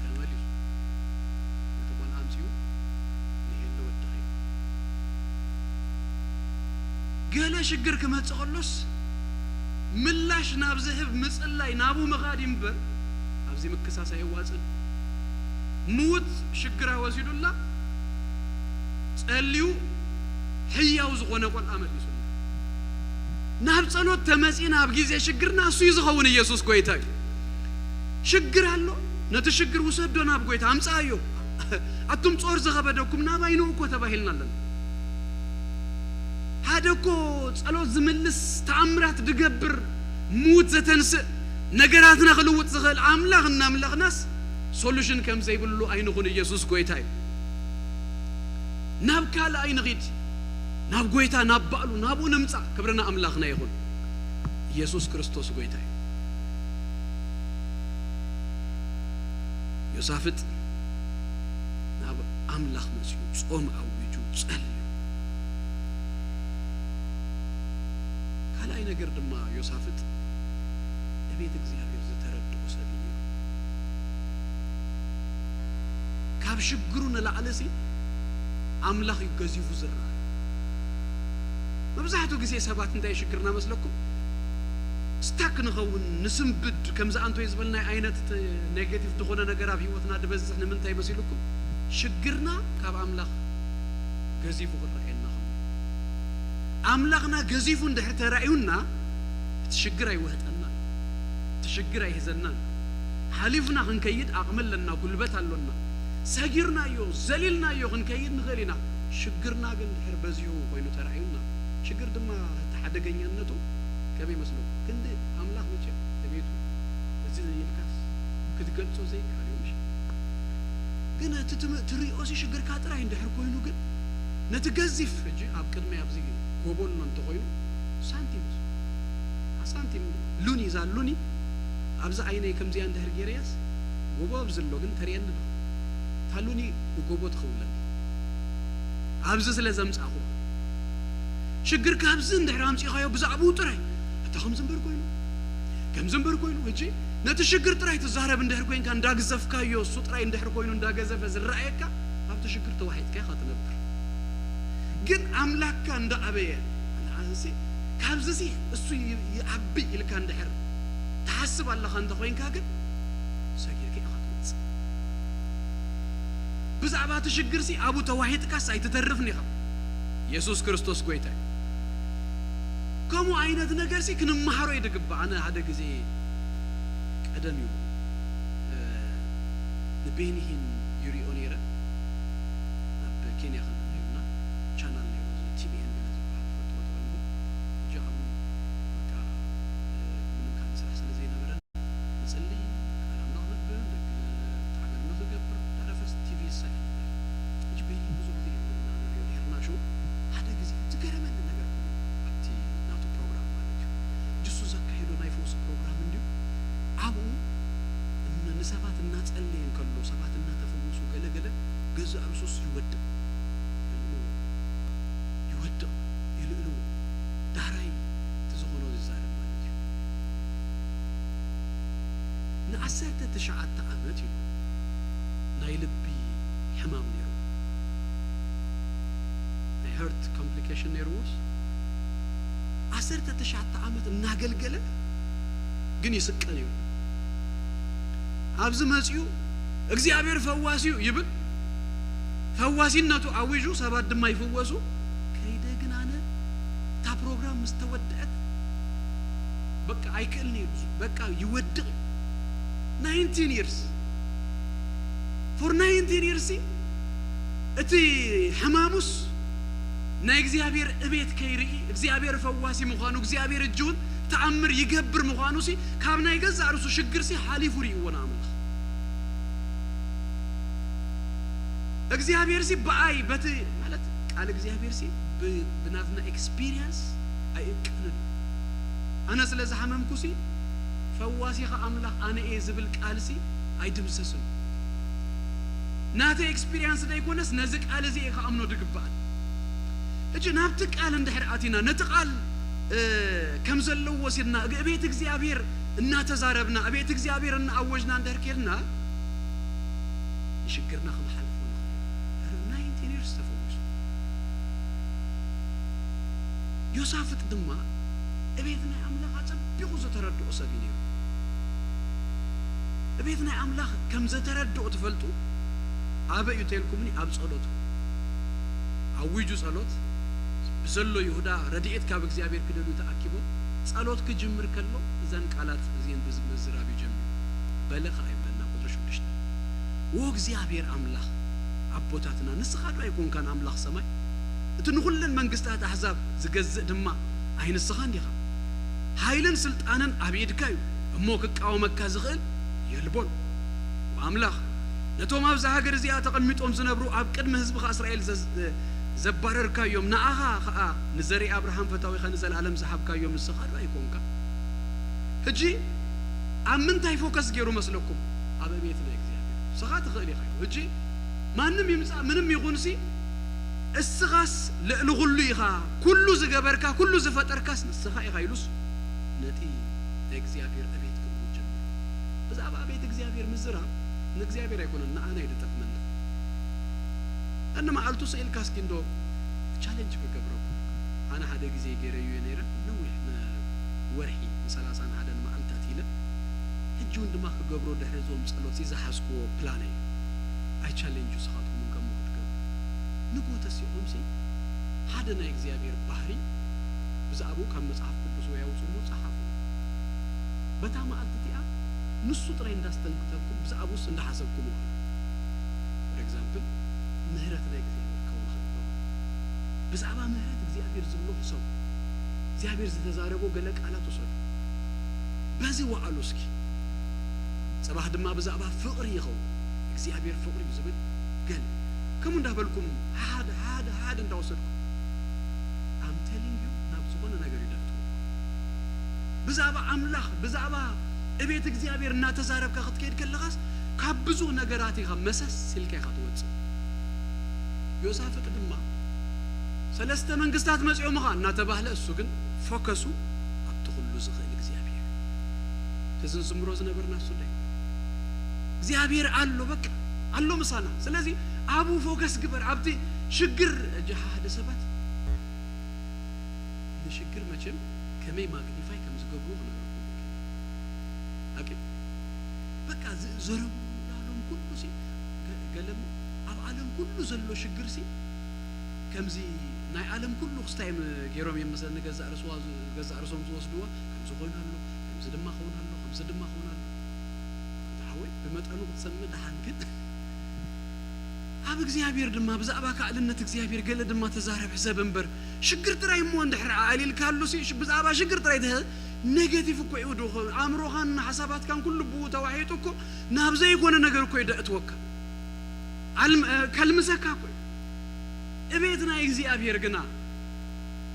ተመሊሱ ነቲ ቆልዓ ኣምጺኡ፣ "ንሄሎ ወድኺ እዩ." ገለ ሽግር ክመጽእ ከሎስ ምላሽ ናብ ዝህብ ምጽላይ ናብኡ ምኻድ እዩ እምበር፣ ኣብዚ ምክሳስ ኣየዋጽን። ምዉት ሽግራ ወሲዱላ፣ ጸልዩ ሕያው ዝኾነ ቆልዓ መሊሱላ። ናብ ጸሎት ተመጺእና ኣብ ግዜ ሽግርና እሱ እዩ ዝኸውን። ኢየሱስ ጎይታ እዩ። ሽግር ኣሎ፣ ነቲ ሽግር ውሰዶ ናብ ጎይታ፣ ኣምጽኣዮ። ኣቱም ጾር ዝኸበደኩም ናባይ ንኡ እኮ ተባሂልና ኣለና። ሓደ እኮ ጸሎት ዝምልስ፣ ተኣምራት ዝገብር፣ ምዉት ዘተንስእ፣ ነገራትና ክልውጥ ዝኽእል ኣምላኽ እናምለኽናስ ሶሉሽን ከም ዘይብሉ ኣይንኹን። ኢየሱስ ጎይታ እዩ። ናብ ካልእ ኣይንኺድ፣ ናብ ጎይታ፣ ናብ ባዕሉ፣ ናብኡ ንምጻእ። ክብሪ ንኣምላኽና ይኹን። ኢየሱስ ክርስቶስ ጎይታ እዩ። ዮሳፍጥ ናብ ኣምላኽ መጺኡ ጾም ኣዊጁ ጸልዩ። ካልኣይ ነገር ድማ ዮሳፍጥ ንቤት እግዚኣብሔር ዝተረድኦ ሰብ እዩ ነይሩ። ካብ ሽግሩ ንላዕሊ ሲ ኣምላኽ እዩ ገዚፉ ዝረኣ። መብዛሕትኡ ግዜ ሰባት እንታይ ሽግርና መስለኩም? ስታክ ንኸውን፣ ንስንብድ። ከምዚ ኣንቶይ ዝበልናይ ዓይነት ት-፣ ኔጌቲቭ ዝኾነ ነገር ኣብ ህይወትና ድበዝሕ ንምንታይ መሲልኩም? ሽግርና ካብ ኣምላኽ ገዚፉ ክረኣየና ከሎ። ኣምላኽና ገዚፉ እንድሕር ተራእዩና፣ እቲ ሽግር ኣይውህጠናን፣ እቲ ሽግር ኣይህዘናን። ሓሊፍና ክንከይድ ዓቕሚ ኣለና፣ ጉልበት ኣሎና። ሰጊርናዮ፣ ዘሊልናዮ ክንከይድ ንኽእል ኢና። ሽግርና ግን ድሕር በዚሑ ኮይኑ ተራእዩና፣ ሽግር ድማ እቲ ሓደገኛነቱ ከመይ ይመስለኩም? ክንዲ ኣምላኽ መቸም በቤቱ እዚ ኢልካስ ክትገልጾ ዘይከኣል እዩ፣ ምሽ? ግን እቲ ትም-፣ ትሪኦ ሲ ሽግርካ ጥራይ እንድሕር ኮይኑ ግን ነቲ ገዚፍ፣ ሕጂ ኣብ ቅድመይ ኣብዚ ጎቦ ኣሎ እንተኾይኑ ሳንቲም፣ ሳንቲም ሉኒ፣ እዛ ሉኒ ኣብዚ ዓይነይ ከምዚኣ እንድሕር ገይረያስ ጎቦ ኣብዚ ኣሎ ግን ተርእየኒ ዶ? እታ ሉኒ ንጎቦ ትኽውለኒ። ኣብዚ ስለ ዘምጻእኹ ሽግር ካብዚ እንድሕር ኣምጺኻዮ ብዛዕባኡ ጥራይ፣ እታ ከምዚ እምበር ኮይኑ፣ ከምዚ እምበር ኮይኑ፣ ሕጂ ነቲ ሽግር ጥራይ ትዛረብ እንድሕር ኮይንካ፣ እንዳግዘፍካዮ፣ እሱ ጥራይ እንድሕር ኮይኑ እንዳገዘፈ ዝረኣየካ፣ ኣብቲ ሽግር ተዋሒጥካ ኢኻ ትነብር። ግን ኣምላክካ እንዳኣበየ፣ ንዓንሲ ካብዚ ሲ እሱ ይ-፣ ይኣቢ ኢልካ እንድሕር ትሓስብ ኣለኻ እንተኾይንካ ግን ሰጊርካ ኢኻ ትመጽእ። ብዛዕባ እቲ ሽግር ሲ ኣብኡ ተዋሒጥካስ ኣይትተርፍን ኢኻ። የሱስ ክርስቶስ ጎይታ እዩ። ከምኡ ዓይነት ነገር ሲ ክንመሃሮ እዩ ድግባእ። ኣነ ሓደ ግዜ ቀደም እዩ፣ እ፣ ንቤኒሂን ይሪኦ ነይረ። ኣብ ኬንያ ከለና ነይሩና፣ ቻናል ነይሩ፣ እዚ ቲ ቢ ኤን ገለ ዝበሃል ትፈልጥዎ ትኾንኩም። ሕጂ ኣብኡ በቃ፣ እ፣ ምንም ካልእ ስራሕ ስለ ዘይነበረን ንጽሊ፣ ቃል ኣምላኽ ነንብብ፣ ደገ ኣገልግሎት ንገብር፣ ደረፈስ ቲ ቪ ይሳየ ነበር። ሕጂ ቤኒ ብዙሕ ግዜ ኢና ንሪኦ ነይርና ሽው። ሓደ ግዜ ዝገረመኒ ነገር ኮይኑ ኣብቲ ናቱ ፕሮግራም ማለት እዩ። ሕጂ እሱ ዘካየዶ ናይ ፈውሲ ፕሮግራም እንድዩ። ኣብኡ እን-፣ ንሰባት እናጸለየ እንከሎ፣ ሰባት እናተፈወሱ ገለ ገለ ገዛእ ርእሱስ ይወድቕ። ይልእልዎ። ይወድቕ። ይልእልዎ። ዳሕራይ እቲ ዝኾኖ ይዛረብ ማለት እዩ። ንዓሰርተ ትሽዓተ ዓመት እዩ ናይ ልቢ ሕማም ነይሩ። ናይ ሀርት ኮምፕሊኬሽን ነይርዎስ ዓሰርተ ትሽዓተ ዓመት እናገልገለ ግን ይስቀ ነይሩ። ኣብዚ መጺኡ እግዚኣብሔር ፈዋሲ እዩ ይብል፣ ፈዋሲነቱ ኣዊጁ ሰባት ድማ ይፍወሱ። ከይደ ግን ኣነ እታ ፕሮግራም ምስ ተወድአት በቃ ኣይክእል ነይሩ፣ በቃ ይወድቕ እዩ። ናይንቲን ይርስ፣ ፎር ናይንቲን ይርስ እቲ ሕማሙስ ናይ እግዚኣብሔር እቤት ከይርኢ፣ እግዚኣብሔር ፈዋሲ ምዃኑ፣ እግዚኣብሔር እጅውን ተኣምር ይገብር ምዃኑ ሲ ካብ ናይ ገዛእ ርእሱ ሽግር ሲ ሓሊፉ ርእይዎ ንኣምላኽ። እግዚኣብሔር ሲ ብኣይ በቲ ማለት ቃል እግዚኣብሔር ሲ ብ-፣ ብናትና ኤክስፒሪየንስ ኣይእቀንን። ኣነ ስለ ዝሓመምኩ ሲ ፈዋሲኻ ኣምላኽ ኣነ እየ ዝብል ቃል ሲ ኣይድምሰስን። ናተይ ኤክስፒሪየንስ ዘይኮነስ ነዚ ቃል እዚ እየ ክኣምኖ ድግባኣል። ሕጂ ናብቲ ቃል እንድሕር ኣቲና ነቲ ቃል፣ እ፣ ከም ዘለዎ ሲድና እቤት እግዚኣብሔር እናተዛረብና እቤት እግዚኣብሔር እናኣወጅና እንድሕር ኬድና ንሽግርና ክንሓልፎ ንኽእል። ድሕሪ ናይንቲን ይርስ ተፈዊሱ። ዮሳፍጥ ድማ እቤት ናይ ኣምላኽ ኣጸቢቑ ዝተረድኦ ሰብ እዩ ነይሩ። እቤት ናይ ኣምላኽ ከም ዘተረድኦ ትፈልጡ ኣበይ እዩ ተልኩምኒ? ኣብ ጸሎቱ ኣዊጁ ጸሎት ብዘሎ ይሁዳ ረድኤት ካብ እግዚኣብሔር ክደልዩ ተኣኪቦም ጸሎት ክጅምር ከሎ እዘን ቃላት እዚአን ብዝ-፣ ምዝራብ ይጀምር። በለ ኸዓ ይብለና ቁጽሪ ሽዱሽተ። ዎ እግዚኣብሔር ኣምላኽ ኣቦታትና ንስኻ ዶ ኣይኮንካን ኣምላኽ ሰማይ? እቲ ንኹለን መንግስታት ኣሕዛብ ዝገዝእ ድማ ኣይ ንስኻን ዲኻ? ሓይልን ስልጣንን ኣብ ኢድካ እዩ፣ እሞ ክቃወመካ ዝኽእል የልቦን። ኣምላኽ ነቶም ኣብዛ ሃገር እዚኣ ተቐሚጦም ዝነብሩ ኣብ ቅድሚ ህዝብኻ እስራኤል ዘዝ-፣ ዘባረርካዮም ንኣኻ ኸኣ ንዘርኢ ኣብርሃም ፈታዊኻ ንዘለኣለም ዝሃብካዮም ንስኻ ዶ ኣይኮንካ? ሕጂ ኣብ ምንታይ ፎከስ ገይሩ መስለኩም? ኣብ እቤት ናይ እግዚኣብሔር። ንስኻ ትኽእል ኢኻ። ሕጂ ማንም ይምጻእ ምንም ይኹንሲ እስኻስ ልዕሊ ኩሉ ኢኻ፣ ኩሉ ዝገበርካ፣ ኩሉ ዝፈጠርካስ ንስኻ ኢኻ ኢሉስ ነቲ ናይ እግዚኣብሔር እቤት ክእውጅ ጀመረ። ብዛዕባ ቤት እግዚኣብሔር ምዝራብ ንእግዚኣብሔር ኣይኮነን፣ ንዓና እዩ ዝጠቕመና። እኒ መዓልቱ ስኢልካ እስኪ እንዶ ቻሌንጅ ክገብረኩም። ኣነ ሓደ ግዜ ገይረዮ ነይረ፣ ነዊሕ ነ-፣ ወርሒ ንሰላሳን ሓደን መዓልታት ኢለ፣ ሕጂ እውን ድማ ክገብሮ ድሕሪ እዞም ጸሎት ዝሓዝክዎ ፕላን እዩ። ኣይ ቻሌንጅ ንስኻትኩም እውን ከምኡ ክትገብሩ። ንግሆ ተሲኦምሲ ሓደ ናይ እግዚኣብሔር ባህሪ ብዛዕባኡ ካብ መጽሓፍ ቅዱስ ወይ ኣውጽኡ ጸሓፉ። በታ መዓልቲ እቲኣ ንሱ ጥራይ እንዳስተንተንኩም ብዛዕባኡስ እንዳሓሰብኩም ውዕሉ። ፎር ኤግዛምፕል፣ ምህረት ናይ እግዚኣብሔር ክኸውን ይኽእል። ብዛዕባ ምህረት እግዚኣብሔር ዝብሎ ሕሰቡ። እግዚኣብሔር ዝተዛረቦ ገለ ቃላት ውሰዱ። በዚ ወዓሉ እስኪ። ጽባሕ ድማ ብዛዕባ ፍቕሪ ይኸውን። እግዚኣብሔር ፍቕሪ እዩ ዝብል ገለ። ከምኡ እንዳበልኩም ሓደ፣ ሓደ፣ ሓደ እንዳወሰድኩም፣ I'm telling you፣ ናብ ዝኾነ ነገር እዩ ደእትዎ። ብዛዕባ ኣምላኽ፣ ብዛዕባ እቤት እግዚኣብሔር እናተዛረብካ ክትከይድ ከለኻስ፣ ካብ ብዙሕ ነገራት ኢኻ መሰስ ኢልካ ኢኻ ትወጽእ። ዮሳፍጥ ድማ ሰለስተ መንግስታት መጺኦምኻ እናተባህለ፣ እሱ ግን ፎከሱ ኣብቲ ኩሉ ዝኽእል እግዚኣብሔር። እቲ ዝንዝምሮ ዝነበርና እሱ እንታይ? እግዚኣብሔር ኣሎ፣ በቃ ኣሎ ምሳና። ስለዚ ኣብኡ ፎከስ ግበር። ኣብቲ ሽግር፣ እጂ ሓደ ሰባት ንሽግር መቸም ከመይ ማግኒፋይ ከም ዝገብርዎ ክነግረኩም። ኣቂ በቃ ዝ-፣ ዘረቡ ላሎም ኩሉ ሲ፣ ገ-፣ ገለም ኣብ ዓለም ኩሉ ዘሎ ሽግር ሲ፣ ከምዚ ናይ ዓለም ኩሉ ክስታይ ም-፣ ገይሮም እዮም መሰለኒ ገዛእ ርእስዋ ዝ-፣ ገዛእ ርእሶም ዝወስድዋ። ከምዚ ኮይኑ ኣሎ፣ ከምዚ ድማ ኸውን ኣሎ፣ ከምዚ ድማ ኸውን ኣሎ። ኣንታ ሓወይ፣ ብመጠኑ ክትሰምዕ ደሓን፣ ግን ኣብ እግዚኣብሔር ድማ ብዛዕባ ካዕልነት እግዚኣብሔር ገለ ድማ ተዛረብ ሕሰብ እምበር፣ ሽግር ጥራይ እሞ እንድሕር ኣዕሊልካሉ ሲ፣ ሽ-፣ ብዛዕባ ሽግር ጥራይ ተህ-፣ ኔጌቲቭ እኮ እዩ ዶ፣ ኣእምሮኻን ሓሳባትካን ኩሉ ብኡ ተዋሒጡ እኮ ናብ ዘይኮነ ነገር እኮ እዩ ደእትወካ። ኣልም-፣ እ፣ ከልምሰካ እኮ እዩ። እቤት ናይ እግዚኣብሔር ግና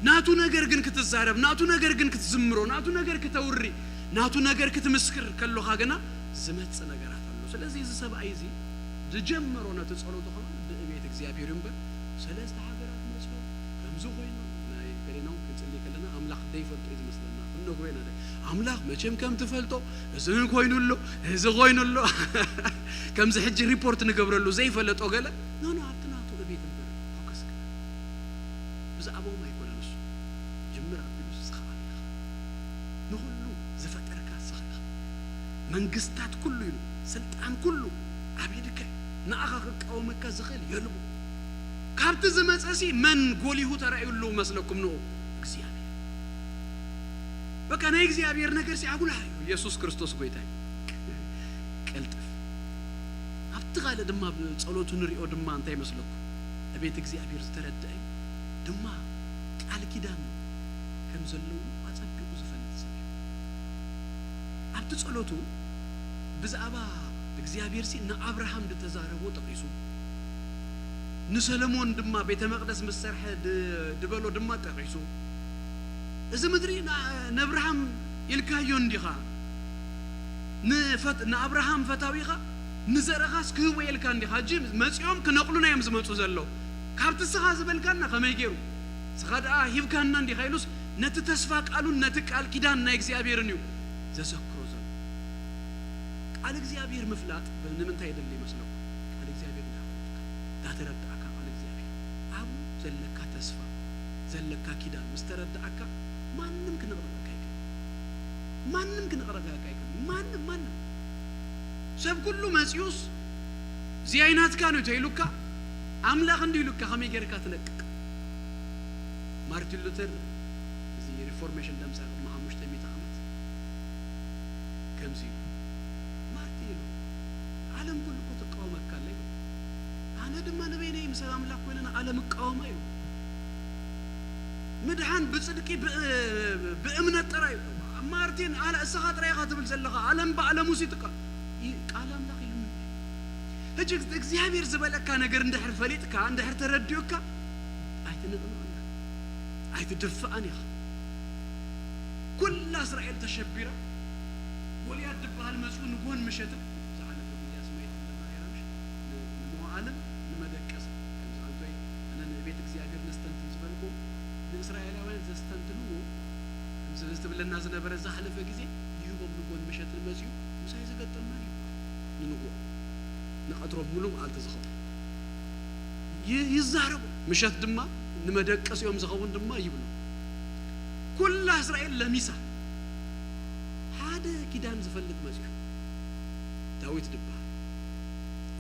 ናቱ ነገር ግን ክትዛረብ፣ ናቱ ነገር ግን ክትዝምሮ፣ ናቱ ነገር ክተውሪ፣ ናቱ ነገር ክትምስክር ከሎኻ ግና ዝመጽእ ነገራት ኣሎ። ስለዚ እዚ ሰብኣይ እዚ ዝጀመሮ ነቲ ጸሎቱ ከማን ብእቤት እግዚኣብሔር እዩ እምበር፣ ሰለስተ ሃገራት መጽዮ፣ ከምዚ ኮይኑ፣ ናይ ገሌና እውን ክንጽሊ ከለና ኣምላኽ ዘይፈልጦ እዩ ዝመስለና። ክንነግሮ ኢና ደ-፣ ኣምላኽ መቸም ከም ትፈልጦ፣ እዚ ኮይኑ ኣሎ፣ እዚ ኮይኑ ኣሎ። ከምዚ ሕጂ ሪፖርት ንገብረሉ ዘይፈለጦ ገለ፣ ኖ፣ ኖ፣ ኣብቲ ናቱ እቤት እምበር ፎከስ ግበር። ብዛዕባኦም ኣይኮነን እሱ። ጅምር ኣቢሉ ንስኻ ኣበይ ኢኻ? ንኹሉ ዝፈጠርካ ንስኻ ኢኻ። መንግስታት ኩሉ ኢሉ፣ ስልጣን ኩሉ ኣብ ኢድካ እዩ። ንኣኻ ክቃወመካ ዝኽእል የልቦ። ካብቲ ዝመጸሲ መን ጎሊሁ ተራእዩ ኣለዉ መስለኩም ንኡ? እግዚኣብሔር። በቃ ናይ እግዚኣብሔር ነገርሲ ኣጉላህ እዩ። የሱስ ክርስቶስ ጎይታ እዩ። ቀልጥፍ። ኣብቲ ካልእ ድማ ብጸሎቱ ንሪኦ ድማ እንታይ መስለኩም? እቤት እግዚኣብሔር ዝተረድአ ድማ ቃል ኪዳን ከም ዘለዉ ኣጸቢቑ ዝፈልጥ ሰብ እዩ። ኣብቲ ጸሎቱ ብዛዕባ እግዚኣብሔርሲ ንኣብርሃም ዝተዛረቦ ጠቒሱ፣ ንሰለሞን ድማ ቤተ መቕደስ ምስ ሰርሐ ድ-፣ ድበሎ ድማ ጠቒሱ፣ እዚ ምድሪ ን-፣ ንኣብርሃም ኢልካዮ እንዲኻ፣ ንፈት-፣ ንኣብርሃም ፈታዊኻ ንዘርእኻስ ክህቦ ኢልካ እንዲኻ። ሕጂ መጺኦም ክነቕሉና እዮም ዝመጹ ዘለዉ። ካብቲ እስኻ ዝበልካና ከመይ ገይሩ? እስኻ ደኣ ሂብካና እንዲኻ ኢሉስ ነቲ ተስፋ ቃሉን ነቲ ቃል ኪዳን ናይ እግዚኣብሔርን እዩ ዘዘክሮ ዘሎ። ቃል እግዚኣብሔር ምፍላጥ ብ-፣ ንምንታይ የድሊ ይመስለኩም? ቃል እግዚኣብሔር እንዳፈለጥካ፣ እንዳተረዳእካ ቃል እግዚኣብሔር ኣብኡ ዘለካ ተስፋ፣ ዘለካ ኪዳን ምስ ተረዳእካ ማንም ክንቕንቐካ ኣይክእልን። ማንም ክንቕንቐካ ኣይክእልን። ማንም፣ ማንም። ሰብ ኩሉ መጺኡስ እዚ ኣይናትካን እዩ ተኢሉካ፣ ኣምላኽ እንዲ ኢሉካ ከመይ ጌርካ ትለቅቕ? ማርቲን ሉተር እዚ ሪፎርሜሽን ደምጻ ቅድሚ ሓሙሽተ ሚእቲ ዓመት ከምዚ ኢሉ፣ ማርቲን ኢሉ፣ ዓለም ኩሉ እኮ ትቃወመካ ኣላ ኢሉ። ኣነ ድማ ንበይነይ ምስ ኣምላኽ ኮይነ ንዓለም እቃወማ ኢሉ። ምድሓን ብጽድቂ ብ-፣ ብእምነት ጥራይ እዩ። ማርቲን፣ ኣላ እስኻ ጥራይ ኢኻ ትብል ዘለኻ፣ ዓለም ብዓለሙ ሲ ትቃ-፣ ይ-፣ ቃል ኣምላኽ ኢሉኒ። ሕጂ እግዚኣብሔር ዝበለካ ነገር እንድሕር ፈሊጥካ፣ እንድሕር ተረዲኡካ፣ ኣይትንቕንቕን ኢኻ፣ ኣይትድፍኣን ኢኻ። ኩላ እስራኤል ተሸቢራ፣ ጎልያድ ዝበሃል መጺኡ ንግሆን ምሸትን፣ ዝሓለፈ ግዜ ኣስማይ ትብለና ነይራ ምሽ? ን-፣ ንመዋዕልን ንመደቀስን። ከምዚ ኣንቶይ፣ ኣነ ንቤት እግዚኣብሔር ነስተንትን ዝበልኩ፣ ንእስራኤላውያን ዘስተንትንዎ፣ ከምዚ ትብለና ዝነበረ ዝሓለፈ ግዜ፣ ይህቦም ንግሆን ምሸትን መጺኡ፣ ምሳይ ዝገጠመን እዩ። ንንግሆ፣ ንቐትሮም ምሉእ መዓልቲ ዝኸውን ይ-፣ ይዛረቡ። ምሸት ድማ ንመደቀሲኦም ዝኸውን ድማ ይብሉ። ኩላ እስራኤል ለሚሳ፣ ኪዳን ዝፈልጥ መጺኡ። ዳዊት ድበሃል።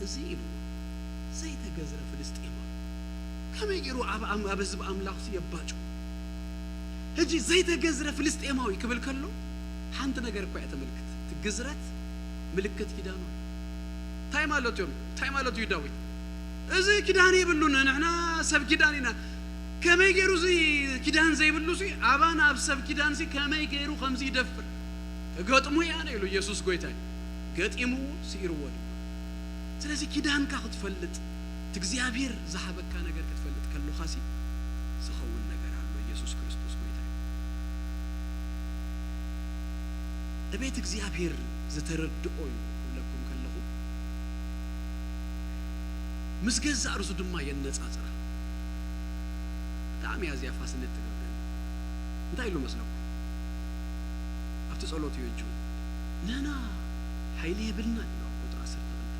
እዚ ኢልዎ፣ ዘይተገዝረ ፍልስጤማዊ ከመይ ገይሩ ኣብ ኣም-፣ ኣብ ህዝቢ ኣምላኽሲ የባጭው? ሕጂ ዘይተገዝረ ፍልስጤማዊ ክብል ከሎ ሓንቲ ነገር እኳ እያ ተመልክት። እቲ ግዝረት ምልክት ኪዳኑ። እንታይ ማለት እዮም? እንታይ ማለት እዩ ዳዊት? እዚ ኪዳን የብሉን፣ ንሕና ሰብ ኪዳን ኢና። ከመይ ገይሩ እዚ ኪዳን ዘይብሉ ሲ፣ ኣባና ኣብ ሰብ ኪዳን ሲ ከመይ ገይሩ ከምዚ ይደፍር? ክገጥሙ እያ ኢሉ ኢየሱስ ጎይታይ። ገጢምዎ፣ ስኢርዎ ድማ። ስለዚ ኪዳንካ ክትፈልጥ፣ እቲ እግዚኣብሔር ዝሃበካ ነገር ክትፈልጥ ከሎኻ ሲ ዝኸውን ነገር ኣሎ። ኢየሱስ ክርስቶስ ጎይታይ። እቤት እግዚኣብሔር ዝተረድኦ እዩ ክብለኩም ከለኹ፣ ምስ ገዛእ ርእሱ ድማ የነጻጽራ። ብጣዕሚ እያ እዚኣ ፋስነት ትገብረኒ። እንታይ ኢሉ መስለኩም? ኣብቲ ጸሎት እዩ እጁ፣ "ንሕና ሓይሊ የብልናን" ኢሉ ኣብ ቁጽሪ ዓሰርተ ክልተ።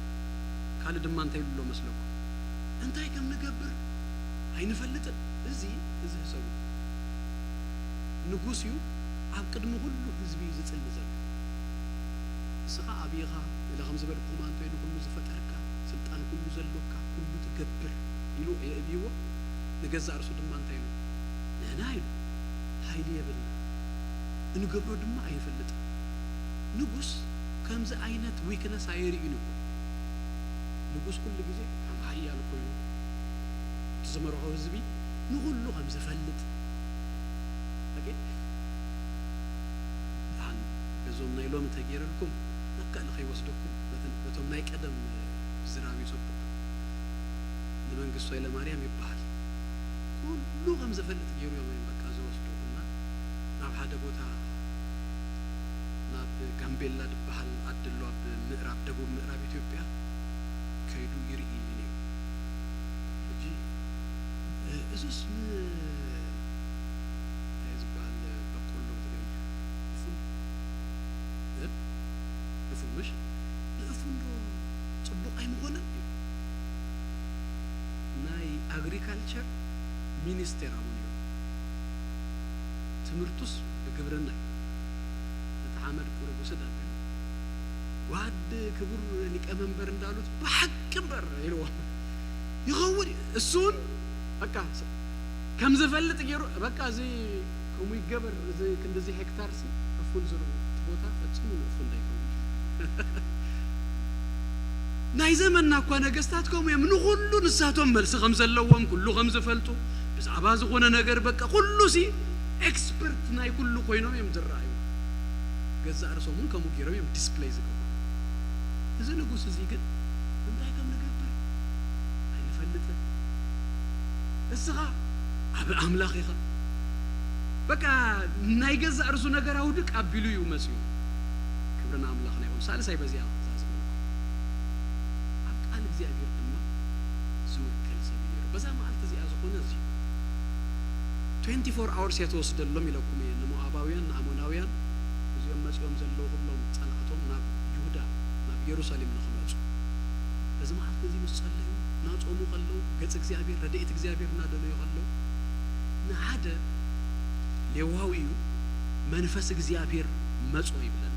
ካልእ ድማ እንታይ ኢሉ ኣሎ መስለኩም? "እንታይ ከም ንገብር ኣይንፈልጥን።" እዚ፣ እዚ ህሰቡ። ንጉስ እዩ፣ ኣብ ቅድሚ ኩሉ ህዝቢ እዩ ዝጽሊ ዘሎ። ንስኻ ኣበይ ኢኻ? ኢለ ከም ዝበልኩኹም፣ ኣንተ ንኹሉ ዝፈጠርካ፣ ስልጣን ኩሉ ዘሎካ፣ ኩሉ ትገብር ኢሉ የእብይዎ። ንገዛእ ርእሱ ድማ እንታይ ኢሉ? ንሕና ኢሉ፣ ሓይሊ የብልና፣ እንገብሮ ድማ ኣይንፈልጥን። ንጉስ ከምዚ ዓይነት ዊክነስ ኣየርእዩን እኮ። ንጉስ ኩሉ ግዜ ከም ሓያል ኮይኑ፣ እቲ ዝመርሖ ህዝቢ ንኹሉ ከም ዝፈልጥ። ኦኬ? ደሓን በዞም ናይ ሎሚ ተገይረልኩም ናብ ካልእ ከይወስደኩም፣ በተን-፣ በቶም ናይ ቀደም ዝራብ እዩ ጽቡቕ። ንመንግስቱ ኃይለማርያም ይበሃል። ኩሉ ከም ዝፈልጥ ገይሩ እዮም በቃ ዝወስዱ። እና ናብ ሓደ ቦታ፣ ናብ ጋምቤላ ዝበሃል ዓዲ ኣሎ ኣብ ምዕራብ፣ ደቡብ ምዕራብ ኢትዮጵያ ከይዱ ይርኢ እዩ ነይሩ። ሕጂ፣ እ-፣ እዙስ ን-፣ እንታይ ዝበሃል በቆሎ ብትግርኛ? እፉን? እ? እፉን ምሽ? ንእፉን ዶ ጽቡቕ ኣይምኾነን? ናይ ኣግሪካልቸር ሚኒስቴር ኣብኡ ነይሩ። ትምህርቱስ ብግብርና እዩ። ነቲ ሓመድ ቁሩብ ውሰድ ኣቢሉ፣ "ጓድ ክቡር ሊቀመንበር እንዳሉት ብሓቂ እምበር" ኢልዎ። ይኸውን እዩ። እሱ እውን በቃ ስ-፣ ከም ዝፈልጥ ገይሩ፣ በቃ እዚ ከምኡ ይገበር፣ እዚ ክንድዚ ሄክታር ሲ እፉን ዝርቡ፣ እቲ ቦታ ፈጺሙ ንእፉን እንዳይኸውን። ናይ ዘመንና እኳ ነገስታት ከምኡ እዮም። ንኹሉ ንሳቶም መልሲ ከም ዘለዎም፣ ኩሉ ከም ዝፈልጡ፣ ብዛዕባ ዝኾነ ነገር በቃ ኩሉ ሲ ኤክስፐርት ናይ ኩሉ ኮይኖም እዮም ዝረኣዩ። ገዛእ ርእሶም እውን ከምኡ ገይሮም እዮም ዲስፕሌይ ዝገብሩ። እዚ ንጉስ እዚ ግን እንታይ ከም ንገብር ኣይንፈልጥን። እስኻ ዓቢ ኣምላኽ ኢኻ። በቃ ናይ ገዛእ ርእሱ ነገር ኣውድቅ ኣቢሉ እዩ መጺኡ። ክብሪ ንኣምላኽና ይኹን። ሳልሳይ በዚኣ እዛ ዝበልኩ ኣብ ቃል እግዚኣብሔር ድማ ዝውክል ሰብ እዩ ነይሩ። በዛ መዓልቲ እዚኣ ዝኾነ እዚ ትዌንቲ ፎር ኣወርስ እያ ትወስደሎም ኢለኩም እየ። ንሞዓባውያን፣ ንኣሞናውያን፣ እዚኦም መጺኦም ዘለዉ ኩሎም ጸላእቶም ናብ ይሁዳ፣ ናብ ኢየሩሳሌም ንኽመጹ። በዚ መዓልቲ እዚ ምስ ጸለዩ፣ እናጾሙ ከለዉ፣ ገጽ እግዚኣብሔር፣ ረድኤት እግዚኣብሔር እናደለዩ ከለዉ፣ ንሓደ ሌዋዊ እዩ፣ መንፈስ እግዚኣብሔር መጾ ይብለና።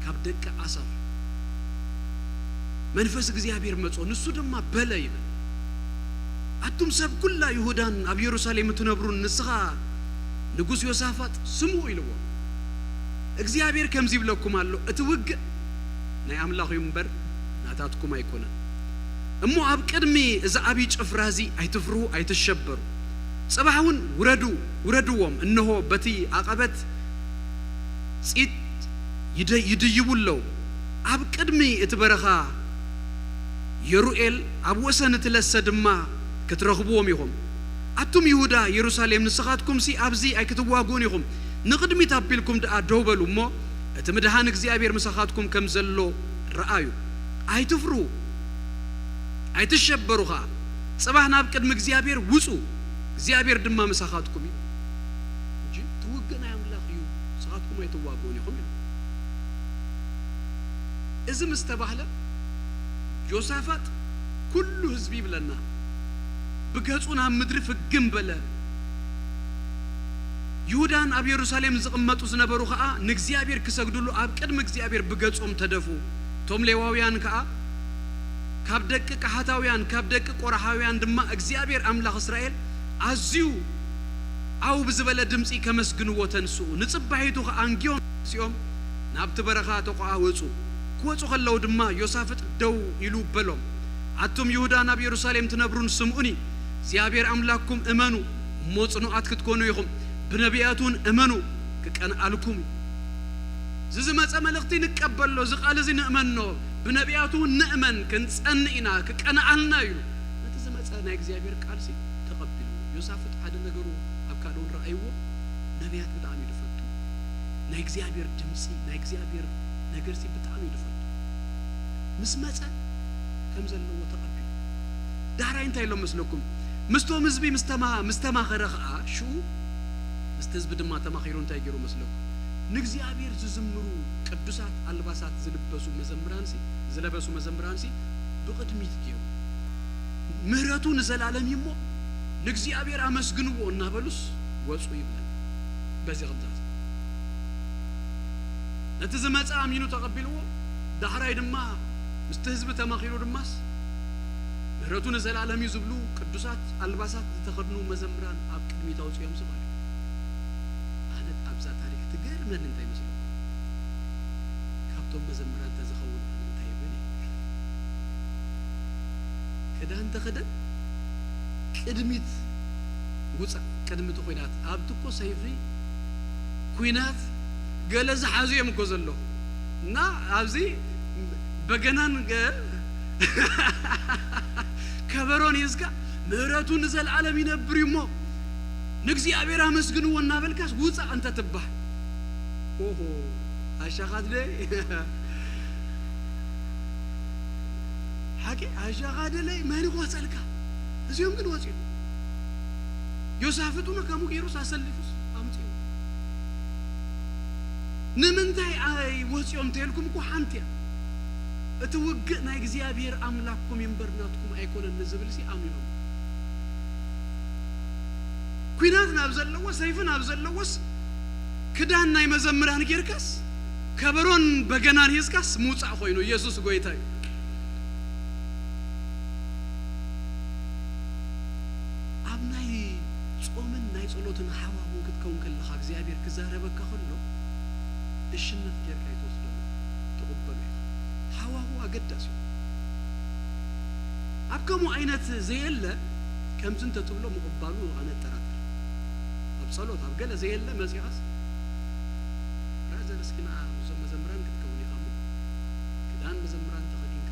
ካብ ደቂ ኣሳፍ መንፈስ እግዚኣብሔር መጾ፣ ንሱ ድማ በለ ይብል፣ ኣቱም ሰብ ኩላ ይሁዳን ኣብ የሩሳሌም እትነብሩን፣ ንስኻ ንጉስ ዮሳፋጥ ስምዑ ኢልዎ። እግዚኣብሔር ከምዚ ይብለኩም ኣሎ፣ እቲ ውግእ ናይ ኣምላኽ እዩ እምበር ናታትኩም ኣይኮነን። እሞ ኣብ ቅድሚ እዚ ዓብዪ ጭፍራ እዚ ኣይትፍርሁ፣ ኣይትሸበሩ። ጽባሕ እውን ውረዱ፣ ውረድዎም፣ እንሆ በቲ ዓቐበት ጺት ይደ-፣ ይድይቡ ኣለዉ። ኣብ ቅድሚ እቲ በረኻ የሩኤል፣ ኣብ ወሰን እቲ ለሰ ድማ ክትረኽብዎም ኢኹም። ኣቱም ይሁዳ፣ የሩሳሌም፣ ንስኻትኩምሲ ኣብዚ ኣይክትዋግኡን ኢኹም። ንቕድሚት ኣቢልኩም ደኣ ደው በሉ እሞ፣ እቲ ምድሓን እግዚኣብሔር ምሳኻትኩም ከም ዘሎ ረኣዩ። ኣይትፍርሁ፣ ኣይትሸበሩ ኸኣ። ጽባሕ ናብ ቅድሚ እግዚኣብሔር ውጹ፣ እግዚኣብሔር ድማ ምሳኻትኩም እዩ። እንጂ እቲ ውግእ ናይ ኣምላኽ እዩ፣ ንስኻትኩም ኣይትዋግኡን ኢኹም ኢሉ። እዚ ምስ ተባህለ፣ ዮሳፋጥ ኩሉ ህዝቢ ይብለና፣ ብገጹ ናብ ምድሪ ፍግም በለ። ይሁዳን ኣብ የሩሳሌም ዝቕመጡ ዝነበሩ ኸኣ ንእግዚኣብሔር ክሰግድሉ ኣብ ቅድሚ እግዚኣብሔር ብገጾም ተደፍኡ። እቶም ሌዋውያን ከኣ ካብ ደቂ ቀሃታውያን፣ ካብ ደቂ ቆራሓውያን ድማ እግዚኣብሔር ኣምላኽ እስራኤል ኣዝዩ ዓው ብዝበለ ድምጺ ከመስግንዎ ተንስኡ። ንጽባሒቱ ኸኣ ኣንጊሆም ተንሲኦም ናብቲ በረኻ ተቆኣ ወጹ። ክወጹ ከለዉ ድማ ዮሳፍጥ ደው ኢሉ በሎም፣ ኣቱም ይሁዳን ኣብ የሩሳሌም ትነብሩን ስምዑኒ፣ እግዚኣብሔር ኣምላክኩም እመኑ እሞ ጽኑዓት ክትኮኑ ኢኹም። ብነቢያት እውን እመኑ ክቀንኣልኩም እዩ። እዚ ዝመጸ መልእኽቲ ንቀበሎ፣ እዚ ቃል እዚ ንእመኖ፣ ብነቢያት እውን ንእመን ክንጸንእ ኢና፣ ክቀንኣልና እዩ። ነቲ ዝመጸ ናይ እግዚኣብሔር ቃልሲ ተቐቢሉ። ዮሳፍጥ ሓደ ነገሩ ኣብ ካልእ እውን ረኣይዎ፣ ነቢያት ብጣዕሚ እዩ ዝፈቱ። ናይ እግዚኣብሔር ድምጺ፣ ናይ እግዚኣብሔር ነገርሲ ብጣዕሚ እዩ ዝፈቱ። ምስ መጸ ከም ዘለዎ ተቐቢሉ። ዳሕራይ እንታይ ኢሎም መስለኩም? ምስቶም ህዝቢ ምስ ተማ-፣ ምስ ተማኸረ ኸኣ ሽኡ ምስቲ ህዝቢ ድማ ተማኺሩ እንታይ ገይሩ መስለኩም? ንእግዚኣብሔር ዝዝምሩ ቅዱሳት ኣልባሳት ዝልበሱ መዘምራንሲ፣ ዝለበሱ መዘምራንሲ ብቕድሚት ገይሩ፣ "ምህረቱ ንዘላለም እዩ እሞ ንእግዚኣብሔር ኣመስግንዎ" እናበሉስ ወጹ ይብለና። በዚ ከምዛ ነቲ ዝመጸ ኣሚኑ ተቐቢልዎ፣ ዳሕራይ ድማ ምስቲ ህዝቢ ተማኺሩ ድማስ፣ "ምህረቱ ንዘላለም እዩ" ዝብሉ ቅዱሳት ኣልባሳት ዝተኸድኑ መዘምራን ኣብ ቅድሚት ኣውጺኦምሲ ማለት እዩ። ኣነ ኣብዛ ታሪኽ ትገርመኒ እንታይ መስለኩም? ካብቶም መዘምራን ተዝኸውን ኣነ እንታይ ይብል እየ? ክዳን ተኸደን፣ ቅድሚት ውጻእ፣ ቅድሚ እቲ ኲናት። ኣብቲ እኮ ሰይፊ ኲናት ገለ ዝሓዙ እዮም እኮ ዘለዉ። እና ኣብዚ በገናን ገ-፣ ከበሮን ሒዝካ፣ "ምህረቱ ንዘለዓለም ይነብር እዩ እሞ ንእግዚኣብሔር ኣመስግንዎ" እናበልካስ ውጻእ እንተ ትባሃል። ኦሆ፣ ኣሻኻት ደይ። ሓቂ፣ ኣሻኻ ደለይ መን ይቆጸልካ? እዚኦም ግን ወጺኦም። ዮሳፍጥ እውን ከምኡ ገይሩስ ኣሰሊፉስ ኣምጺኡ። ንምንታይ ኣይ ወጺኦም እንተልኩም እኮ ሓንቲ እያ። እቲ ውግእ ናይ እግዚኣብሔር ኣምላክኩም እዩ እምበር ናትኩም ኣይኮነን ንዝብል ሲ ኣሚኖም። ኲናት ናብ ዘለዎ፣ ሰይፊ ናብ ዘለዎስ ክዳን ናይ መዘምራን ጌርካስ፣ ከበሮን በገናን ሒዝካስ ምውጻእ ኮይኑ። ኢየሱስ ጎይታ እዩ። ኣብ ናይ ጾምን ናይ ጸሎትን ሃዋህው ክትከውን ከለኻ፣ እግዚኣብሔር ክዛረበካ ከሎ፣ እሽነት ጌርካ ኣይትወስደሉ፣ ትቕበሎ ኢኻ። ሃዋህው ኣገዳሲ እዩ። ኣብ ከምኡ ዓይነት ዘየለ፣ ከምዚ እንተትብሎ ምቕባሉ ኣነ እጠራጠር። ኣብ ጸሎት፣ ኣብ ገለ ዘየለ መጺኻስ፣ ብራዘር፣ እስኪ ንዓ ምስዞም መዘምራን ክትከውን ኢኻ እሞ፣ ክዳን መዘምራን ተኸዲንካ፣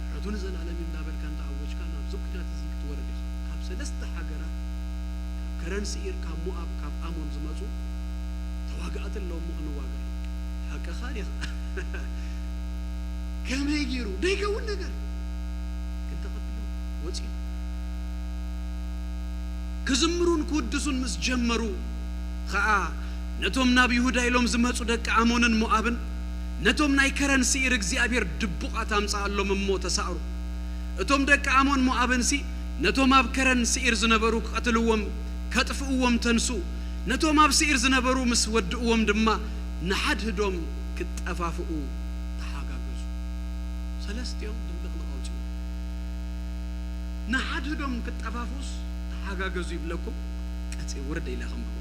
ምሕረቱ ንዘለኣለም እዩ እንዳበልካ እንዳኣወጅካ፣ ናብዚ ኲናት እዚ ክትወርድ ኢኻ። ካብ ሰለስተ ሃገራት፣ ካብ ከረን ስዒር፣ ካብ ሞኣብ፣ ካብ ኣሞን ዝመጹ ተዋጋእቲ ኣለዉ እሞ ክንዋጋእ። ሓቅኻ ዲኻ? ከመይ ገይሩ? ደይከውን ነገር። ግን ተቐቢሉ ወጺኡ። ክዝምሩን ክውድሱን ምስ ጀመሩ ኸኣ፣ ነቶም ናብ ይሁዳ ኢሎም ዝመጹ ደቂ ኣሞንን ሞኣብን፣ ነቶም ናይ ከረን ስዒር እግዚኣብሔር ድቡቓት ኣምጽኣሎም እሞ ተሳእሩ። እቶም ደቂ ኣሞን ሞኣብንሲ፣ ነቶም ኣብ ከረን ስዒር ዝነበሩ ክቐትልዎም፣ ከጥፍእዎም ተንስኡ። ነቶም ኣብ ስዒር ዝነበሩ ምስ ወድእዎም ድማ፣ ንሓድህዶም ክጠፋፍኡ ተሓጋገዙ። ሰለስቲኦም ድብልቕልቕ ኣውጽኡ። ንሓድህዶም ክጠፋፍኡስ ተሓጋገዙ ይብለኩም። ቀጺ ውርድ ኢለ ከንብቦ።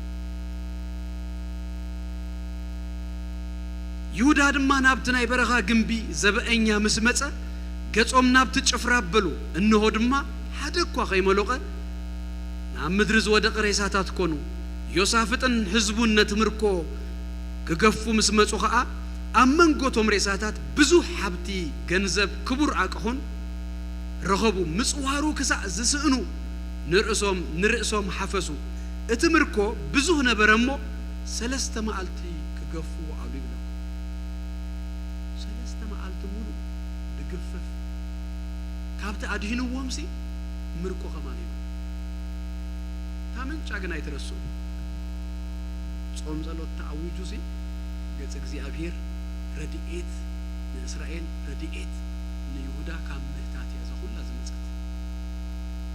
ይሁዳ ድማ ናብቲ ናይ በረኻ ግምቢ ዘበአኛ ምስ መጸ፣ ገጾም ናብቲ ጭፍራ ኣበሉ። እንሆ ድማ ሓደ እኳ ከይመሎቐ፣ ናብ ምድሪ ዝወደቐ ሬሳታት ኮኑ። ዮሳፍጥን ህዝቡን ነቲ ምርኮ ክገፉ ምስ መጹ ኸኣ፣ ኣብ መንጎ እቶም ሬሳታት ብዙሕ ሃብቲ፣ ገንዘብ፣ ክቡር ኣቕሑን ረኸቡ። ምጽዋሩ ክሳዕ ዝስእኑ ንርእሶም፣ ንርእሶም ሓፈሱ። እቲ ምርኮ ብዙህ ነበረ እሞ፣ ሰለስተ መዓልቲ ክገፍዎ ኣሉ ይብለኩም። ሰለስተ መዓልቲ ሙሉእ ዝግፈፍ፣ ካብቲ ኣድሂንዎምሲ ምርኮ ከማን ሂቡ። እታ ምንጫ ግን ኣይትረስኡ። ጾም ጸሎት ተኣዊጁሲ፣ ገጽ እግዚኣብሔር ረድኤት ንእስራኤል፣ ረድኤት ንይሁዳ ካብ ምህታት እያ እዛ ኩላ ዝመጸት።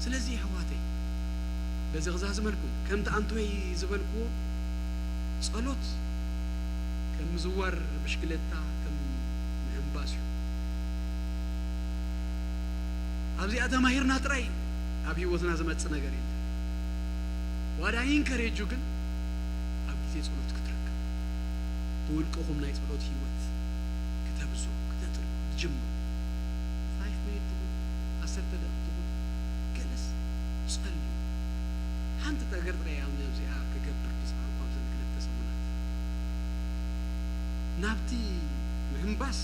ስለዚ የሕዋተይ፣ በዚ ክዛዝመልኩም፣ ከምቲ ኣንቶይ ዝበልክዎ፣ ጸሎት ከም ምዝዋር ብሽክለታ፣ ከም ምሕንባስ እዩ። ኣብዚኣ ተማሂርና ጥራይ ኣብ ህይወትና ዝመጽእ ነገር የለን። ዋዳ ኢንከሬጁ ግን ኣብ ግዜ ጸሎት ክትርከብ፣ ብውልቅኹም ናይ ጸሎት ህይወት ክተብዙ፣ ክተጥርዩ፣ ክትጅምሩ። ፋይፍ ሚኒት ትኹን፣ ዓሰርተ ደቂቕ ትኹን፣ ገለስ ጸልዩ። ሓንቲ ነገር ጥራይ እያ ኣብዚኣ ክገብር ዝጸዓርኩ ኣብዘን ክልተ ሰሙናት። ናብቲ ምሕንባስ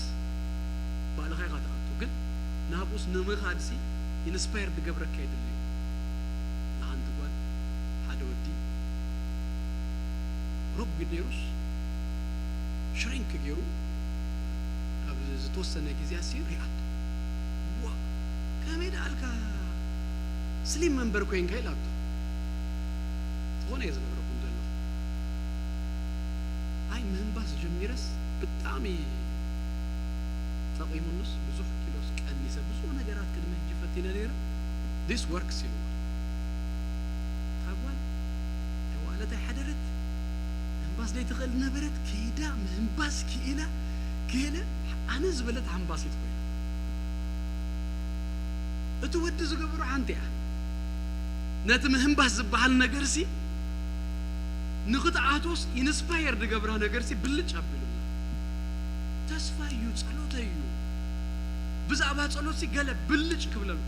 ባዕልኻ ኢኻ ትኣቱ፣ ግን ናብኡስ ንምኻድሲ ኢንስፓየር ዝገብረካ የድሊ እዩ። ንሓንቲ ጓል ሓደ ወዲ ሩጉድ ነይሩስ ሽሪንክ ገይሩ ኣብ ዝተወሰነ ግዜ ኣሲ ሪኣቶ። ዋ፣ ከመይ ደኣልካ ስሊም መንበር ኮይንካ ኢላቶ። ዝኾነ እየ ዝነግረኩም ዘለኹ። ኣይ ምህንባስ ጀሚረስ ብጣዕሚ ጠቒሙንስ ብዙሕ ኪሎስ ቀኒሰ፣ ብዙሕ ነገራት ቅድሚ ሕጂ ፈቲነ ነይረ። This works ኢሉ። እታ ጓል ተዋዕለት ኣይሓደረት፣ ምህንባስ ዘይትኽእል ነበረት። ከይዳ ምህንባስ ክኢላ ገለ ኣነ ዝበለት ሓንባሲት ኮይና። እቲ ወዲ ዝገበሮ ሓንቲ እያ። ነቲ ምህንባስ ዝበሃል ነገርሲ ንኽትኣትዎስ ኢንስፓየር ዝገብራ ነገርሲ ብልጭ ኣቢሉና። ተስፋ እዩ፣ ጸሎተ እዩ። ብዛዕባ ጸሎትሲ ገለ ብልጭ ክብለሉ።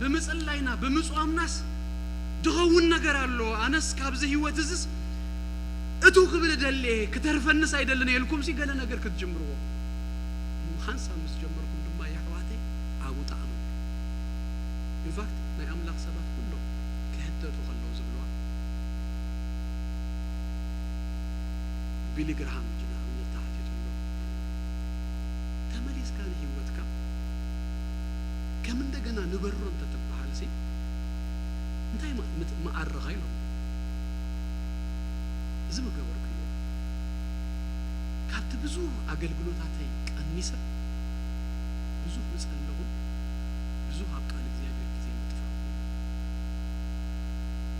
ብምጽላይና፣ ብምጽዋምናስ ድኸውን ነገር ኣሎ። ኣነስ ካብዚ ህይወት እዝስ እቱ ክብል እደሊ እየ፣ ክተርፈንስ ኣይደልን እየ ኢልኩምሲ ገለ ነገር ክትጅምርዎ። ሓንሳብ ምስ ጀመርኩም ድማ የሕዋተይ ኣብኡ ጣዕሚ ኣሎ። ኢንፋክት ናይ ኣምላኽ ሰባት ኩሎም ክሕተቱ ከለዉ ዝብልዋ፣ ቢሊ ግርሃም ሕጂ ንኣብነት ተሓቲቱ ኣሎ። ተመሊስካ ንህይወትካ ከም እንደገና ንበሮ እንተትበሃልሲ እንታይ ማ-፣ ምት-፣ መኣረኻ ኢሎም። እዚ ምገበርኩ ኢለ። ካብቲ ብዙህ ኣገልግሎታተይ ቀኒሰ ብዙህ ምጸለኹ፣ ብዙህ ኣብ ቃል እግዚኣብሔር ግዜ ምጥፋእኩ።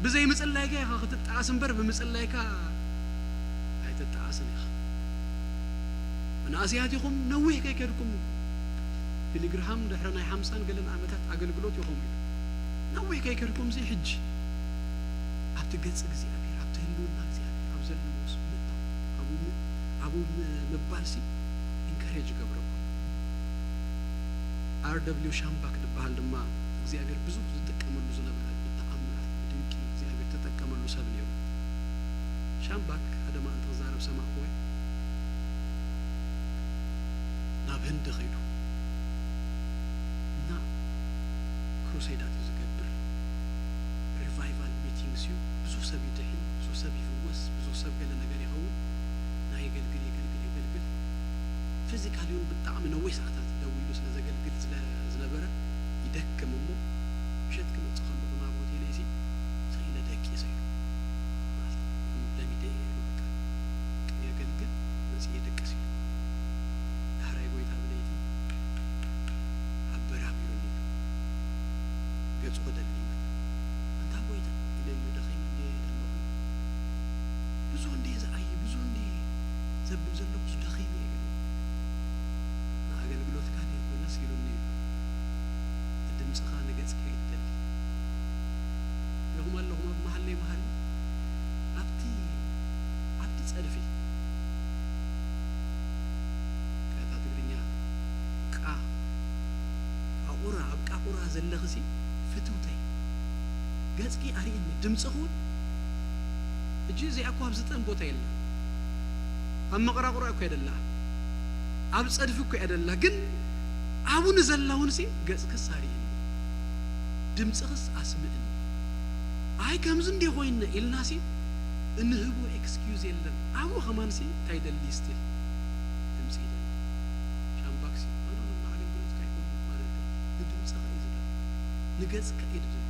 ብዘይ ምጽላይካ ኢኻ ክትጠዓስ እምበር ብምጽላይካ ኣይትጠዓስን ኢኻ። መናእሰያት ኢኹም፣ ነዊሕ ከይከድኩም፣ ቢሊ ግርሃም ድሕሪ ናይ ሓምሳን ገለን ዓመታት ኣገልግሎት ኢኹም ኢሉ። ነዊሕ ከይከድኩም እዚ ሕጂ ኣብቲ ገጽ እግዚኣብሔር፣ ኣብቲ ህልውና እግዚኣብሔር ኣብ ዘለዎ ስ-፣ ምእታው፣ ኣብኡ ም-፣ ኣብኡ ም-፣ ምባልሲ ኢንካሬጅ ይገብረኩም። ኣር ደብሊው ሻምባክ ዝበሃል ድማ እግዚኣብሔር ብዙሕ ዝጥቀመሉ ዝነበረ ብተኣምራት፣ ብድንቂ እግዚኣብሔር ተጠቀመሉ ሰብ ነይሩ። ሻምባክ ሓደ መዓልቲ ክዛረብ ሰማዕኩዎ። ናብ ህንዲ ኸይዱ እና ክሩሴዳት እዩ ዝገብር። ሪቫይቫል ሚቲንግስ እዩ። ብዙሕ ሰብ ይድሕን፣ ብዙሕ ሰብ ይፍወስ፣ ብዙሕ ሰብ ገለ ነገር ይኸውን። ናይ የገልግል፣ የገልግል፣ የገልግል። ፊዚካሊ እውን ብጣዕሚ ነዊሕ ሰዓታት ደው ኢሉ ስለ ዘገልግል ስለ ዝነበረ ይደክም እሞ፣ ምሸት ክመጽእ ከለኹ ናብ ሆቴለይሲ ስቕ ኢለ ደቂሰ ኢሉ። ማለት ለሚደ እየ ኢሉ በቃ። የገልግል መጽእ የደቅስ ኢሉ። ዳሕራይ ጎይታ ብለይቲ ኣበራቢሩኒ ኢሉ። ገጹ ክደሊ መጸ። ኣንታ ጎይታ ኢለ ኢሉ ደኺመ እንድየ ዘለኹ። ብዙ እንድየ ዝኣይ፣ ብዙ እንድየ ዘብል ዘለኹስ ደኺመ እየ ኢሉ። ንኣገልግሎትካ ድየ ኮነስ ኢሉኒ እዩ። ንድምጽኻ ንገጽካ እየ ዝደሊ። ሪኹም ኣለኹም ኣብ መሃለይ መሃሊ ኣብቲ፣ ኣብቲ ጸድፊ ከታ ትግርኛ ቃ፣ ቃቑራ፣ ኣብ ቃቑራ ዘለኽሲ ፍትውተይ ገጽኪ ኣርእየኒ፣ ድምጽኺ እውን። ሕጂ እዚኣ እኮ ኣብ ዝጥን ቦታ የላ። ኣብ መቕራቑራ እኮ እያ ደላ። ኣብ ጸድፊ እኮ እያ ደላ። ግን ኣብኡ ንዘላ እውን ሲ ገጽክስ ኣርእየኒ፣ ድምጽኽስ ኣስምዕኒ። ኣይ ከምዚ እንዴ ኮይነ ኢልናሲ እንህቦ ኤክስኪዩዝ የለን። ኣብኡ ከማንሲ እንታይ ደሊ ስቲል ድምጺ ይደሊ። ሻምባክሲ ኣነ ንኣገልግሎትካ ኣይኮንኩ ማለት እዩ። ንድምጽኻ እዩ ዝደሊ። ንገጽካ እዩ ዝደሊ።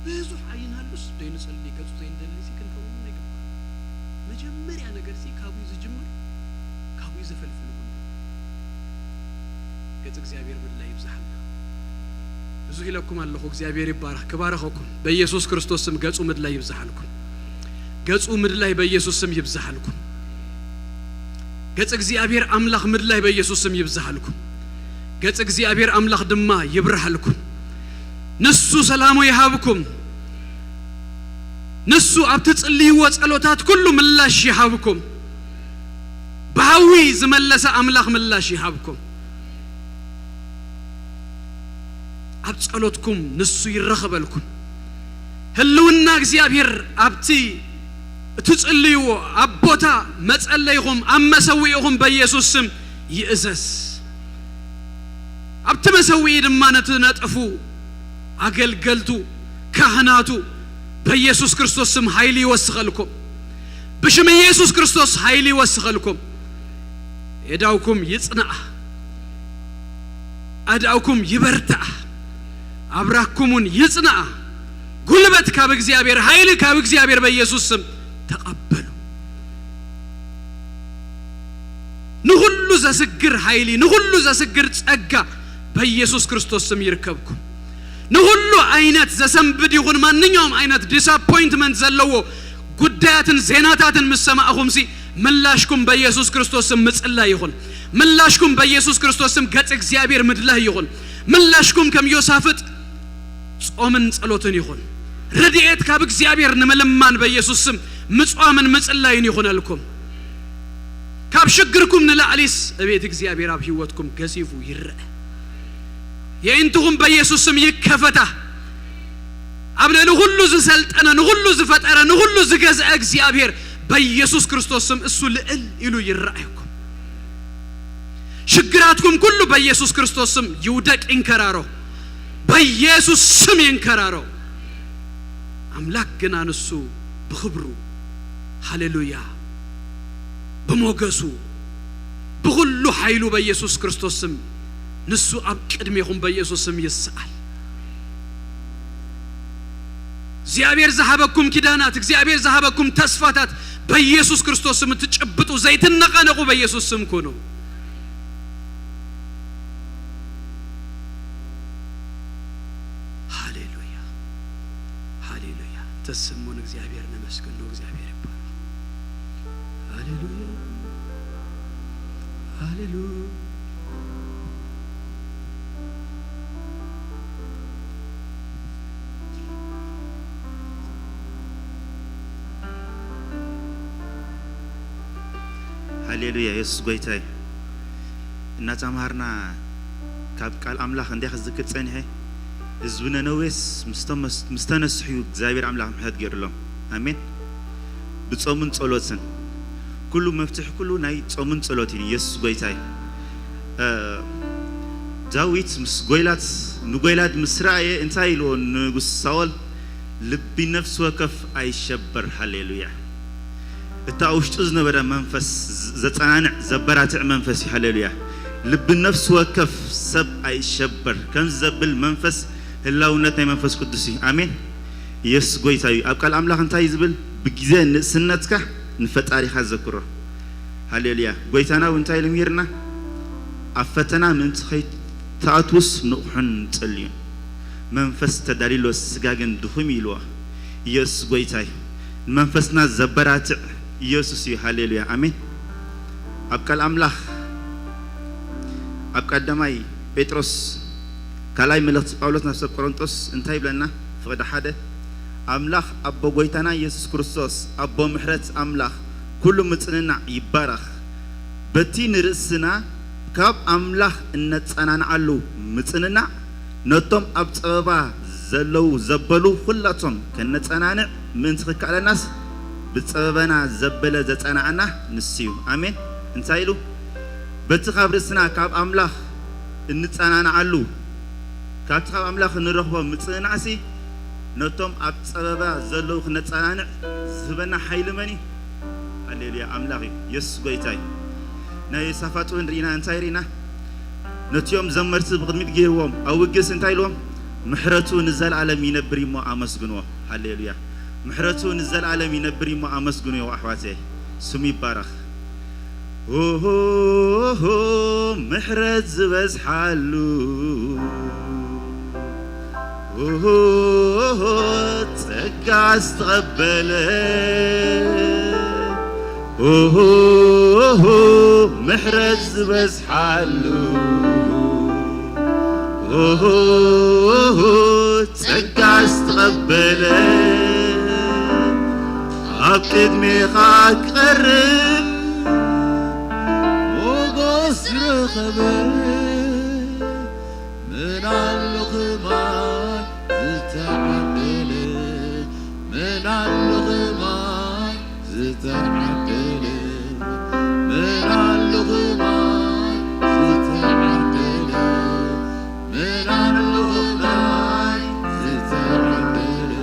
ብዙሕ ኣይንሃሉስ ዘይንጸሊ ገጹ ዘይንደሊ ሲ ክንከውን ኣይግባእ። መጀመርያ ነገር ሲ ካብኡ ዝጅምር፣ ካብኡ ዘፈልፍል ይኹን። ገጽ እግዚኣብሔር ምድላይ ይብዝሓልና። ብዙሕ ኢለኩም ኣለኹ። እግዚኣብሔር ይባረኽ፣ ክባረኸኩም። በኢየሱስ ክርስቶስ ስም ገጹ ምድላይ ይብዝሓልኩም። ገጹ ምድላይ በኢየሱስ ስም ይብዝሓልኩም። ገጽ እግዚኣብሔር ኣምላኽ ምድላይ በኢየሱስ ስም ይብዝሓልኩም። ገጽ እግዚኣብሔር ኣምላኽ ድማ ይብርሃልኩም። ንሱ ሰላሙ ይሃብኩም። ንሱ ኣብ ትጽልይዎ ጸሎታት ኩሉ ምላሽ ይሃብኩም። ብሃዊ ዝመለሰ ኣምላኽ ምላሽ ይሃብኩም። ኣብ ጸሎትኩም ንሱ ይረኸበልኩም። ህልውና እግዚኣብሔር ኣብቲ እትጽልይዎ ኣብ ቦታ መጸለይኹም ኣብ መሰዊእኹም በኢየሱስ ስም ይእዘዝ። ኣብቲ መሰዊኢ ድማ ነቲ ነጥፉ ኣገልገልቱ ካህናቱ በኢየሱስ ክርስቶስ ስም ኃይሊ ይወስኸልኩም። ብሽም ኢየሱስ ክርስቶስ ኃይሊ ይወስኸልኩም። የዳውኩም ይጽናኣ፣ ኣዳውኩም ይበርትኣ፣ ኣብራኩምን ይጽናኣ። ጉልበት ካብ እግዚኣብሔር፣ ኃይሊ ካብ እግዚኣብሔር በኢየሱስ ስም ተቐበሉ። ንኹሉ ዘስግር ኃይሊ፣ ንኹሉ ዘስግር ጸጋ በኢየሱስ ክርስቶስ ስም ይርከብኩም። ንኹሉ ዓይነት ዘሰንብድ ይኹን ማንኛውም ዓይነት ዲስኣፖይንትመንት ዘለዎ ጉዳያትን ዜናታትን ምስ ሰማእኹምሲ ምላሽኩም በኢየሱስ ክርስቶስ ስም ምጽላይ ይኹን። ምላሽኩም በኢየሱስ ክርስቶስ ስም ገጽ እግዚኣብሔር ምድላይ ይኹን። ምላሽኩም ከም ዮሳፍጥ ጾምን ጸሎትን ይኹን። ረድኤት ካብ እግዚኣብሔር ንምልማን በኢየሱስ ስም ምጽዋምን ምጽላይን ይኹነልኩም። ካብ ሽግርኩም ንላዕሊስ እቤት እግዚኣብሔር ኣብ ህይወትኩም ገዚፉ ይረአ። የእንትኹም በኢየሱስ ስም ይከፈታ። ኣብ ልዕሊ ኩሉ ዝሰልጠነ፣ ንኹሉ ዝፈጠረ፣ ንኹሉ ዝገዝአ እግዚኣብሔር በኢየሱስ ክርስቶስ ስም እሱ ልዕል ኢሉ ይረኣየኩም። ሽግራትኩም ኩሉ በኢየሱስ ክርስቶስ ስም ይውደቅ፣ ይንከራሮ። በኢየሱስ ስም ይንከራሮ። ኣምላክ ግና ንሱ ብኽብሩ፣ ሃሌሉያ፣ ብሞገሱ፣ ብኹሉ ኃይሉ በኢየሱስ ክርስቶስ ስም ንሱ ኣብ ቅድሜኹም በኢየሱስ ስም ይስኣል። እግዚኣብሔር ዝሃበኩም ኪዳናት፣ እግዚኣብሔር ዝሃበኩም ተስፋታት በኢየሱስ ክርስቶስ ስም እትጭብጡ ዘይትነቐነቑ በኢየሱስ ስም ኩኑ። ሃሌሉያ፣ ሃሌሉያ። ተስሞን እግዚኣብሔር ነመስግን ነው። እግዚኣብሔር ይባረክ። ሃሌሉያ፣ ሃሌሉያ። ሃሌሉያ፣ የሱስ ጎይታ እዩ። እናተምሃርና ካብ ቃል ኣምላኽ እንዲያ ክዝክር ጸኒሐ፣ ህዝቢ ነነዌስ ምስ ተመስ-፣ ምስ ተነስሑ እዩ እግዚኣብሔር ኣምላኽ ምሕረት ገይሩሎም። ኣሜን። ብጾምን ጸሎትን። ኩሉ መፍትሒ ኩሉ ናይ ጾምን ጸሎትን እዩ። የሱስ ጎይታ እዩ። እ፣ ዳዊት ምስ ጎይላት፣ ንጎይላት ምስ ረኣየ እንታይ ኢልዎ ንጉስ ሳኦል? ልቢ ነፍሲ ወከፍ ኣይሸበር። ሃሌሉያ። እታ ኣብ ውሽጡ ዝነበረ መንፈስ ዘጸናንዕ፣ ዘበራትዕ መንፈስ እዩ። ሃሌሉያ። ልቢ ነፍሲ ወከፍ ሰብ ኣይሸበር። ከምዚ ዘብል መንፈስ ህላውነት ናይ መንፈስ ቅዱስ እዩ። ኣሜን። ኢየሱስ ጎይታ እዩ። ኣብ ቃል ኣምላኽ እንታይ እዩ ዝብል? ብግዜ ንእስነትካ ንፈጣሪኻ ዘክሮ። ሃሌሉያ። ጎይታና እውን እንታይ ኢሉ ምሂርና? ኣብ ፈተና ምእንቲ ከይትኣትዉስ ንቕሑን ጸልዩን። መንፈስ ተዳልዩሎ ስጋ ግን ድኹም እዩ ኢልዎ። ኢየሱስ ጎይታ እዩ። ንመንፈስና ዘበራትዕ ኢየሱስ እዩ። ሃሌሉያ። ኣሜን። ኣብ ቃል ኣምላኽ፣ ኣብ ቀዳማይ ጴጥሮስ፣ ካልኣይ መልእኽቲ ጳውሎስ ናብ ሰብ ቆሮንጦስ እንታይ ይብለና? ፍቕዲ ሓደ፣ ኣምላኽ ኣቦ ጎይታና ኢየሱስ ክርስቶስ፣ ኣቦ ምሕረት ኣምላኽ፣ ኩሉ ምጽንናዕ ይባረኽ። በቲ ንርእስና ካብ ኣምላኽ እነጸናንዓሉ ምጽንናዕ፣ ነቶም ኣብ ጸበባ ዘለዉ ዘበሉ ኹላቶም ከነጸናንዕ ምእንቲ ክከኣለናስ፣ ብጸበባና ዘበለ ዘጸናዕና ንሱ እዩ። ኣሜን። እንታይ ኢሉ? በቲ ካብ ርእስና ካብ ኣምላኽ እንጸናንዓሉ፣ ካብቲ ካብ ኣምላኽ እንረኽቦ ምጽንናዕሲ፣ ነቶም ኣብ ጸበባ ዘለዉ ክነጸናንዕ ዝህበና ሓይሊ መን እዩ? ሃሌሉያ፣ ኣምላኽ እዩ። የሱስ ጎይታ እዩ። ናይ ዮሳፋጥ እውን ርኢና፣ እንታይ ርኢና? ነቲኦም ዘመርቲ ብቕድሚት ገይርዎም፣ ኣብ ውግእሲ እንታይ ኢልዎም? ምሕረቱ ንዘለኣለም ይነብር እሞ ኣመስግንዎ። ሃሌሉያ። ምሕረቱ ንዘለኣለም ይነብር እሞ ኣመስግንዎ ኣሕዋተይ። ስሙ ይባረኽ። ኦሆ፣ ምሕረት ዝበዝሓሉ፣ ኦሆ፣ ጸጋ ኣስተቐበለ። ኦሆ፣ ምሕረት ዝበዝሓሉ። ኦሆ፣ ጸጋ ዝተቐበለ። ኣብ ቅድሜኻ ክቐርብ ሞጎስ ረኸበ። ምን ኣሎ ኸማይ ዝተዓደለ፣ ምን ኣሎ ኸማይ ዝተዓደለ፣ ምን ኣሎ ኸማይ ዝተዓደለ፣ ምን ኣሎ ኸማይ ዝተዓደለ።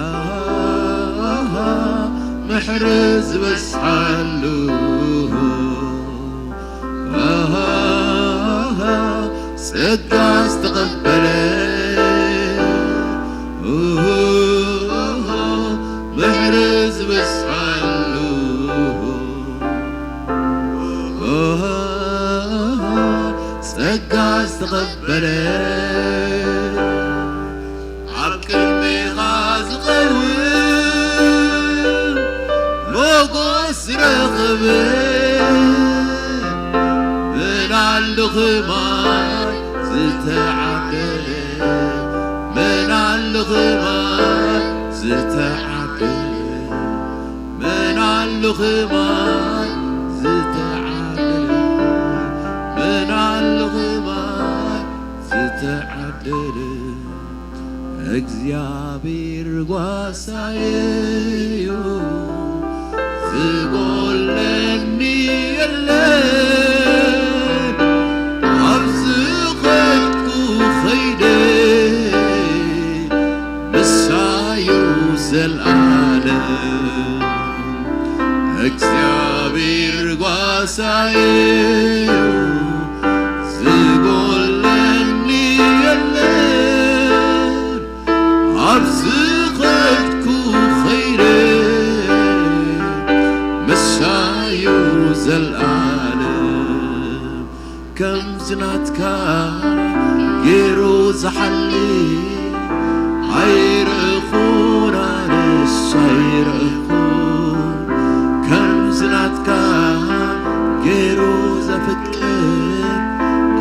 ኣሃ፣ ምሕረት ዝበዝሓሉ። ኣሃ፣ ጸጋ ዝተቐበለ። ምሕረት ዝበዝሓሉ። ጸጋ ዝተቐበለ። ኣብ ቅድሜኻ ዝቐርብ ሞጎስ ዝረኸበ። ምን ኣሎ ኸማይ ዝተዓደለ፣ ምን ኣሎ ኸማይ ዝተዓደለ፣ ምን ኣሎ ኸማይ ዝተዓደለ፣ ምን ኣሎ ኸማይ ዝተዓደለ። እግዚኣብሔር ጓሳየዩ፣ ዝጎለኒ የለን። ኣብ ዝኸድኩ ኸይደ ምሳዩ ዘልኣለም። እግዚኣብሔር ጓሳየዩ፣ ዝጎለኒ የለን። ኣብ ዝኸድኩ ኸይደ ምሳዩ ዘልኣለም። ከምዚ ናትካ ገይሩ ዝሓሊ ኣይረእኹን፣ ኣነስ ኣይረእኹን። ከምዚ ናትካ ገይሩ ዘፍቅር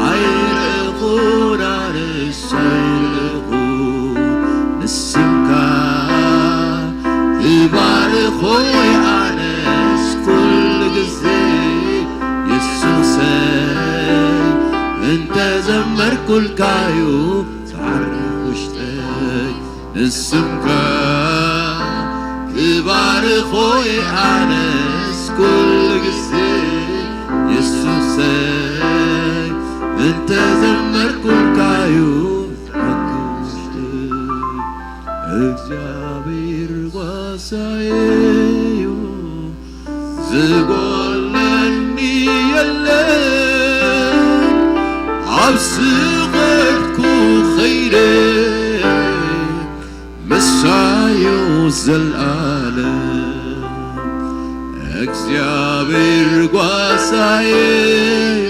ኣይረእኹን፣ ኣነስ ኣይረእኹን። ንስምካ እባርኾይ ኣነስ ኩሉ ግዜ የሱሰይ፣ እንተዘመርኩልካዩ ዝዓርፍ ውሽጠይ። ንስምካ እባርኾይ ኣነስ ኩሉ ግዜ የሱሰይ፣ እንተዘመርኩልካዩ ዝዓርፍ ውሽጠይ። እግዚኣብሔር ጓሳየዩ፣ ዝጎለኒ የለን። ኣብ ዝኸድኩ ኸይደ ምሳዩ ዘልኣለም። እግዚኣብሔር ጓሳየዩ፣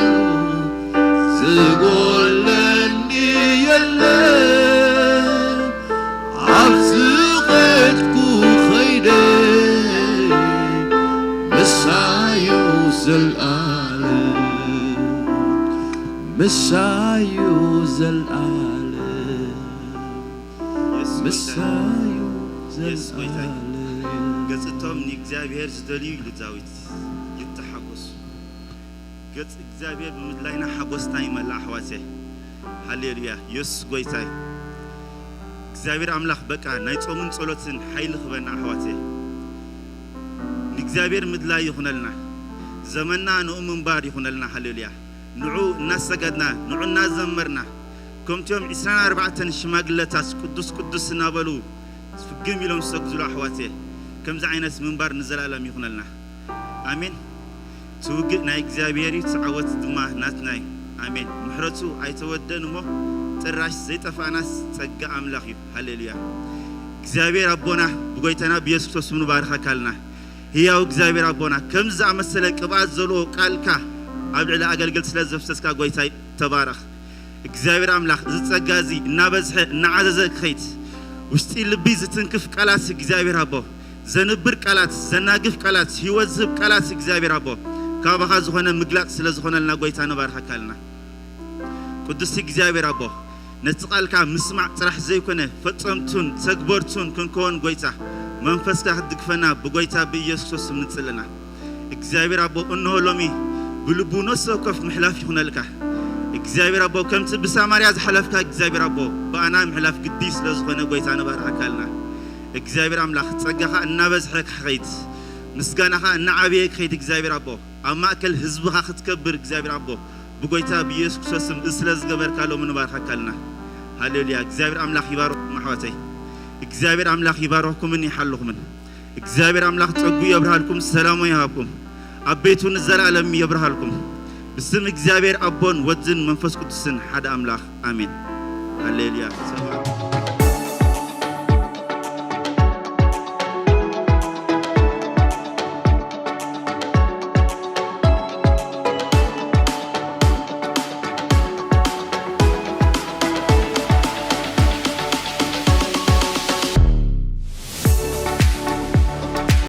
ዝጎለኒ የለን። ኣብ ዝኸድኩ ኸይደ ምሳዩ ዘልኣለም፣ ምሳዩ ዘልኣለም፣ የሱስ ጎይታ እዩ። ምሳዩ የሱስ ጎይታ እዩ። ዘልኣለም። ገጽ እቶም ንእግዚኣብሔር ዝደልዩ ኢሉ ዳዊት፣ ይተሓጎሱ። ገጽ እግዚኣብሔር ብምድላይና ሓጎስና ይመልእ ኣሕዋት እየ። ሃሌሉያ፣ የሱስ ጎይታ እዩ። እግዚኣብሔር ኣምላኽ በቃ ናይ ጾምን ጸሎትን ሓይሊ ክበና ኣሕዋት እየ። ንእግዚኣብሔር ምድላይ ይኹነልና። ዘመንና ንኡ ምንባር ይኹነልና። ሃሌሉያ። ንዑ እናሰገድና፣ ንዑ እናዘመርና፣ ከምቲኦም ዕስራን ኣርባዕተን ሽማግለታት ቅዱስ ቅዱስ እናበሉ ፍግም ኢሎም ዝሰግዱሉ ኣሕዋት እየ። ከምዚ ዓይነት ምንባር ንዘላለም ይኹነልና። ኣሜን። እቲ ውግእ ናይ እግዚኣብሔር እዩ፣ እቲ ዓወት ድማ ናትና እዩ። ኣሜን። ምሕረቱ ኣይተወደን እሞ ጥራሽ ዘይጠፋእናስ ጸጋ ኣምላኽ እዩ። ሃሌሉያ። እግዚኣብሔር ኣቦና ብጎይታና ብየሱስ ክርስቶስ ስሙ ንባርኸካ ኣለና። ህያው እግዚኣብሔር ኣቦና፣ ከምዚ ዝኣመሰለ ቅብኣት ዘለዎ ቃልካ ኣብ ልዕሊ ኣገልግል ስለ ዘፍሰስካ ጎይታይ ተባረኽ። እግዚኣብሔር ኣምላኽ፣ እዚ ጸጋ እዚ እናበዝሐ እናዓዘዘ ክኸይድ፣ ውሽጢ ልቢ ዝትንክፍ ቃላት እግዚኣብሔር ኣቦ፣ ዘንብር ቃላት፣ ዘናግፍ ቃላት፣ ህይወት ዝህብ ቃላት እግዚኣብሔር ኣቦ፣ ካባኻ ዝኾነ ምግላጽ ስለ ዝኾነልና ጎይታ ንባርኸካ ኣለና። ቅዱስ እግዚኣብሔር ኣቦ፣ ነቲ ቃልካ ምስማዕ ጥራሕ ዘይኮነ ፈጸምቱን ተግበርቱን ክንከውን ጎይታ መንፈስካ ክትድግፈና ብጎይታ ብኢየሱስ ክርስቶስ ስም ንጽለና። እግዚኣብሔር ኣቦ፣ እንሆ ሎሚ ብልቡ ነፍሲ ወከፍ ምሕላፍ ይኹነልካ። እግዚኣብሔር ኣቦ፣ ከምቲ ብሳማርያ ዝሓለፍካ እግዚኣብሔር ኣቦ፣ ብኣና ምሕላፍ ግዲ ስለ ዝኾነ ጎይታ ንባርኸካ ኣለና። እግዚኣብሔር ኣምላኽ፣ ጸጋኻ እናበዝሐ ክኸይድ፣ ምስጋናኻ እናዓበየ ክኸይድ እግዚኣብሔር ኣቦ፣ ኣብ ማእከል ህዝብኻ ክትከብር እግዚኣብሔር ኣቦ፣ ብጎይታ ብኢየሱስ ክርስቶስ ስም እዚ ስለ ዝገበርካ ሎሚ ንባርኸካ ኣለና። ሃሌሉያ። እግዚኣብሔር ኣምላኽ ይባርኽኩም ኣሕዋተይ። እግዚኣብሔር ኣምላኽ ይባርኽኩምን ይሓልኹምን። እግዚኣብሔር ኣምላኽ ጸጉ የብርሃልኩም፣ ሰላሙ ይሃብኩም። ኣብ ቤቱ ንዘለኣለም የብርሃልኩም። ብስም እግዚኣብሔር ኣቦን ወድን መንፈስ ቅዱስን ሓደ ኣምላኽ ኣሜን። ሃሌሉያ።